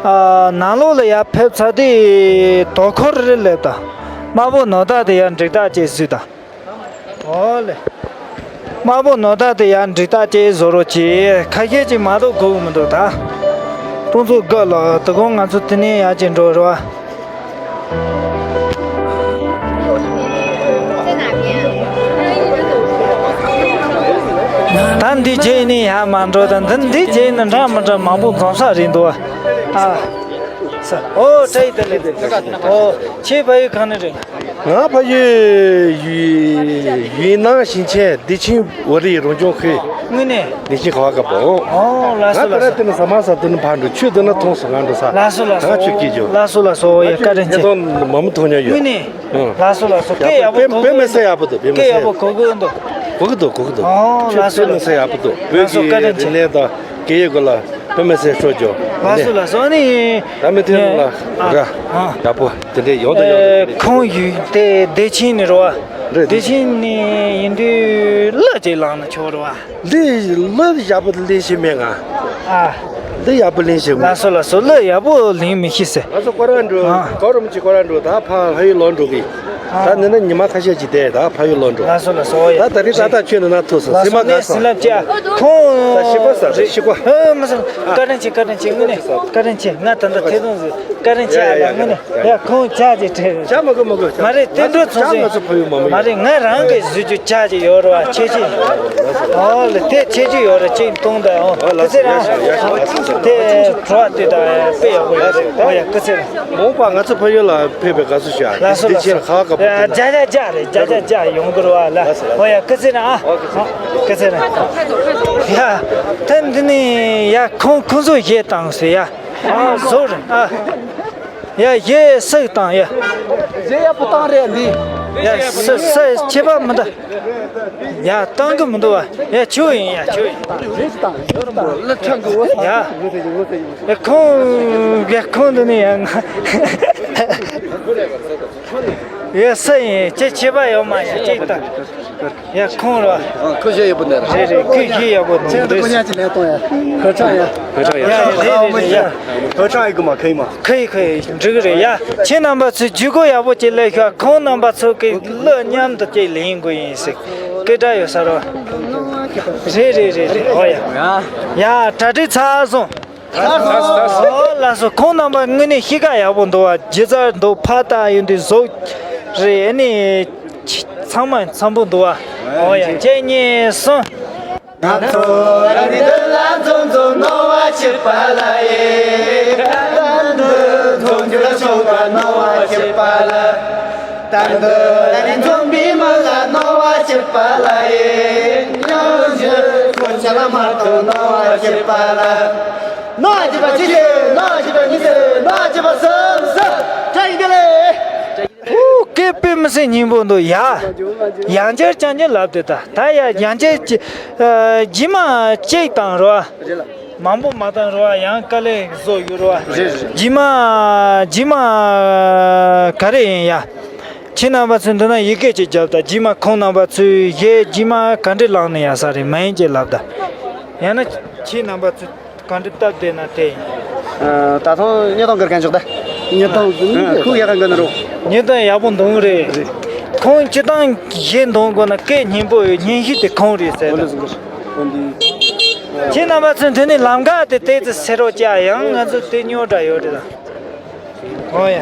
ཨ། ནང་ལོགས་ལ་ཡར་ཕེབས་ཚར་དུས་དོ་ཁུར་རེ་སླེབས་དང་། དམར་པོ་ནོར་བདག་དེ་ཡར་འགྲིག་རྟགས་གཅིག་བཟོས་དང་། ཨོ་ལེ། དམར་པོ་ནོར་བདག་དེ་ཡར་འགྲིག་རྟགས་གཅིག་བཟོ་རོགས་གྱིས། ཁ་ཤས་ཅིག་མ་གཏོགས་སྒུག་མི་འདུག་ད་སྟོང་ཚོ་དགུ་ལ་དོ་དགོང་ང་ཚོ་དེ་ནས་ཡར་གཅིག་འགྲོ་རོགས། ད་འདི་བྱས་ནས་ཡར་མར་འགྲོ་དང་། འདི་འདི་བྱས་ནས་འདྲ་མི་འདྲ་མང་པོ་འཛོམས་ས་རེད་འདུག་ཨ། ཨོ་བཀྲ་ཤིས་བདེ་ལེགས། ཨོ་ཁྱེད་ཕ་ཡུལ་གང་ནས་རེད། ང་ཕ་ཡུལ་ཡུན་ཡུན་ནན་ཞིང་ཆེན་བདེ་ཆེན་ཝ་རི་རང་སྐྱོང་ཁུལ། དངོས་གནས། བདེ་ཆེན་ཁ་བ་དཀར་པོ། ཨོ་ལགས་སོ་ལགས་སོ། ང་དེ་ན་ས་མ་ས་དེ་ན་ཕར་འགྲོ། ཆུ་དེ་ན་མཐོང་སོང་། ང་འགྲོ་ས། ལགས་སོ་ལགས་སོ། ང་ཆུ་སྐྱིད་ཅོ། ལགས་སོ་ལགས་སོ། ཡ་བཀའ་དྲིན་ཆེ། ཐེ་གཏོང་མ་མཐོང་ཉོ་ཡོད། དངོས་གནས། ཨང་། ལགས་སོ་ལགས་སོ། སྐད་ཡག་པོ་གོ་གི་འདུག་སྐད་ཡག་པོ་གོ་གི་འདུག་གོ་གི་འདུག་གོ་གི་འདུག་ཨོ་ལགས་སོ་ལགས་སོ། སྐད་ཡག་པོ་འདུག་བོད་ཀྱི་རིག་གནས་དང་སྐད་ཡིག་སྐོར་ལ་དཔེ་མི་སྲིད་སྤྲོ་སྐྱོ། ལགས་སོ་ལགས་སོ། ཨ་ནི། ད་མི་ཐོན་ལ་ར་ཡག་པོ་དེ་འདྲས་ཡོང་དང་ཡོང་དང་། ཁོང་ཡུལ་དེ་བདེ་ཆེན་ནས་རེད་བ། བདེ་ཆེན་ནས་ཡིན་དུས་གླུ་ཅིག་བླངས་ན་ཆོག་རེད་བ། འདི་གླུ་ཡག་པོ་ལེན་ཤེས་མེད་ང་། ཨ། འདི་ཡག་པོ་ལེན་ཤེས་མེད། ལགས་སོ་ལགས་སོ། གླུ་ཡག་པོ་ལེན་མི་ཤེས་ཟེར། ང་ཚོ་སྐོར་ར་འགྲོ། ཨ། གོ་རུམ་གྱི་སྐོར་ར་འགྲོ། ད་ཕ་ཕ་ཡུལ་ལོག་འགྲོ་གི། ད་ནི་ན་ཉི་མ་ཁ་ཤས་ཅིག་བསྡད། ད་ཕ་ཡུལ་ལོག་འགྲོ། ལགས་སོ་ལགས་སོ། ཡ། ད་ད་རིང་ད་ལྟ་ཁྱོད་ནི་ན་ཐུག་སོང་། ལགས་སེམས་པ་སོ། དགའ་ནས་སོང་། བྱ་ཁོང་། ད་ཤི་པ་ཟ། ད་ཤི་པ། ཧ་མ་སོང་། བཀའ་དྲིན་ཆེ། བཀའ་དྲིན་ཆེ། དངོས་གནས་བཀའ་དྲིན་ཆེ། ང་ད་ལྟ་ཐེ་ཚོམ་ཟིག་བཀའ་དྲིན་ཆེ། ཡ་ཡ་ཡ། དངོས་གནས། ཡ། ཁོང་ཇ་ཅིག་སྤྲད། ཇ་མ་དགོས་མ་དགོས། མ་རེད། དེ་འགྲོ་ཚོང་ཟིན། ང་ཚོ་ཕ་ཡུལ་མ་མ་རེད། ང་རང་གི་བཟོས་རྒྱུ་ཇ་ཅིག་ཡོད་རེད་བ། ཁྱེད་ཀྱིས། ཨོ་ལེ། དེ་ཁྱེད་ཀྱི་ཡོད་རེད། ཅིག་གཏོང་དང་། ཨོ་ཨོ་ལགས་སོ། ཡ་ཤ་ཡ་ཤ། ལགས་སོ། དེ་བྲོ་བ་དེ་དང་དཔེ་ཡག་པོ་ཡོད་རེད། ཨོ་ཡ། སྐུ་ཚེ་རིང་། མོ་པ་ང་ཚོ་ཕ་ཡུལ་ལ་ཕེབས་པའི་དགའ་བསུ་ཞུ། ལགས་སོ་ལགས་སོ། དེ་ཆེན་ཁ་བ་དཀར་པོ་དེ་ལ། ཇ་ཇ་ཇ་རེད། ཇ་ཇ་ཇ་ཡོང་གི་རེད་བ་ལ། ལགས་སོ་ལགས་སོ། ཨོ་ཡ། སྐུ་ཚེ་རིང་ཨ། ཨོ་སྐུ་ཚེ་རིང་། ཡ། ད་འདི་ནས་ཡ་ཁོང་ཁོང་ཚོ་གཞས་བཏང་ཟེར་ཡ། ཨ་བཟོ་རེད་ཨ། ཡ་གཞས་སུ་བཏང་ཡ། གཞས་ཡག་པོ་བཏང་རེད་འདི། ཡ་སུ་སུ་ཁྱད་པར་མི་འདུག་ཡ་བཏང་གི་མི་འདུག་བ། ཡ་ཁྱོད་ཡིན། ཡ་ཁྱོད་ཡིན། ཡ། ཡ་ཁོང་། ཡ་ཁོང་འདི་ནས་ཡ་ང་། ཡ་སུ་ཡིན། ཅི་ཁྱད་པར་ཡོད་མ། ཡ་ཅིག་ད། ཡ་ཁོང་ར། ཨ། ཁོ་གཞས་ཡག་པོ་འདུག་རེད་རེད། ཁོས་གཞས་ཡག་པོ་འདུག་ཁྱེད་ཚོ་ཀུ་ཉག་ཅིག་ལེན་གཏོང་ཡ། ཧུར་ཐག་ཡ། ཧུར་ཐག་ཡ། ཡ་རེད་རེད་རེད་ཡ། ཧུར་ཐག་ཡི་གུ་མ་ཁེ་ཡི་མ། ཁེ་ཡི་ཁེ་ཡི། འགྲིག་གི་རེད་ཡ། ཁྱེད་རྣམ་པ་ཚོས་བརྒྱུད་སྐུར་ཡག་པོ་ཅིག་སླེབས་ཤོག་ཁོང་རྣམ་པ་ཚོ་གི་གླུ་མཉམ་དུ་ཅིག་ལེན་དགོས་ཡིན་ཟེར། སྐད་སྒྲ་ཡོད་ས་རོ། རེད་རེད་རེད་རེད། ཨོ་ཡ། ཡ་གྲ་སྒྲིག་ཚར་སོང་། ཨོ་ལགས་སོ། ཁོང་རྣམ་པ་དངོས་གནས་གཤིས་ཀ་ཡག་པོ་འདུག་བ། སྒྱུ་རྩལ་འདུག་ཕར་ལྟ་ཡོང་དུས་གཟུགས་རེད། ཨ་ནི་ཚང་མ་འཚམ་པོ་འདུག་བ། ཨོ་ཡ། གཅིག་གཉིས་གསུམ། ང་ཚོ་རང་གི་དོན་ལ་འཛོམས་འཛོམས་སྣང་བ་སྐྱིད་པ་ལ་ཡེ། གཏན་དུ་འཛོམས་རྒྱུ་ལ་ཆོག་པ་སྣང་བ་སྐྱིད་པ་ལ། གཏན་དུ་རང་གི་འཛོམས་པའི་མི་ལ་སྣང་བ་སྐྱིད་པ་ལ་ཡེ། ཡང་བཞི་ཁོ་ཆ་ལ་མ་གཏོགས་སྣང་བ་སྐྱིད་པ་ལ། ནོར་གྱི་པ་ཅི་ཟེར། ནོར་གྱི་པ་ཉི་ཟེར། ནོར་གྱི་པ་སུམ་ཟེར། བཀྲ་ཤིས་བདེ་ལེགས། ཨུ། སྐད་དཔེ་མི་སྲིད་སྙན་པོ་འདུག་ཡ། ཡང་བསྐྱར་རྐྱང་རྐྱང་ལབ་དེ་ད། ད་ཡ་ཡང་བསྐྱར་ཅི། ཨ། རྗེས་མ་གཅིག་བཏང་རོགས། མང་པོ་མ་བཏང་རོགས། ཡང་དཀའ་ལས་བཟོ་ཡོད་རོགས། རྗེས་མ་རྗེས་མ་ག་རེ་ཡིན་ཡ། ཁྱེད་རྣམ་པ་ཚོས་འདི་ན་ཡི་གེ་ཅིག་བརྒྱབ་ད། རྗེས་མ་ཁོང་རྣམ་པ་ཚོས་གཞས་རྗེས་མ་ག་འདྲས་བླངས་ནས་ཡ་ས་རེད། མ་ཡིན་ཅིག་ལབ་ད། ཡང་ན་ཁྱེད་རྣམ་པ་ཚོས། གང་འདྲ་སྟབས་བདེ་ན་དེ་ཡིན། ཨ། ད་ཐོང་ཉེ་དང་གར་གན་ཆོག་ད། ཉེ་དང་ཁུག་ཡག་གན་གན་རོ། ཉེ་དང་ཡག་པོ་འདུག་རེད། ཁོང་སྤྱི་བཏང་གཞས་འདོན་དགོས་ན་སྐད་སྙན་པོ་ཡོད། སྙན་ཞུ་དེ་ཁོང་རེད་ཟེར་ད། ཁྱེད་རྣམ་པ་ཚོས་འདི་ནས་ལམ་ཁ་དེ་ཏོག་ཙམ་སེ་རོགས་བྱས། ཡང་ང་ཚོ་དེ་རྙོག་དྲ་ཡོད་རེད་ད། ཨོ་ཡ།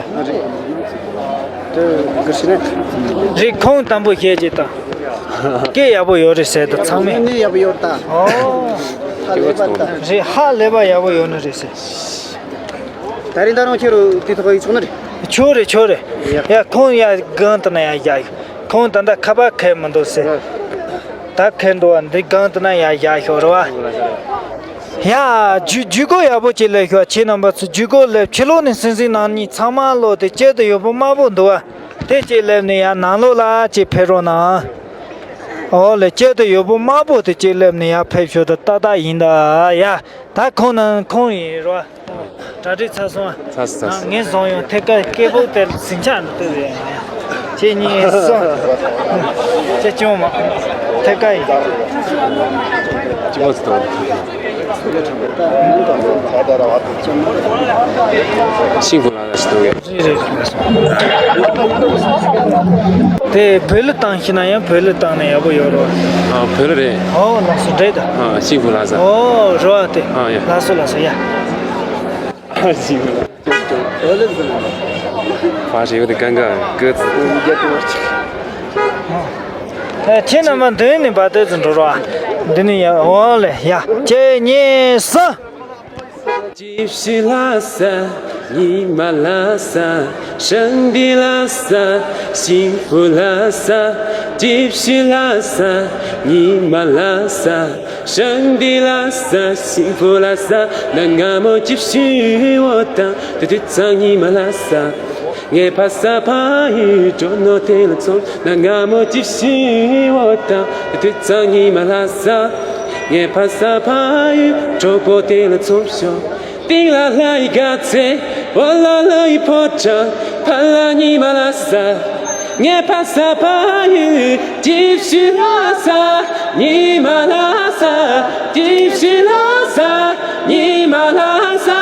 རེད། ཁོང་དང་པོ་གཞས་ཅིག་བཏང་། སྐད་ཡག་པོ་ཡོད་རེད་ཟེར་ད་ཚང་མས། ནི་ཡག་པོ་ཡོད་ད། ཨོ། ཧ་ལས་པ་ད། རེད། ཧ་ལས་པ་ཡག་པོ་ཡོད་ནི་རེད་ཟེར། ད་རིང་ད་རུང་ཁྱེད་རུ་དེ་ཐོག་ཡིག་ཆོག་ནི་རེད། ཆོག་རེད། ཆོག་རེད། ཡ། ཡ། ཁོང་ཡ་སྒང་དུ་ན་ཡ་བཞག་ཡོད། ཁོང་ད་ལྟ་ཁ་པར་འཁྱེར་མི་འདུག་ཟེར། ད་འཁྱེར་འདུག་བ། འདི་སྒང་དུ་ན་ཡ་བཞག་ཤོག་རེད་བ། ཡ། ཇུས་ཇུས་འགོད་ཡག་པོ་ཅིག་སླེབས་ཤོག་ཁྱེད་རྣམ་པ་ཚོ་ཇུས་འགོད་སླེབས། ཕྱི་ལོགས་ནས་སྲིད་འཛིན་རྣམ་གཉིས་ཚང་མ་ལོག་དེ་དཀྱིལ་དུ་ཡོད་པོ་དམར་པོ་འདུག་བ། དེ་ཅིག་སླེབས་ནས་ཡར་ནང་ལོགས་ལ་ཅིག་ཕེབས་རོགས་གནང་། ཨོ་ལེ། དཀྱིལ་དུ་ཡོད་པོ་དམར་པོ་དེ་ཅིག་སླེབས་ནས་ཡར་ཕེབས་ཤོག་ད་ཏག་ཏག་ཡིན་ད། ཡ། ད་ཁོང་ནང་ཁོང་ཡིན་རོ། གྲ་སྒྲིག་ཚར་སོང་ཨ། ཚར་སོང་། ཚར་སོང་། ངས་བཟུང་ཡོང་ཐད་ཀར་སྐད་པོ་དེ་ཟིང་ཆ་འདུག་སྟེ། ཁྱེད་གཉིས་སོང་། ཁྱེད་སྐྱོང་མ། ཐད་ཀར་ཡིན། ཅི་མ་ཚོ་དང་། ཤིང་བུ་ལ་ཞིག་འདུག་གས། རེད་རེད། དེ་བོད་ལུགས་བཏང་ཤེས་ན་ཡང་བོད་ལུགས་བཏང་ན་ཡག་པོ་ཡོད་རོ། ཨ། བོད་ལུགས་རེད། ཨོ་ལགས་སོ། འདྲེ་ད། ཨ། ཤིང་བུ་ལ་ཟ། ཨོ་རོ་ཨ་དེ། ཨ། ཡ། ལགས་སོ་ལགས་སོ། ཡ། ཤིང་བུ་ལ། ཕ་ཞེ་བོ་དེ་གང་ག་གི་ཙི། ཨ། ཁྱེད་རྣམ་པ་འདི་ནས་བ་དེ་ཙི་འགྲོ་རོ་ཨ། འདི་ནས་ཡ། ཨོ་ལེ། ཡ། ཁྱེད་གཉིས་སོང་། 继续拉萨，尼玛拉萨，圣地拉萨，幸福拉萨。继续拉萨，尼玛拉萨，圣地拉萨，幸福拉萨。那我们继续我当，对对唱尼玛拉萨。 ངའི་ཕ་ས་ཕ་ཡུལ་འགྲོ་ནོ་དེ་ལ་ཚོང་ན། ང་མོ་ཅི་ཤི་འོ་ད་དུས་ཚང་ཉི་མ་ལྷ་ས། ངའི་ཕ་ས་ཕ་ཡུལ་གྲོགས་པོ་དེ་ལ་ཚོང་ཤོག་ཏིང་ལ་ལྷ་ཡི་དགའ་ཚལ། འོ་ལ་ལ་ཡི་ཕོ་བྲང་། ཕ་ལ་ཉི་མ་ལྷ་ས། ངའི་ཕ་ས་ཕ་ཡུལ་ཅི་ཤི་ལྷ་ས། ཉི་མ་ལྷ་ས། ཅི་ཤི་ལྷ་ས། ཉི་མ་ལྷ་ས།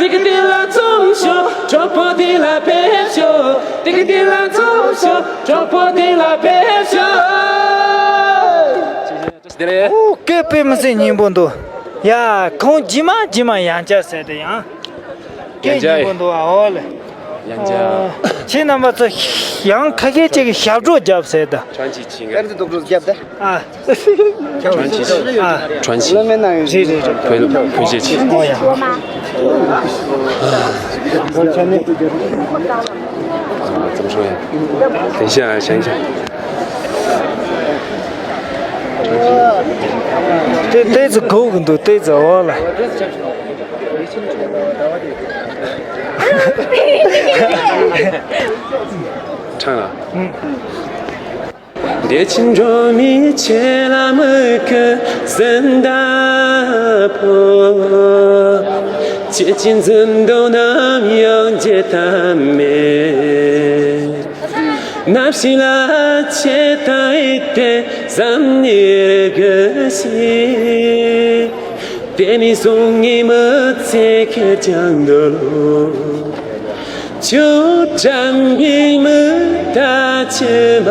ཏི་ཀི་ཏི་ལ་ཚོང་ཤོག་གྲོགས་པོ་དེ་ལ་ཕེབས་ཤོག་ཏི་ཀི་ཏི་ལ་ཚོང་ཤོག་གྲོགས་པོ་དེ་ལ་ཕེབས་ཤོག་ཨོ། སྐད་དཔེ་མི་སྲིད་སྙན་པོ་འདུག་ཡ། ཁོང་རྗེས་མ་རྗེས་མ་ཡང་བསྐྱར་ཟེར་ཏེ་ཡང་སྐད་སྙན་པོ་འདུག་ཨོ་ལེ། ཡང་བསྐྱར། ཁྱེད་རྣམ་པ་ཚོ་ཡང་ཁ་ཤས་ཅིག་གིས་ཞབས་བྲོ་བརྒྱབ་ཟེར་ད། 传奇情歌。 ཨ། 传奇。 ཨ། 传奇。 རེད་རེད་རེད། 不，不接气。 ཨོ་ཡ། 怎么说呀？等一下啊，想一想。 དེ་དེ་ཚོ་གོ་གི་འདུག་དེ་ཚོ་འོ་ལ། 唱了。 བདེ་ཆེན་སྒྲོན་མེ་ཁྱེད་ལ་མི་སྐུ་ཟིན་ད་ཕོ། ཁྱེད་ཀྱི་འཛུམ་མདངས་ནམ་ཡང་བརྗེད་ཐབས་མེད། ནམ་ཞིག་ལ་ཁྱེད་ལྟ་བུའི་དེ་བསམ་ནས་དགོད་ཞིག་དེ་ནས་བཟུང་ངས་མི་ཚེ་ཁེར་རྐྱང་འདུག་ཁྱོད་དྲན་པའི་མི་ད་ཕྱི་མ།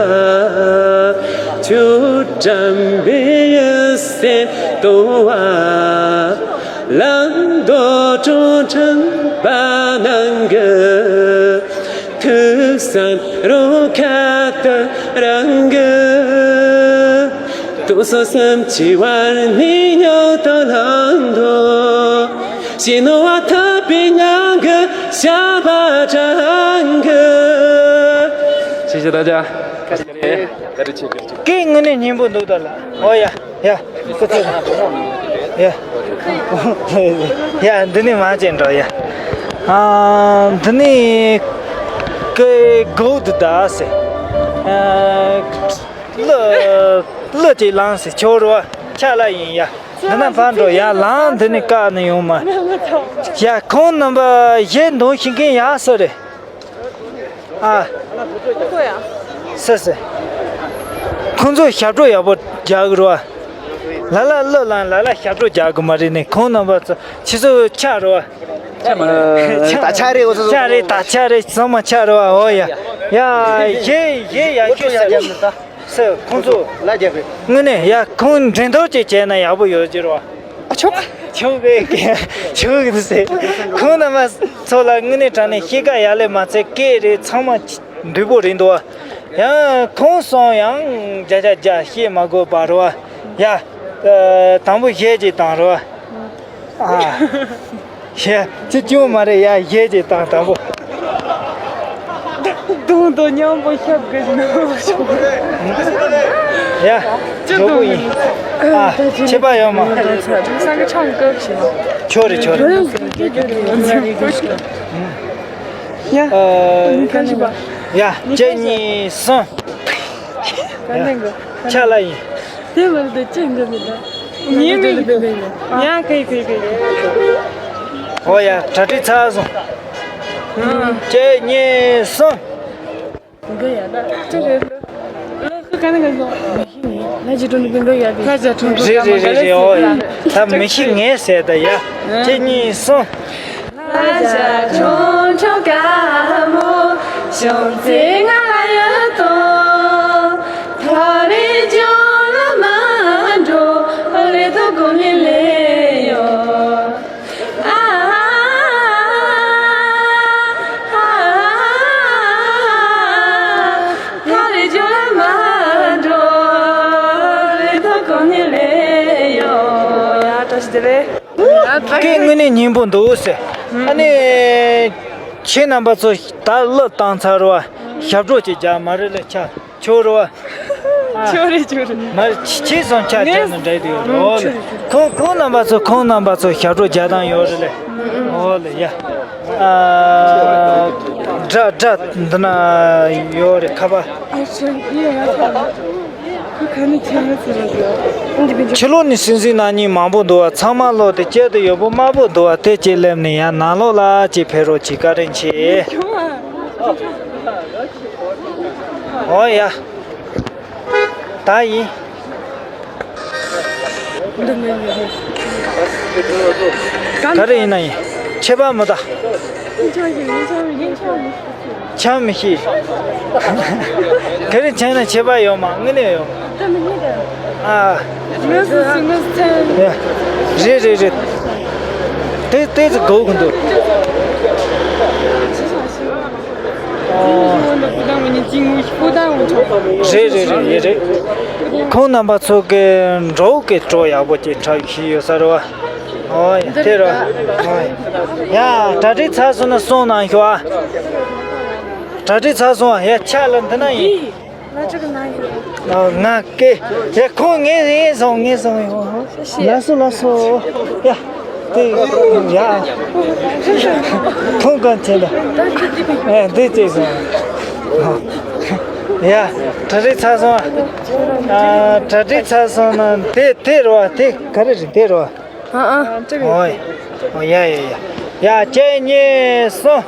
ཁྱོད་དྲན་པའི་ཡུལ་སེམས་སྟོང་བ། ལང་དོ་ཀྲུང་དྲན་པ་ནང་གི། ཐུགས་བསམ་རུ་ཁ་ཏུ་རང་གི། དུ་སོ་སེམས་ཀྱི་བར་ནས་ཉོག་ཏོ་ལང་དོ། ཞེ་ནོ་བ་ཐབས་པའི་ཉང་གི་ཤ་བ་གྲང་གི། 谢谢大家。 སྐད་དངོས་གནས་སྙན་པོ་འདུག་ད་ལ། ཨོ་ཡ། ཡ། ཁོ་ཚོ། ཡ། ཡ། འདི་ནས་མ་བྱས་འགྲོ་ཡ། ཨ། འདི་ནས་ཀེ་གོ་དུ་ད་སེ། ཨ། ལ་ལ་ཅིག་ལངས་སེ་ཆོ་རོ། ཆ་ལ་ཡིན་ཡ། འདི་ན་ཕར་འགྲོ་ཡ། ལངས་འདི་ནས་བཀག་ནས་ཡོང་མ། ཡ། ཁོང་རྣམ་པ་གཞས་འདོན་ཤེས་མཁན་ཡག་སོ་རེད། ཨ། སེ་སེ། ཁོང་ཚོ་ཞབས་བྲོ་ཡག་པོ་རྒྱག་གི་རོ། ལ་ལ་ལོ་ལ་ལ་ལ་ཞབས་བྲོ་རྒྱག་གི་མ་རེད་ནི། ཁོང་རྣམ་པ་ཚོ་ཁྱེད་ཚོ་ཆ་རོ། ད་ཆ་རེད། འོ་ཚོ་ཆ་རེད། ད་ཆ་རེད། ཚང་མ་ཆ་རོ། འོ་ཡ། ཡ། གཞས་གཞས་ཡག་ཤོས་སེ། སེ། ཁོང་ཚོ་ལ་རྒྱབ་རེད། དངོས་གནས་ཡ། ཁོང་འགྲན་བསྡུར་ཅིག་བྱས་ན་ཡག་པོ་ཡོད་ཀྱི་རོ། ཨ། ཆོག་ག་ཆོག་གི་ཆོག་གི་ཟེར། ཁོང་རྣམ་པ་ཚོ་ལ་དངོས་གནས་དྲང་གནས་གཤིས་ཀ་ཡག་ལས་མ་ཚད་སྐད་རེད། ཚང་མ་འདུས་པོ་རེད་འདུག་བ། ཡང་ཁོང་སོང་ཡང་བརྒྱ་ཆ་བརྒྱ་བཤད་མ་དགོས་པ་རོ། ཡ། ཨ། དང་པོ་གཞས་ཅིག་བཏང་རོ། ཨ། ཡ། ཅི་སྐྱོན་མ་རེད་ཡ། གཞས་ཅིག་བཏང་དང་པོ། གདོང་དང་མཉམ་པོ་ཤབ་དགོས་ནོ། ཡ། ཅི་ཇོ་བོ་ཡིན། ཨ། ཁྱད་པར་ཡོད་མ། ས་གི་ཆང་བཀབ་ཤིག་ཆོ་རེ་ཆོ་རེ། ཡ། ཨ། ཡ། གཅིག་གཉིས་གསུམ། ཡ། ཆ་ལ་ཡིན། དེ་བར་དུ་ཅི་འདི་མི་འདུག་ཉེས་མེད་ཡིན། ཡ། གི་གི་གི། ཨོ་ཡ། གྲ་སྒྲིག་ཚར་སོང་། གཅིག་གཉིས་གསུམ། འགྲོ་ཡ་ད། ཅི་རེད། ལགས་ཁ་ནས་ག་སོང་། ལ་ཇི་ཀྲུང་གི་འགྲོ་ཡ་དེ། ཁ་ཇ་ཀྲུང་གི། རེད་རེད་རེད་རེད། ཨོ་ཡ། ད་མི་ཤི་ངས་ཟེར་ད་ཡ། གཅིག་གཉིས་གསུམ། ལ་ཇ་ཀྲུང་ཀྲུང་ཀ་མོ། ཤོང་ཚེ་ང་ལ་ཡོད་དོ། ཐ་རེ་ཇོ་ལ་མ་འགྲོ། ཨ་རེ་ཐོ་གོ་ལེ་ལེ་ཡོ། སྐད་དངོས་གནས་སྙན་པོ་འདུག་ཟེར། ཨ་ནི། ཁྱེད་རྣམ་པ་ཚོ་ད་གླུ་བཏང་ཚར་བ། ཞབས་བྲོ་ཅིག་རྒྱག་མ་རེད་ལེ་ཆ། ཆོ་རོ། ཆོ་རེ་ཆོ་རེ། མ་ཆེ་སོང་ཆ་ཆ་ནི་འདྲ་དེ་ཡོད་རེད། ཨོ་ལེ། ཁོང་ཁོང་རྣམ་པ་ཚོ་ཁོང་རྣམ་པ་ཚོ་ཞབས་བྲོ་རྒྱག་སྟངས་ཡོད་རེད་ལེ། ཨོ་ལེ་ཡ། ཨ། སྒྲ་སྒྲ་འདི་ན་ཡོད་རེད་ཁ་པར། ཕྱི་ལོགས་ནས་སྲིད་འཛིན་ནང་ཉིན་མང་པོ་འདུག་བ། ཚང་མ་ལོག་དེ་དཀྱིལ་དུ་ཡོད་པོ་དམར་པོ་འདུག་བ། དེ་གཅིག་སླེབས་ནས་ཡང་ནང་ལོགས་ལ་གཅིག་ཕེབས་རོགས་གྱིས། བཀའ་དྲིན་ཆེ། ཨོ་ཡ། ད་ཡིན། ག་རེ་ཡིན་ན་ཡིན། ཁྱད་པར་མི་གདའ། ཆང་མི་ཤེས། ག་རེ་བྱས་ན་ཁྱད་པར་ཡོད་མ། དངོས་གནས་ཡོད་མ། ཨ། རེད་རེད་རེད། དེ་དེ་ཚོ་དགོས་ཀྱི་འདུག་རེད་རེད་རེད། ཡེ་རེད། ཁོང་རྣམ་པ་ཚོ་གི་འགྲོ་གི་སྤྲོ་ཡག་པོ་ཅིག་འཁྲབ་ཤེས་ཡོད་ས་རེད་བ། ཨོ་ཡ། དེ་རེད་བ། ཨོ་ཡ། ཡ། གྲ་སྒྲིག་ཚར་སོང་ན་སོང་གནང་ཤོག་ཨ། གྲ་སྒྲིག་ཚར་སོང་ཨ། ཡ། ཆ་ལ་འདི་ན་ཡིན། ང་ཅིག་ན་ཡིན། ཨ། ང་ཀེ། ཡ། ཁོང་ངའི་ངའི་སོང་ངའི་སོང་ཡོང་། ལགས་སོ་ལགས་སོ། ཡ། དེ། ཡ། ཁོང་གང་བྱེད་ལ། ཨེ། འདི་བྱེད་སོང་། ཡ། གྲ་སྒྲིག་ཚར་སོང་ཨ། གྲ་སྒྲིག་ཚར་སོང་ན་དེ་དེ་རེད་བ། དེ་ག་རེ་རེད། དེ་རེད་བ། ཨ་ཨ། ཨོ་ཡ་ཡ་ཡ། ཡ། གཅིག་གཉིས་གསུམ།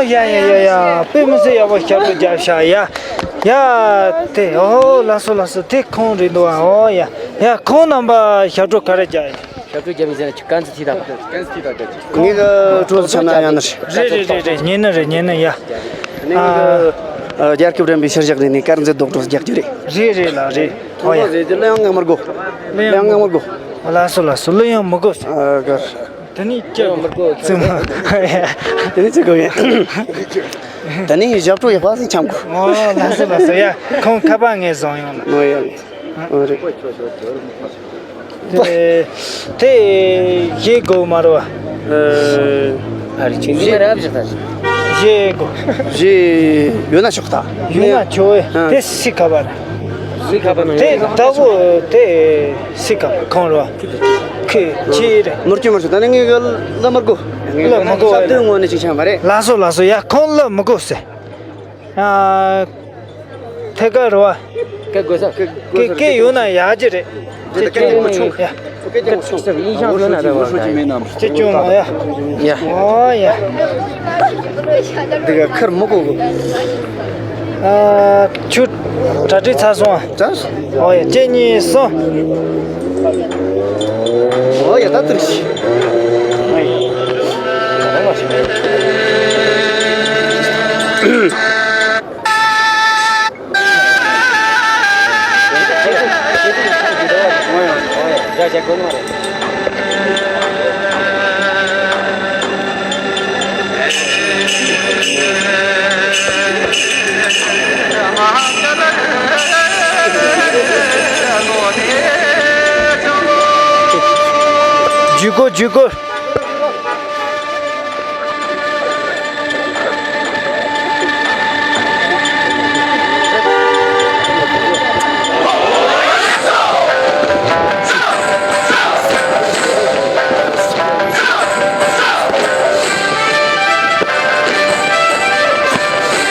ཡ་ཡ་ཡ་ཡ། དཔེ་མི་སྲིད་ཡག་པོ་ཞབས་བྲོ་རྒྱབ་ཤག་ཡ། ཡ། དེ་ཨོ་ལགས་སོ་ལགས་སོ། དེ་ཁོང་རེད་འདུག་ཨ། ཨོ་ཡ། ཡ་ཁོང་རྣམ་པ་ཞབས་བྲོ་ག་རེ་རྒྱག་ཡིན། ཞབས་བྲོ་རྒྱབ་ཡིན་ཟེར་ན་ཁྱོད་དཀར་མཛེས་ཐིག་དང་། ངས་ཀྲོ་ཚོ་ཆ་ན་ཡང་ནི་རེད། རེད་རེད་རེད་རེད། ཉན་ནི་རེད། ཉན་ནི་ཡ། ནས་ངས་ཀྱི་རྒྱལ་ཁབ་རིམ་པའི་ཕྱི་བཞག་ནས་ནས་དཀར་མཛེས་རྡོག་གྲོགས་རྒྱག་རྒྱུ་རེད། རེད་རེད་ལགས་རེད། ཨོ་ཡ། རེད་ཀླུ་དབྱངས་ངག་དམར་དགོས། ཀླུ་དབྱངས་ངག་དམར་དགོས། ལགས་སོ་ལགས་སོ། ཀླུ་དབྱངས་མི་དགོས། ཨ་གར། དེ་ནས་ཀྱི་མི་དགོས། ཙི་མ། དེ་ནས་ཙི་དགོས་ཡིན། དེ་ནས་ཞབས་བྲོ་ཡག་པ་ཞིག་འཆམ་དགོས། ཨོ་ལགས་སོ་ལགས་སོ། ཡ་ཁོང་ཁ་པར་ངས་བཟུང་ཡོང་ལ། ཨོ་ཡ། ཨོ་རེད། དེ་དེ་བཞེས་དགོས་མ་རེད་བ། ཨ་རེ་ཆུང་དུས་མ་རབ་ཞིག་ད། བཞེས་དགོས། བཞེས་ཡོད་ན་ཆོག་ད། ཡོད་ན་ཆོག་ཨེ། ཨ། དེ་སི་ཁ་པར། སི་ཁ་པར་ནང་དེ་ཡོད་ད། ལྟ་བུ་དེ་སི་ཁ་པར་ཁོང་རེད་བ། ཁི་ཁི་ཆི་རེད། ནོར་སྐྱོན་མ་བྱུང་། ད་ནི་ངས་གི་ལ་མ་དགོས། ལ་མ་དགོས། ཞབས་བརྟན་ངོ་ནས་ཅིག་ཆགས་མ་རེད། ལགས་སོ་ལགས་སོ། ཡ་ཁོང་ལ་མི་དགོས་ཟེར། ཨ། ཐད་ཀར་རེད་བ། སྐད་དགོས་ས། སྐད་སྐད་ཡོད་ན་ཡག་གི་རེད། དེ་སྐད་ཡོད་ན་ཆུང་། ཡ། སྐད་ཆུང་ས་ཡིན་ཤང་ཡོད་ན་རེད་བ། སྐད་ཆུང་མ་ཡ། ཡ། ཨོ་ཡ། འདི་ག་ཁར་མི་གོ་གོ། ཨ། ཆུ་གྲ་སྒྲིག་ཚར་སོང་ཨ། ཚར་སོང་། ཨོ་ཡ། གཅིག་གཉིས་གསུམ། ཨོ་ཡ། ད་ཐུར་ཤི། ཇུས་འགོད། ཇུས་འགོད།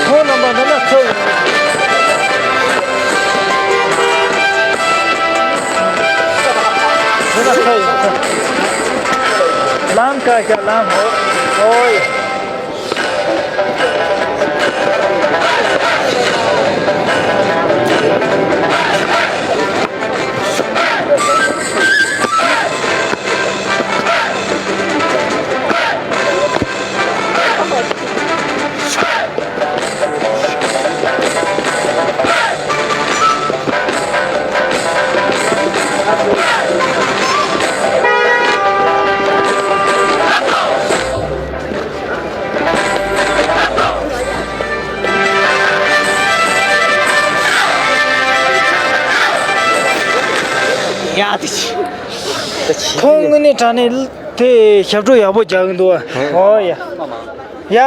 ཁོང་རྣམ་པ་འདི་ན་ཚོ་ཡིན། འདི་ན་ཚོ་ཡིན། ལམ་ཁ་ཤ་ལམ་ཧོ། ཧོ་ཡ། ཡ་དེ་ཆི། ཁོང་དངོས་གནས་དྲང་གནས་དེ་ཞབས་བྲོ་ཡག་པོ་རྒྱག་གི་འདུག་ཨ། ཨོ་ཡ། ཡ།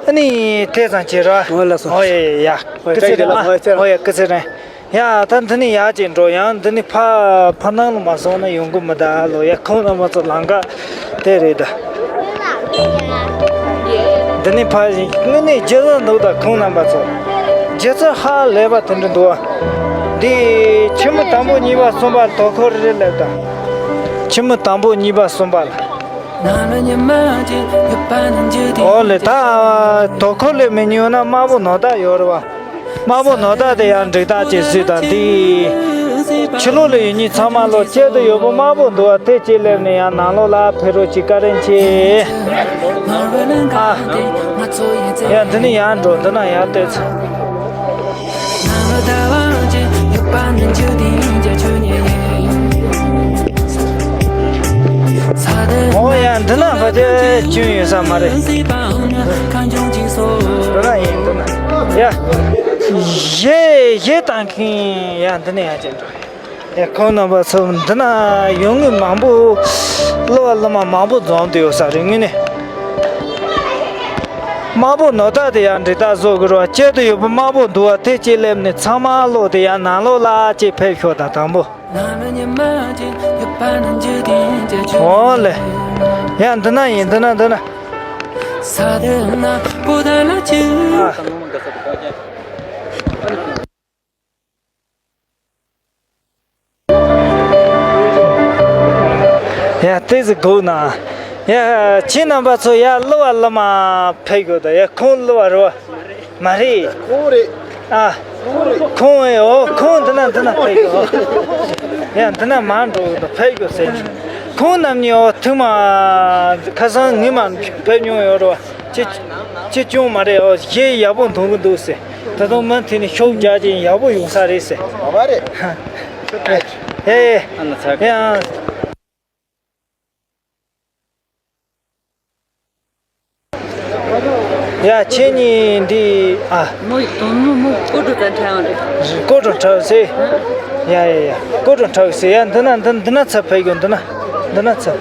ཨ་ནི་དེ་ཙང་བྱེད་ར། ཨོ་ལགས་སོ། ཨོ་ཡ་ཡ་ཡ། སྐུ་ཚེ་རིང་ཨ། ཨོ་ཡ། སྐུ་ཚེ་རིང་། ཡ། ད་འདི་ནས་ཡར་ཅིག་འགྲོ། ཡང་འདི་ནས་ཕ་ཕ་ནང་ལ་མ་སོང་ན་ཡོང་གི་མི་གདའ་ལོ། ཡ་ཁོང་རྣམ་པ་ཚོ་ལམ་ཁ་དེ་རེད་ད། འདི་ནས་ཕ་དངོས་གནས་རྒྱུ་ཚ་འདུག་ད། ཁོང་རྣམ་པ་ཚོ་རྒྱུ་ཚ་ཧ་ལས་པ་དེ་འདྲ་འདུག་ཨ། འདི་ཁྱི་མོ་དང་པོ་གཉིས་པ་གསུམ་པ་དོ་ཁོར་རེད་ལབ་ད། ཁྱི་མོ་དང་པོ་གཉིས་པ་གསུམ་པ་ལ། ཨོ་ལེ། ད་དོ་ཁོར་ལས་མི་ཉུང་ན་དམར་པོ་ནོར་ད་ཡོད་རེད་བ། དམར་པོ་ནོར་ད་དེ་ཡང་འགྲིག་ཐག་ཆོད་སྲིད་ད། འདི་ཕྱི་ལོགས་ལ་ཡོད་མཁན་ཚང་མ་ལོ་དཔྱད་དུ་ཡོད་པོ་དམར་པོ་འདུག་བ། དེ་ཅིག་སླེབས་ནས་ཡང་ནང་ལོགས་ལ་ཕེབས་རོགས་གྱིས། བཀའ་དྲིན་ཆེ། ཨ། ཡ་འདི་ནས་ཡར་འགྲོ། འདི་ན་ཡར་ལྟོས་ཚེ། ཨོ་ཡ། འདི་ན་ཕ་དེ་ཅུང་ཡོད་ས་མ་རེད། འདི་ན་ཡིན། འདི་ན་ཡ། གཞས་གཞས་བཏང་མཁན་ཡ། འདི་ནས་ཡར་ཅིག་འགྲོ། ཡ་ཁོང་རྣམ་པ་ཚོ་འདི་ན་ཡོང་མཁན་མང་པོ། གླུ་བ་གླུ་མ་མང་པོ་འཛོམས་བསྡད་ཡོད་ས་རེད། དངོས་གནས་དམར་པོ་ནོར་ད་དེ་ཡང་འགྲིག་ཐག་བཟོ་དགོས་རེད་བ། དཔྱད་དུ་ཡོད་པོ་དམར་པོ་འདུག་བ། དེ་ཅིག་སླེབས་ནས་ཚང་མ་ལོག་དེ་ཡང་ནང་ལོགས་ལ་ཅིག་ཕེབས་ཤོག་ད། དང་པོ། ཨོ་ལེ། ཡ་འདི་ན་ཡིན། འདི་ན་འདི་ན། ཨ། ཡ་ཏོག་ཙམ་སྒུག་ན། ཡ། ཁྱེད་རྣམ་པ་ཚོ་ཡ་གླུ་བ་གླུ་མ་ཕེབས་དགོས་དང་ཡ། ཁོང་གླུ་བ་རེད་བ། མ་རེད། ཁོང་རེད། ཨ། ཁོང་རེད། ཁོང་ཨེ་འོ་ཁོང་འདི་ན་འདི་ན་ཕེབས་དགོས། ཡ་འདི་ན་མར་འགྲོ་དགོས་དང་ཕེབས་དགོས་ཟེར། ཁོང་རྣམ་གཉིས་འོ་ཐུག་མ་ཁ་སང་ངས་མ་ཕེབས་མྱོང་ཡོད་རེད་བ། ཁྱེད་ཁྱེད་སྐྱོན་མ་རེད། འོ་གཞས་ཡག་པོ་འདོན་གི་འདུག་ཟེར། ད་དུང་མུ་མཐུད་ནས་ཤུགས་རྒྱག་ཅིང་ཡག་པོ་ཡོང་ས་རེད་ཟེར། ཨ་མ་རེད། ཧེ། ཨ་ན་ཚ། ཡ། ཡ་ཁྱེད་གཉིས་འདི་ཨ། མོ་ཡི་དོན་མོ་མོ་ཀོ་ཀྲུ་དང་འཁྲབ་རེད། ཀོ་ཀྲུ་འཁྲབ་ཟེར། ཡ་ཡ་ཡ། ཀོ་ཀྲུ་འཁྲབ་ཟེར། ཡ་འདི་ན་འདི་འདི་ན་ཚ་ཕེབས་དགོས། འདི་ན་འདི་ན་ཚ།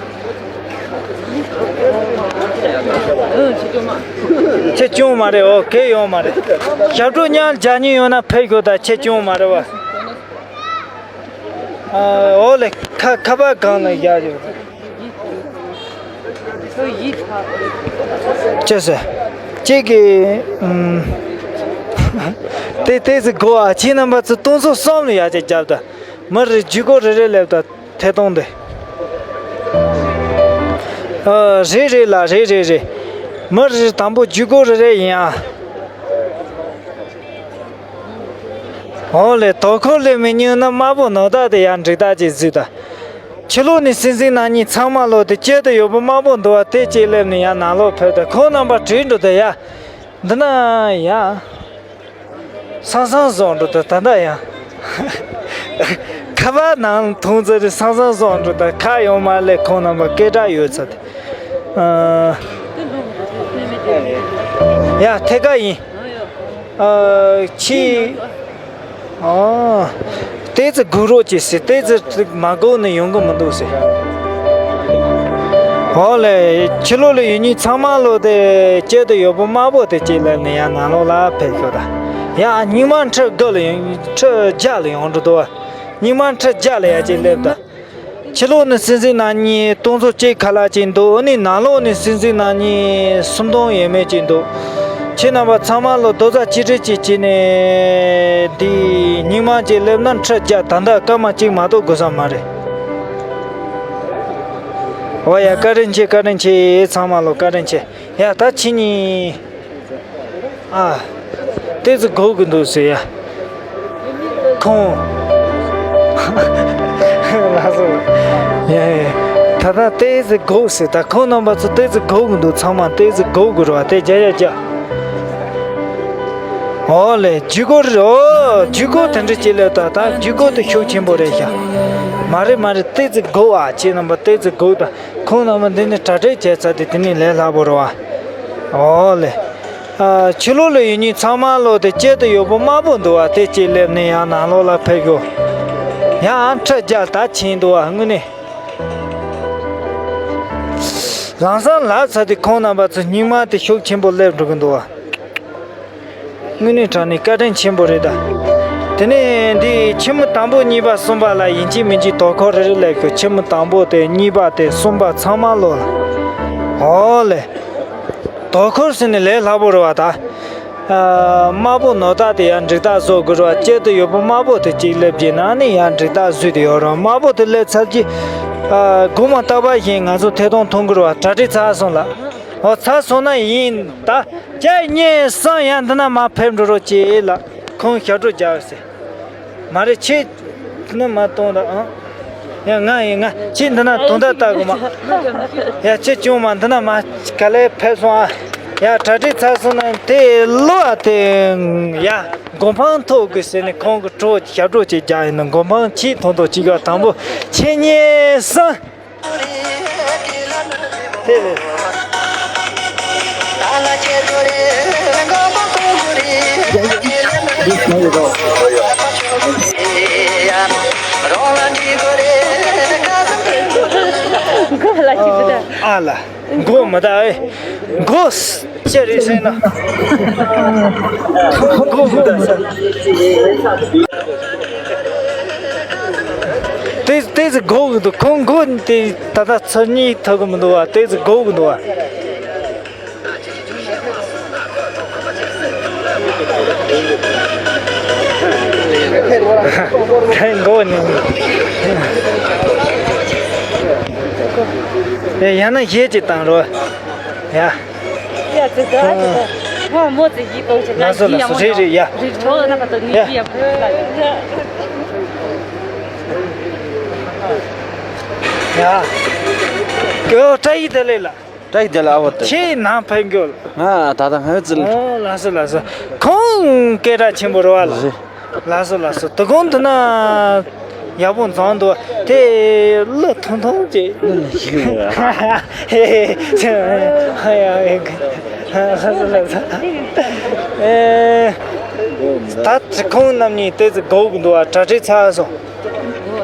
ཁྱེད་སྐྱོན་མ་རེད། འོ་གལ་ཡོད་མ་རེད། ཞབས་བྲོ་ཉག་རྒྱག་མཁན་ཡོད་ན་ཕེབས་དགོས། ད་ཁྱེད་སྐྱོན་མ་རེད་བ། ཨ། འོ་ལེ། ཁ་ཁ་པར་སྒང་ལ་བཞག་ཡོད། ཅི་ཟེར། ཅིག་གི་ཨུམ། དེ་དེ་ཟིག་གོ་ཨ། ཁྱེད་རྣམ་པ་ཚོ་སྟོང་ཚོ་གསུམ་ལ་ཡར་ཅིག་རྒྱབ་དང་། མི་རེ་ཇུས་འགོད་རེ་རེ་སླེབས་དང་ཐད་གཏོང་དེ། ཨ། རེད་རེད་ལ་རེད་རེད་རེད། མི་རེ་དང་པོ་ཇུས་འགོད་རེ་རེ་ཡིན་ཨ། འོ་ལེ། དོ་ཁུར་ལས་མི་ཉུང་ན་དམར་པོ་ནོར་བདག་དེ་ཡང་འགྲིག་རྟགས་ཅིག་གཟིགས་དང་། ཕྱི་ལོགས་ནས་སྲིད་འཛིན་རྣམ་གཉིས་ཚང་མ་ལོ་དེ་གཅལ་དུ་ཡོད་པོ་དམར་པོ་འདུག་བ་དེ་གཅིག་སླེབས་ནས་ཡང་ནང་ལོགས་ཕེབས་དང་། ཁོང་རྣམ་པ་བྲོས་འགྲོ་དང་ཡ། འདི་ན་ཡ། སང་སང་བཟོ་འགྲོ་དང་ད་ལྟ་ཡང་། ཁ་པར་ནང་མཐོང་ཚེ་རེ་སང་སང་བཟོ་འགྲོ་དང་ཁ་ཡོང་མ་ལས། ཁོང་རྣམ་པ་སྐད་གྲགས་ཡོད་ཚ་དེ། ཨ། ཡ་ཐད་ཀ་ཡིན། ཨ། ཁྱི། ཨ། ཏོག་ཙམ་སྒུག་རོགས་གྱིས་ཟེར། ཏོག་ཙམ་མ་སྒུག་ན་ཡོང་གི་མི་འདུག་ཟེར། འོ་ལེ། ཕྱི་ལོགས་ལ་ཡོད་མཁན་ཚང་མ་ལོ་དེ་གཅལ་དུ་ཡོད་པོ་དམར་པོ་དེ་གཅིག་སླེབས་ནས་ཡང་ནང་ལོགས་ལ་ཕེབས་ཤོག་ད། ཡ་སྙིང་མ་ཁྲི་དགུ་ལ་ཡོང་། ཁྲི་བརྒྱ་ལ་ཡོང་འགྲོ་འདུག་བ། སྙིང་མ་ཁྲི་བརྒྱ་ལ་ཡ་གཅིག་སླེབས་ད། ཕྱི་ལོགས་ནས་སྲིད་འཛིན་རྣམ་གཉིས་སྟོང་ཚོ་གཅིག་ཁ་ལག་ཅིག་འདུག་ཨ་ནི་ནང་ལོགས་ནས་སྲིད་འཛིན་རྣམ་གཉིས་སུམ་སྟོང་ཡས་མས་ཅིག་འདུག་ཁྱེད་རྣམ་པ་ཚང་མ་ལོ་རྡོག་རྩ་གཅིག་སྒྲིལ་ཅིག་བྱས་ནས་འདི་སྙིང་མ་ཅིག་སླེབས་ན་ཁྲི་བརྒྱ། ད་ལྟ་སྐར་མ་གཅིག་མ་གཏོགས་དགོས་ས་མ་རེད། འོ་ཡ། བཀའ་དྲིན་ཆེ། བཀའ་དྲིན་ཆེ། ཚང་མ་ལོ་བཀའ་དྲིན་ཆེ། ཡ་ད་ཁྱེད་གཉིས། ཨ། ཏོག་ཙམ་སྒུག་གི་འདུག་ཟེར་ཡ། ཁོང་། ལགས་སོ། ཡ་ཡ། ད་ལྟ་ཏོག་ཙམ་སྒུག་ཟེར། ད་ཁོང་རྣམ་པ་ཚོ་ཏོག་ཙམ་སྒུག་གི་འདུག་ཚང་མ་ཏོག་ཙམ་སྒུག་དགོས་རེད་བ། དེ་རྒྱ་ཡ་རྒྱ། ཨོ་ལེ། ཇུས་འགོད་རེད། ཨོ་ཇུས་འགོད་དེ་འདྲ་བྱེད་ལེ། ད་ད་ཇུས་འགོད་དེ་ཤུགས་ཆེན་པོ་རེད་ཤག་མ་རེད་མ་རེད། ཏོག་ཙམ་སྒུག་ཨ། ཁྱེད་རྣམ་པ་ཏོག་ཙམ་སྒུག་ད། ཁོང་རྣམ་པ་འདི་ནས་གྲ་སྒྲིག་བྱས་ཚར་དུས་དེ་ནས་ལས་སླ་པོ་རེད་བ། ཨོ་ལེ། ཨ། ཕྱི་ལོགས་ལ་ཡོད་མཁན་ཚང་མ་ལོ་དེ་གཅལ་དུ་ཡོད་པོ་དམར་པོ་འདུག་བ། དེ་གཅིག་སླེབས་ནས་ཡང་ནང་ལོགས་ལ་ཕེབས་ཤོག་ཡང་ཨ་ཁྲི་བརྒྱ་ད་ཕྱིན་འདུག་བ། དངོས་གནས། ལམ་སང་ལབ་ཚར་དུས་ཁོང་རྣམ་པ་ཚོ་སྙིང་མ་དེ་ཤུགས་ཆེན་པོ་སླེབས་འགྲོ་གི་འདུག་བ། དངོས་གནས་དྲང་གནས་བཀའ་དྲིན་ཆེན་པོ་རེད་ད། དེ་ནས་འདི་ཁྱི་མོ་དང་པོ་གཉིས་པ་གསུམ་པ་ལ་ཡིན་གཅིག་མིན་གཅིག་དོ་ཁུར་རེ་རེ་སླེབས་ཤོག་ཁྱི་མོ་དང་པོ་དེ་གཉིས་པ་དེ་གསུམ་པ་ཚང་མ་ལོ་ལ། ཨོ་ལེ། དོ་ཁུར་ཟེར་ནས་ལས་སླ་པོ་རེད་བ་ད། ཨ། དམར་པོ་ནོར་རྟགས་དེ་ཡང་འགྲིག་རྟགས་བཟོ་དགོས་རེད་བ། གཅལ་དུ་ཡོད་པོ་དམར་པོ་དེ་གཅིག་སླེབས་རྗེས་ན་ནི་ཡང་འགྲིག་རྟགས་བཟོས་ཏེ་ཡོད་རེད་བ། དམར་པོ་དེ་སླེབས་ཚར་རྗེས། ཨ། དགོང་མོ་རྟག་པར་བཞིན་ང་ཚོ་ཐད་གཏོང་མཐོང་གི་རེད་བ། གྲ་སྒྲིག་ཚར་སོང་ལ། ཨོ་ཚར་སོང་ན་ཡིན་ད། ཁྱེད་གཉིས་གསུམ་ཡང་འདི་ན་མར་ཕེབས་འགྲོ་རོགས་བྱེད་ལ། ཁོང་ཞབས་བྲོ་རྒྱག་ཟེར། མ་རེད། ཁྱེད་འདི་ན་མར་གཏོང་དང་ཨང་། ཡ་ང་ཡིན་ང་། ཁྱེད་འདི་ན་དོན་དག་ལྟ་དགོས་མ། ཡ་ཁྱེད་ཆུང་མ་འདི་ན་མར་ག་ལེར་ཕེབས་སོང་ཨ། ཡ་གྲ་སྒྲིག་ཚར་སོང་ན་དེ་ལོ་ཨ་དེ། ཡ་མགོ་འཕང་མཐོ་དགོས་ཟེར་ནས་ཁོང་གི་བྲོ་ཞབས་བྲོ་ཅིག་རྒྱག་ཡིན་ན། མགོ་འཕང་ཆེས་མཐོ་མཐོ་ཅིག་ག་དང་པོ་ཁྱེད་གཉིས་གསུམ། དེ་རེད། ཨ་ལ། མགོ་མི་ད་ཨེ། མགོ་ཅི་རེད་ཟེར་ན། མགོ་མི་ད་ཟེར། ཏོག་ཙམ་སྒུག་གི་འདུག་ཁོང་མགོ་དེ་ད་ལྟ་ཚར་གཉིས་ཐུབ་གི་མི་འདུག་བ། ཏོག་ཙམ་སྒུག་གི་འདུག་བ། མགོ་ནི། ཡ་ཡང་ན་གཞས་ཅིག་བཏང་རོགས། ཡ། ཡ་ཙི་ཙི་ཙི་ཙི། ཧོ་མོ་ཙི་ཡི་ཏོང་ཆེ། ལགས་སོ་ལགས་སོ། རེད་རེད། ཡ། རིག་གྲོགས་ན་ཁ་ཏོ་ནི་ཡ། ཡ་ཕུ་ལ། ཡ། ཀྱོ་བཀྲ་ཤིས་བདེ་ལེགས་ལགས། བཀྲ་ཤིས་བདེ་ལེགས་ཨ་བོ་དེ། ཁྱེད་ནང་ཕན་གྱོ། ང་ད་ལྟ་ང་ཙི། ཨོ་ལགས་སོ་ལགས་སོ། ཁོང་སྐད་གྲགས་ཆེན་པོ་རེད་བ་ལགས། རེད། ལགས་སོ་ལགས་སོ། དོ་དགོང་དུ་ན་ཡག་པོ་མཛངས་འདུག་དེ་གླུ་ཐུང་ཐུང་ཅིག་གླུ་ལ་ཞིག་ཡོད། ཧེ་ཧེ། ལགས་སོ་ལགས་སོ། ཨེ། ད་ཁོང་རྣམ་གཉིས་ཏོག་ཙམ་སྒུག་གི་འདུག་ག་གྲ་སྒྲིག་ཚར་སོང་།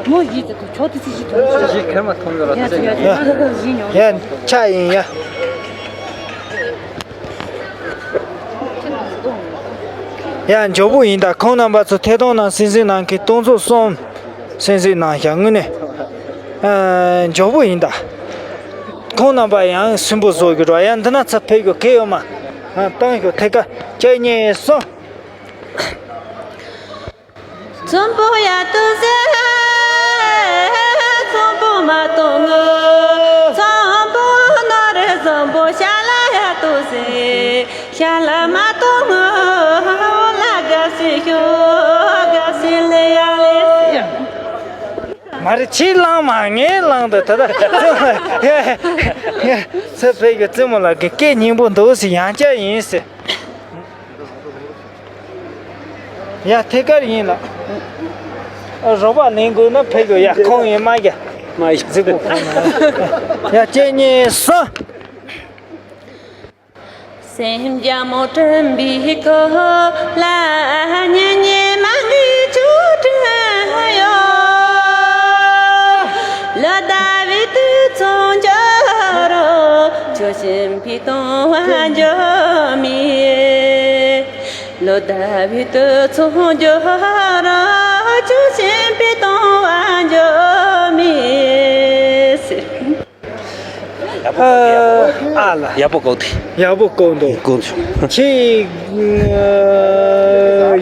མོ་ཡིས་ཀྱི་ཁྱོད་དེ་ཚིག་ཞིག་ཐོན་ཞིག་ཁེར་མ་མཐོང་གི་ར། ཡ་ཡ་ཡ་ཆ་ཡིན་ཡ། ཡ་མགྱོགས་པོ་ཡིན་ད། ཁོང་རྣམ་པ་ཚོ་ཐད་གཏོང་ནང་གསན་གཟིགས་གནང་མཁན་སྟོང་ཚོ་གསུམ་གསན་གཟིགས་གནང་ཤག་དངོས་གནས། ཨ། མགྱོགས་པོ་ཡིན་ད། ཁོང་རྣམ་པ་ཡང་སུན་པོ་བཟོ་གི་རོ། ཡ་འདི་ན་ཚ་ཕེབས་ཡོད་གལ་ཡོད་མ། ཨ། བཏང་ཤོག་ཐད་ཀ་གཅིག་གཉིས་གསུམ། ཚོམ་བུ་ཡ་ཏུ་ཟེ། ཚོམ་བུ་མ་གཏོང་ངོ་། ཚོམ་བུ་ནོར་བཟང་པོ་ཤ་ལ་ཡ་ཏུ་ཟེ། ཤ་ལ་མ་གཏོང་ངོ་། ལ་དགའ་སི་ཤོ་དགའ་སི་ལེ་ཡ་ལེ་སི། མ་རེད། ཁྱེད་བླངས་མ་ངས་བླངས་འདུག་ད་ལྟ་ཚེ་འཕེལ་གྱི་བཙུན་མོ་ལགས་ཀྱི་སྐད་སྙན་པོ་འདུག་ཟེར། ཡང་བསྐྱར་ཡིན་ཟེར། ཡ་ཐད་ཀར་ཡིན་ལགས། ཨ། རོགས་པ་ལེན་དགོས་ན་ཕེབས་དགོས། ཡ་ཁོང་ཡིན་མ་རྒྱ། མ་ཡིན། གཟིགས་པོ་ཁོང་ན། ཡ་གཅིག་གཉིས་གསུམ། སེམས་རྒྱ་མོ་དྲན་པའི་སྐོར་ལ། སྙན་སྙན་མ་ངའི་ཆུ་དྲན་ཡོད། ལོ་ཟླ་བའི་དུས་ཚོད་འགྱུར་རོ། ཁྱོད་བཞིན་པའི་སྟོང་བ་འགྱུར་མེད། ལོ་ཟླ་བའི་དུས་ཚོད་འགྱུར་རོ། ཁྱོད་བཞིན་པའི་སྟོང་བ་འགྱུར་མེད་ཟེར། ཨ་ལ། ཡག་པོ་གོ་དེ། ཡག་པོ་གོ་འདུག་གོ་བྱུང་། ཁྱེད།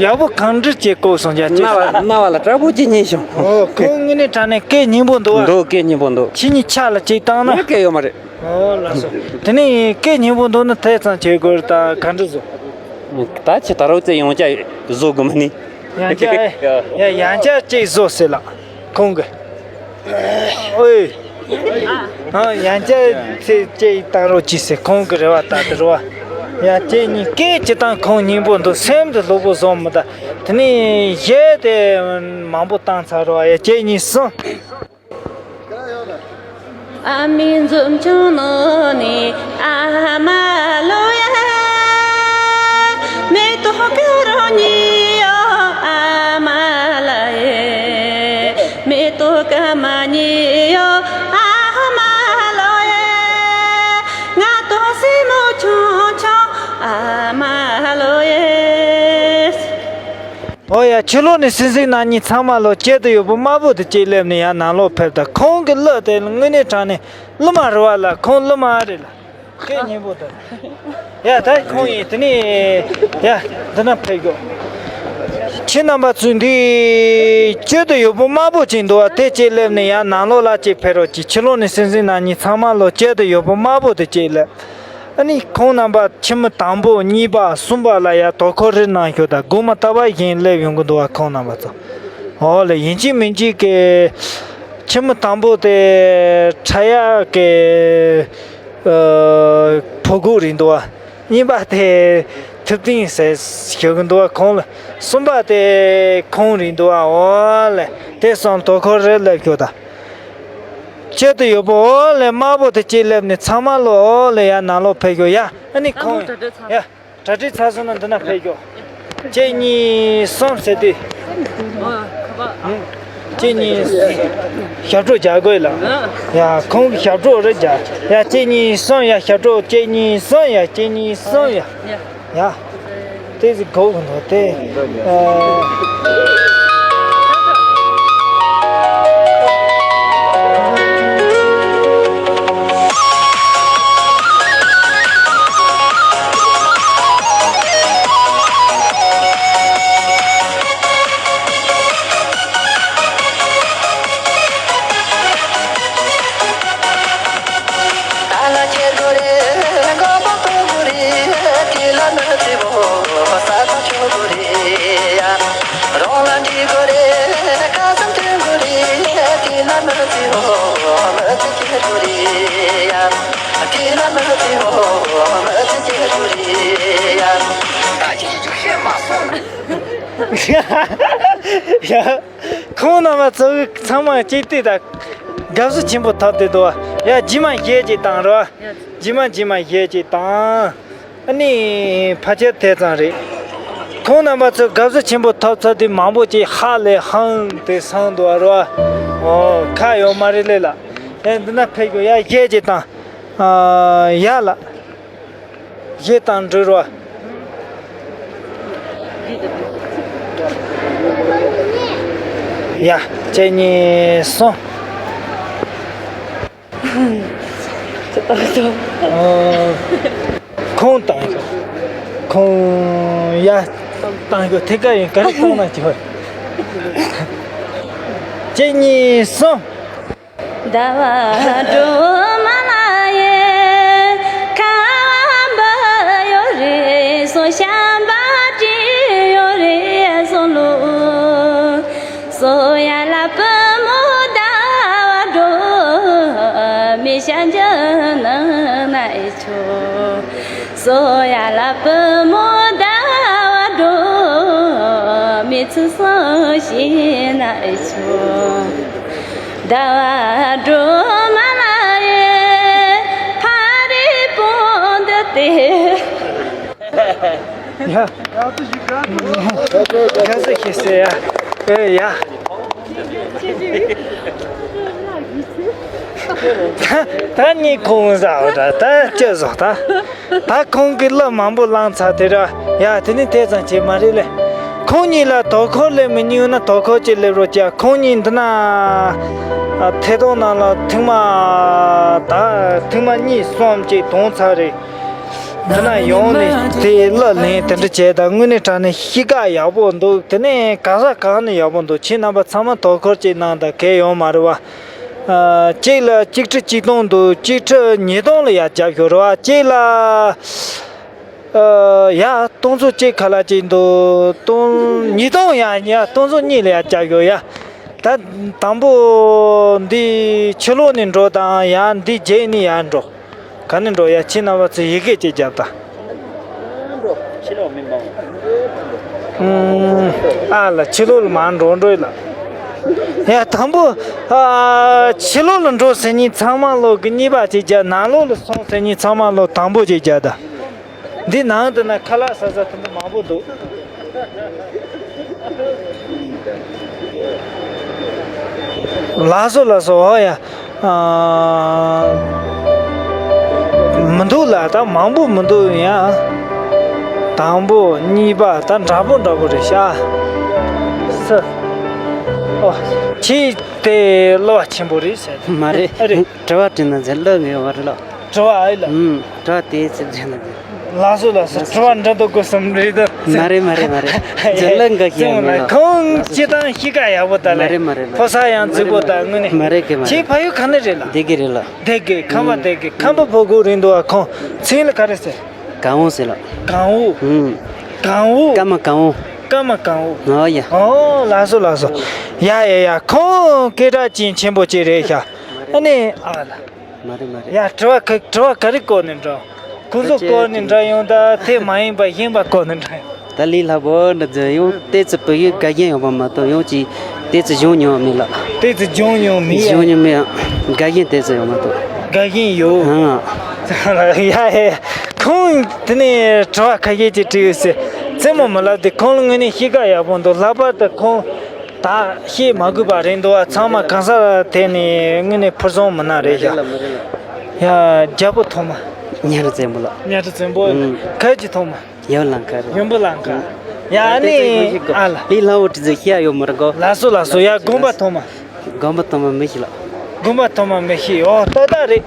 ཡག་པོ་གང་འདྲ་བྱེད་གོ་སོང་ཡ། ཅེས། རྣ་བ་རྣ་བ་ལ་དྲག་པོ་ཅིག་ཉན་བྱུང་། ཨོ་ཁོང་དངོས་གནས་དྲང་གནས་སྐད་སྙན་པོ་འདུག་བ། འདུག་སྐད་སྙན་པོ་འདུག་ཁྱེད་གཉིས་ཆ་ལ་ཅིག་བཏང་ན། ངས་སྐད་ཡོད་མ་རེད། ཨོ་ལགས་སོ། དེ་ནས་སྐད་སྙན་པོ་འདུག་ན་དེ་ཙམ་བྱེད་དགོས་རེད། ད་ག་འདྲ་བཟོ། ད་ཁྱེད་ད་རོགས་ཙེ་ཡོང་ཅག་བཟོ་དགོས་མ་ནི། ཡང་བསྐྱར། ཡ་ཡང་བསྐྱར་ཅིག་བཟོ་ཟེར་ལགས། ཁོང་གིས། ཨོའི། ཨ་ཡང་བསྐྱར་ཚེ་ཅིག་བཏང་རོགས་གྱིས་ཟེར། ཁོང་གི་རེ་བ་ལྟར་དུ་རེད་བ། ཡ་ཁྱེད་གཉིས་སྐད་ཅིག་བཏང་། ཁོང་སྙན་པོ་འདུག་སེམས་དུ་ལྷུག་པོ་བཟོ་མི་ད། དེ་ནས་གཞས་དེ་མང་པོ་བཏང་ཚར་རེད་བ། ཡ་ཁྱེད་གཉིས་གསུམ། ཨ་མའི་འཛུམ་ཆུང་ནང་ནས་ཨ་མ་ལོ་ཡ། མེ་ཏོག་དཀར་རོ་ཉིད་ཡོད་ཨ་མ་ལ་ཡེ། མེ་ཏོག་སྐར་མ་ཉིད་ཡོད་ཨ་མ་ལོ་ཡ། ང་དང་སྲིང་མོ་ཆུང་ཆུང་ཨ་མ་ལོ་ཡ། ཨོ་ཡ། ཕྱི་ལོགས་ནས་གསན་གཟིགས་གནང་མཁན་ཚང་མ་ལོ། དཀྱིལ་དུ་ཡོད་པོ་དམར་པོ་དེ་གཅིག་སླེབས་ནས་ཡར་ནང་ལོགས་ཕེབས་དང་། ཁོང་གི་གླུ་དེ་དངོས་གནས་དྲང་གནས་གླུ་མ་རེད་བ་ལགས། ཁོང་གླུ་མ་རེད་ལགས། སྐད་སྙན་པོ་དང་། ཡ་ད་ཁོང་ཡིན། དེ་ནས་ཡ་འདི་ན་ཕེབས་ཤོག་ཁྱེད་རྣམ་པ་ཚོས་འདི་དཀྱིལ་དུ་ཡོད་པོ་དམར་པོ་ཅིག་འདུག་བ། དེ་གཅིག་སླེབས་ནས་ཡར་ནང་ལོགས་ལ་གཅིག་ཕེབས་རོགས་གྱིས། ཕྱི་ལོགས་ནས་གསན་གཟིགས་གནང་མཁན་ཚང་མ་ལོ། དཀྱིལ་དུ་ཡོད་པོ་དམར་པོ་དེ་གཅིག་སླེབས། ཨ་ནི་ཁོང་རྣམ་པ་ཁྱིམ་མི་དང་པོ་གཉིས་པ་གསུམ་པ་ལ་ཡ་དོ་ཁུར་རེ་གནང་ཤོག་ད་དགོང་མོ་རྟག་པར་བཞིན་སླེབས་ཡོང་གི་འདུག་བ། ཁོང་རྣམ་པ་ཚོ། འོ་ལེ། ཡིན་གཅིག་མིན་གཅིག་གི་ཁྱིམ་མི་དང་པོ་དེ་ཁྲ་ཡག་གི་ཨ་ཕོ་རྒོད་རེད་འདུག་བ། གཉིས་པ་དེ་ཐུབ་བསྟན་ཟེར་ཞུ་གི་འདུག་བ། ཁོང་ལ། གསུམ་པ་དེ་ཁོང་རེད་འདུག་བ། འོ་ལེ། དེ་གསུམ་དོ་ཁུར་རེ་སླེབས་ཤོག་ད། དཀྱིལ་དུ་ཡོད་པོ་འོ་ལེ་དམར་པོ་དེ་གཅིག་སླེབས་ནས་ཚང་མ་ལོ། འོ་ལེ་ཡར་ནང་ལོགས་ཕེབས་ཤོག་ཡ། ཨ་ནི་ཁོང་། ཡ། གྲ་སྒྲིག་ཚར་སོང་ན་འདི་ན་ཕེབས་ཤོག་གཅིག་གཉིས་གསུམ་ཟེར་དུས། གཅིག་གཉིས། ཞབས་བྲོ་རྒྱག་དགོས་ལགས། ཡ་ཁོང་གི་ཞབས་བྲོ་རེ་རྒྱག་ཡ་གཅིག་གཉིས་གསུམ་ཡ། ཞབས་བྲོ་གཅིག་གཉིས་གསུམ་ཡ། གཅིག་གཉིས་གསུམ་ཡ། ཡ། དེ་ཟིག་གོ་གི་འདུག་དེ། ཨ། ཡ། ཁོང་རྣམ་པ་ཚོ་གི་ཚང་མ་གཅིག་བལྟས་དང་། དགའ་བསུ་ཆེན་པོ་ཐོབ་བསྡད་འདུག་བ། ཡ། རྗེས་མ་གཞས་ཅིག་བཏང་རོགས། རྗེས་མ་རྗེས་མ་གཞས་ཅིག་བཏང་། ཨ་ནི་ཕལ་ཆེར་དེ་ཙམ་རེད། ཁོང་རྣམ་པ་ཚོས་དགའ་བསུ་ཆེན་པོ་ཐོབ་ཚར་དུས་མང་པོ་ཅིག་ཧ་ལས་ཧང་དེ་སང་འདུག་བ་རོ། ཨོ། ཁ་ཡོད་མ་རེད་ལེ་ལ། ཨེ། འདི་ན་ཕེབས་དགོས། ཡ། གཞས་ཅིག་བཏང་། ཨ། ཡ་ལ། གཞས་བཏང་འགྲོ་རོ། ཡ། གཅིག་གཉིས་གསུམ། ཁོང་བཏང་ཤོག་ཁོང་། ཡ། བཏང་ཤོག་ཐད་ཀ་ཡིན། ག་རེ་བཏང་ན་ཅི་བ། གཅིག་གཉིས་གསུམ། ཟླ་བ་སྒྲོལ་མ་ལ་ཡེ། ཁ་བ་འབབ་ཡོད་རེད་གསུངས། བྱམས་པ་སྤྲིན་ཡོད་རེད་གསུངས་ལོ། སོ་ཡ་ལ་བུ་མོ་ཟླ་བ་སྒྲོལ་མའི་ཞལ་འཇམ་ནང་ན་ཨེ་ཆོག་སོ་ཡ་ལ་བུ་མོ་ཟླ་བ་སྒྲོལ་མའི་ཚུལ་བཟུང་ཤེས་ན་ཨེ་ཆོག་ཟླ་བ་སྒྲོལ་མ་ལ་ཡེ། ཕ་རི་སྤུན་ཟླ་དེ། ཡ། དགའ་བསུ་ཞིག་ཟེར་ཡ། ཨེ་ཡ། ད་ད་ནི་ཁོང་ཟ་བ་ད་ད་ཅི་བཟོ་ད། ད་ཁོང་གིས་གླུ་མང་པོ་བླངས་ཚར་དེ་ར། ཡ། དེ་ནི་དེ་ཙམ་བྱེད་མ་རེད་ལེ། ཁོང་གཉིས་ལ་དོ་ཁུར་སླེབས་མི་ཉན་ན་དོ་ཁུར་ཅིག་སླེབས་རོགས་བྱ། ཁོང་གཉིས་འདི་ན་ཐད་གཏོང་ནང་ལ་ཐེངས་མ་ད་ཐེངས་མ་གཉིས་གསུམ་ཅིག་གཏོང་ཚར་རེད། འདི་ན་ཡོང་ནས་དེ་གླུ་ལེན་དེ་འདྲ་བྱས། ད་དངོས་གནས་དྲང་གནས་གཤིས་ཀ་ཡག་པོ་འདུག་དེ་ནས་ག་ས་གང་ནས་ཡག་པོ་འདུག་ཁྱེད་རྣམ་པ་ཚང་མ་དོ་ཁུར་ཅིག་གནང་དང་། གལ་ཡོང་མ་རེད་བ། ཨ། གཅིག་ལ་གཅིག་ཁྲི་གཅིག་སྟོང་འདུག་གཅིག་ཁྲི་ཉིས་སྟོང་ལ་ཡར་རྒྱབ་ཤོག་རེད་བ། གཅིག་ལ། ཨ། ཡ། སྟོང་ཚོ་གཅིག་ཁ་ལག་གཅིག་འདུག་སྟོང་ཉིས་སྟོང་ཡ། ཡ། སྟོང་ཚོ་གཉིས་ལ་ཡར་རྒྱབ་ཤོག་ཡ། ད་དང་པོ་འདི་ཕྱི་ལོགས་ནས་འགྲོ་དང་། ཡ། འདི་རྗེས་ནས་ཡར་འགྲོ། ག་ནས་འགྲོ་ཡ། ཁྱེད་རྣམ་པ་ཚོས་ཡི་གེ་ཅིག་རྒྱབ་དང་། ཕྱི་ལོགས་མི་མང་། ཨ་ལ། ཕྱི་ལོགས་ལ་མར་འགྲོ་འགྲོ་ལ། ཡ། དང་པོ། ཨ། ཕྱི་ལོགས་ལ་འགྲོ་ཟེར་མཁན་ཚང་མ་ལོག་གི་གཉིས་པ་ཅིག་རྒྱབ། ནང་ལོགས་ལ་སོང་ཟེར་མཁན་ཚང་མ་ལོག་དང་པོ་ཅིག་རྒྱབ་དང་། འདི་ནང་དུ་ན་ཁ་ལག་ཟ་ས་དུམ་བུ་མང་པོ་འདུག་ལགས་སོ་ལགས་སོ། འོ་ཡ། ཨ། མི་འདུག་ལ། ད་མང་པོ་མི་འདུག་ཡ། དང་པོ་གཉིས་པ་ད་འདྲ་པོ་འདྲ་པོ་རེད་ཤག་སི། ཨོ། ཁྱེད་དེ་གླུ་བ་ཆེན་པོ་རེད་ཟེར། མ་རེད། ཨ་རེད། དྲི་བ་དྲིས་ན་ཟེར་གླུ་ངེས་པ་རེད་ལ། དྲི་བ་ཨེ་ལ། ཨུམ། དྲི་བ་དེ་ཚིག་བྱས་ན་དེ། ལགས་སོ་ལགས་སོ། དྲི་བ་འདྲི་འདུག་དགོས་བསམ་རེད་ད། མ་རེད་མ་རེད་མ་རེད། ཇོ་ལགས་འགའ་ཤས་ཡང་མེད་ལ། ཁོང་སྤྱི་བཏང་གཤིས་ཀ་ཡག་པོ་ད་ལེ། མ་རེད་མ་རེད་མ་རེད། ཕོ་གསར་ཡང་རྫིག་པོ་ད་དངོས་གནས། མ་རེད་གི་མ་རེད། ཁྱེད་ཕ་ཡུལ་ག་ནས་རེད་ལ། སྡེ་དགེ་རེད་ལ། སྡེ་དགེ། ཁམས་པ་སྡེ་དགེ། ཁམས་པ་ཕོ་རྒོད་རེད་འདུག་ཨ། ཁོང་མཚན་ལ་ག་རེ་ཟེར། གང་བོ་ཟེར་ལ། གང་བོ། ཨུམ། གང་བོ། ཀ་མ་གང་བོ། ཀ་མ་གང་བོ། ཨོ་ཡ། ཨོ་ལགས་སོ་ལགས་སོ། ཡ་ཡ་ཡ། ཁོང་སྐད་གྲགས་ཅན་ཆེན་པོ་ཅིག་རེད་ཤག་ཨ་ནི་ཨ་ལ། མ་རེད་མ་རེད། ཡ། དྲི་བ་ག་དྲི་བ་ག་རེ་བཀོད་ནས་འགྲོ། ཁོ་ཚོ་བཀོད་ནས་འགྲོ་ཡོང་། ད་དེ་མ་ཡིན་པ་གཞན་པ་བཀོད་ནས་འགྲོ་ཡོང་། ད་ལི་ལྷ་བོ་འདྲ་ཟེར་ཡོང་། ཏོག་ཙམ་བོད་ཡིག་དགའ་ཞེན་ཡོད་པ་མ་གཏོགས་ཡང་ཅིག་ཏོག་ཙམ་སྦྱོང་མྱོང་མེད་ལ། ཏོག་ཙམ་སྦྱོང་མྱོང་མེད། སྦྱོང་མྱོང་མེད་ཡང་དགའ་ཞེན་ཏོག་ཙམ་ཡོད་མ་གཏོགས། དགའ་ཞེན་ཡོད། ཨང་། ཡ་ཧེ། ཁོང་དེ་ནས་དྲི་བ་ཁ་ཤས་ཅིག་དྲིས་ཡོད་ཟེར། རྩེད་མོ་མི་ལབ་དེ་ཁོང་ལ་དངོས་གནས་གཤིས་ཀ་ཡག་པོ་འདུག་ལྷག་པར་དུ་ཁོང་ད་བཤད་མ་དགོས་པ་རེད་འདུག་ཨ། ཚང་མ་གང་ཟག་དེ་ནས་དངོས་གནས་ཕུན་སུམ་མི་ན་རེད་ཤག་ཡ། རྒྱལ་པོ་ཐོག་མ། གཉའ་ཁྲི་བཙན་པོ་ལགས། གཉའ་ཁྲི་བཙན་པོ། ཨང་། ག་གི་ཐོག་མ། ཡབ་ལང་ཁ་རེད། ཡུམ་བུ་ལང་ཁ། ཡ་ཨ་ནི་ཨ་ལ། ལི་ལྷ་བོ་དྲི་ཟེར་ཤེས་ཡ་ཡོད་མ་རེད་གོ། ལགས་སོ་ལགས་སོ། ཡ་དགོན་པ་ཐོག་མ། དགོན་པ་ཐོག་མ་མི་ཤེས་ལགས། དགོན་པ་ཐོག་མ་མི་ཤེས། ཨོ་ཏག་ཏག་རེད།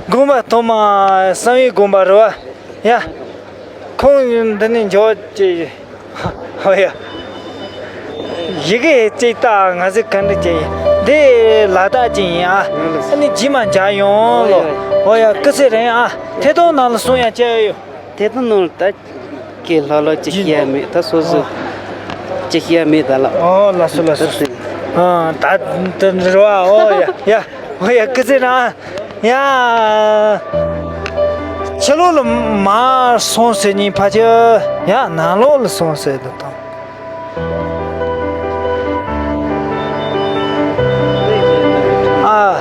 དགོན་པ་ཐོག་མ་བསམ་ཡས་དགོན་པ་རེད་བ། ཡ། ཁོང་འདི་ནས་འཇོག་ཅེས། ཨོ་ཡ། ཡི་གེ་གཅིག་ལྟ་ང་ཚོས་ག་འདྲ་བྱས་ཡིན། འདི་ལ་དྭགས་ཅིག་ཡིན་ཨ། ཨ་ནི་རྗེས་མ་མཇལ་ཡོང་ལོ། ཨོ་ཡ་སྐུ་ཚེ་རིང་ཨ། ཐད་གཏོང་ནང་ལ་གསུང་ཡ་བྱས་ཡོད། དེ་དང་ནང་ལ་ད་ཀྱེ་ལྷག་ལྷག་ཅིག་ཤེས་ཡ་མེད། ད་སོ་སོ་ཅིག་ཤེས་ཡ་མེད་ད་ལགས། ཨོ་ལགས་སོ་ལགས་སོ། ད་དེ་ཨ་ད་དེ་འདྲ་བ། ཨོ་ཡ་ཡ། ཨོ་ཡ་སྐུ་ཚེ་རིང་ཡ། ཕྱི་ལོགས་ལ་མར་སོང་ཟེར་ཉིན་ཕ་ཆེ་ཡ་ནང་ལོགས་ལ་སོང་ཟེར་དུ་དང་། ཨ།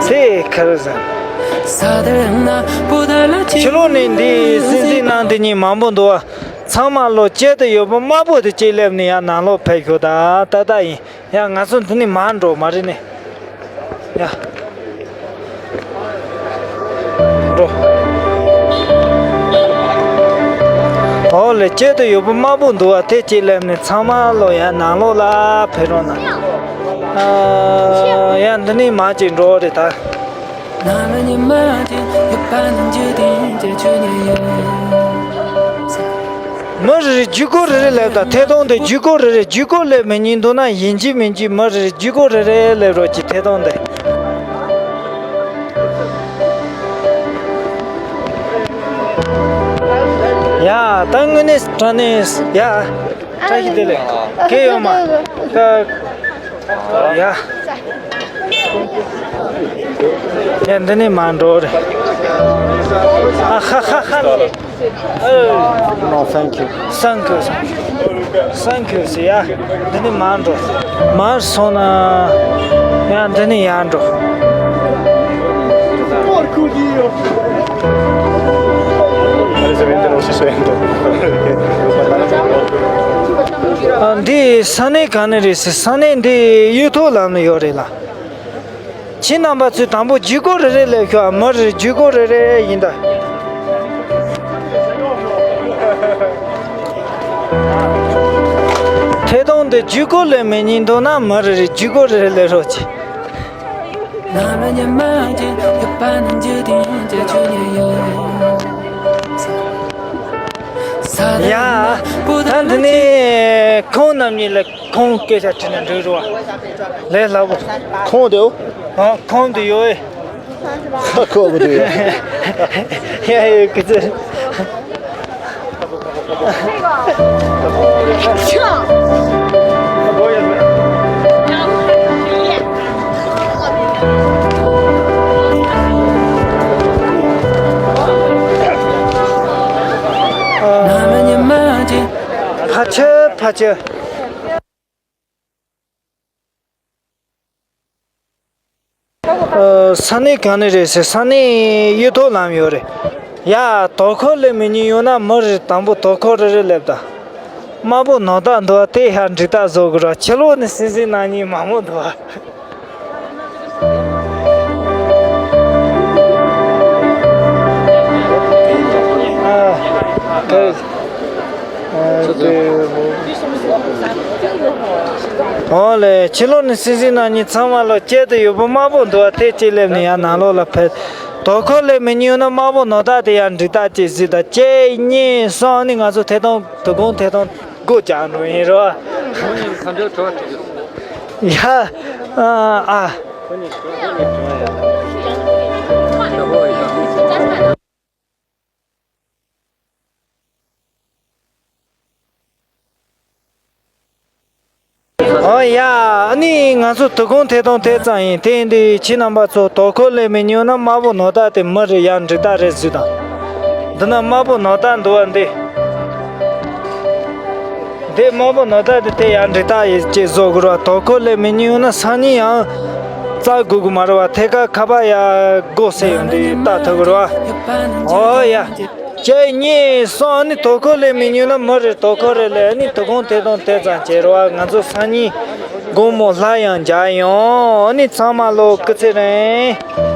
ཚེ་ཁར་ཟ། ཕྱི་ལོགས་ནས་འདི་སྲིད་འཛིན་ནང་དེ་གཉིས་མང་པོ་འདུག་བ། ཚང་མ་ལོ་སྐྱེད་དུ་ཡོད་པ་དམར་པོ་དེ་གཅིག་སླེབས་ནས་ཡར་ནང་ལོགས་ཕེབས་ཤོག་ད་ད་ད་ཡིན། ཡ་ང་ཚོ་འདི་ནས་མར་འགྲོ་མ་རེད་ནས། ཡ། འགྲོ། ཨོ་ལེ་སྐྱེད་དུ་ཡོད་པ་དམར་པོ་འདུག་བ་དེ་གཅིག་སླེབས་ནས་ཚང་མ་ལོ་ཡ་ནང་ལོགས་ལ་ཕེབས་རོགས་གནང་། ཨ། ཡ་འདི་ནས་མར་ཅིག་འགྲོ་རེད་ད། མི་རེ་རེ་ཇུས་འགོད་རེ་རེ་ལབ་དང་ཐད་གཏོང་དེ་ཇུས་འགོད་རེ་རེ་ཇུས་འགོད་ལས་མི་ཉན་འདུག་ན་ཡིན་གཅིག་མིན་གཅིག་མི་རེ་རེ་ཇུས་འགོད་རེ་རེ་ལབ་རོགས་གྱིས་ཐད་གཏོང་དེ། ཡ་ད་དངོས་གནས་དྲང་གནས་ཡ། བཀྲ་ཤིས་བདེ་ལེགས། སྐད་ཡོད་མ། ད། ཡ། ཡ་འདི་ནས་མར་འགྲོ་རེད། ཨ་ཧ་ཧ་ཧ། No, thank you. Thank you. Thank you. ཟེར་ཡ། འདི་ནས་མར་འགྲོ། མར་སོང་ན། ཡ་འདི་ནས་ཡར་འགྲོ། ཨ། འདི་ས་གནས་ག་ནས་རེད་ཟེར། ས་གནས་འདི་གཡུ་ཐོག་ལམ་ལ་ཡོད་རེད་ལ། ཁྱེད་རྣམ་པ་ཚོས་དང་པོ་ཇུས་འགོད་རེ་རེ་ལབ་ཤོག་མི་རེ་ཇུས་འགོད་རེ་རེ་ཡིན་ད། ཐད་གཏོང་འདི་ཇུས་འགོད་ལས་མི་ཉན་འདུག་ན་མི་རེ་རེ་ཇུས་འགོད་རེ་རེ་ལབ་རོགས་གྱིས། ཡ། ད་འདི་ནས་ཁོང་རྣམ་གཉིས་ལ་ཁོང་སྐད་ཆ་དྲིས་ན་འགྲིག་རེད་བ། ལས་སླ་པོ། ཁོང་དེའོ། ཨ། ཁོང་དེ་ཡོད། ཁོ་བོ་དེ་ཡོད། ཡ་ཡ་ཀི་ཙི། ཕ་ཆེ་ཕ་ཆེ། ཨ། ས་གནས་གང་ནས་རེད་ཟེར། ས་གནས་གཡུ་ཐོག་ལམ་ཡོད་རེད། ཡ། དོ་ཁུར་ལས་མི་ཉན་ཡོད་ན་མི་རེ་དང་པོ་དོ་ཁུར་རེ་རེ་ལབ་དང་། དམར་པོ་ནོར་བདག་འདུག་བ་དེ་ཡར་འགྲིག་རྟགས་བཟོ་དགོས་ར། ཕྱི་ལོགས་ནས་སྲིད་འཛིན་ནང་ཉིན་མང་པོ་འདུག་བ། ཨ། ཨ། ཨོ་ལེ། ཕྱི་ལོགས་ནས་སྲིད་འཛིན་ནང་ཉིན་ཚང་མ་ལོ་སྐྱེད་དུ་ཡོད་པོ་དམར་པོ་འདུག་བ་དེ་གཅིག་སླེབས་ནས་ཡར་ནང་ལོགས་ལ་ཕེབས། དོ་ཁུར་ལས་མི་ཉན་ན་དམར་པོ་ནོར་བདག་དེ་ཡར་འགྲིག་རྟགས་གཅིག་གཟིགས་དང་། གཅིག་གཉིས་གསུམ་ནི་ང་ཚོ་ཐད་གཏོང་དོ་དགོང་ཐད་གཏོང་སྒོ་རྒྱག་འགྲོ་ཡིན་རོ། ཡ། ཨ། ཨ། ཨོ་ཡ། ཨ་ནི་ང་ཚོ་དོ་དགོང་ཐད་གཏོང་དེ་ཙམ་ཡིན། དེ་ཡིན་དུས་ཁྱེད་རྣམ་པ་ཚོ་དོ་ཁུར་ལས་མི་ཉན་ན་དམར་པོ་ནོར་བདག་དེ་མི་རེ་ཡར་འགྲིག་རྟགས་རེ་གཟིགས་དང་། འདི་ན་དམར་པོ་ནོར་བདག་འདུག་བ་འདི། འདི་དམར་པོ་ནོར་བདག་འདི་དེ་ཡར་འགྲིག་རྟགས་ཡིན་ཅེས་བཟོ་དགོས་ར། དོ་ཁུར་ལས་མི་ཉན་ཡོད་ན་སང་ཉིན་ཡང་རྩ་དགོས་ཀྱི་མ་རེད་བ། ཐད་ཀར་ཁ་པར་ཡར་སྒོ་ཟེར་ཡོང་དུས་ལྟ་ཐུབ་ཀྱི་རེད་བ། ཨོ་ཡ། གཅིག་གཉིས་གསུམ། ཨ་ནི་དོ་ཁུར་ལས་མི་ཉན་ན་མི་རེ་དོ་ཁུར་རེ་ལས། ཨ་ནི་དོ་དགོང་ཐད་གཏོང་དེ་ཙམ་བྱེད་རོགས། ང་ཚོ་སང་ཉིན་དགོང་མོ་སླར་ཡང་མཇལ་ཡོང་། ཨ་ནི་ཚང་མ་ལོ་སྐུ་ཚེ་རིང་།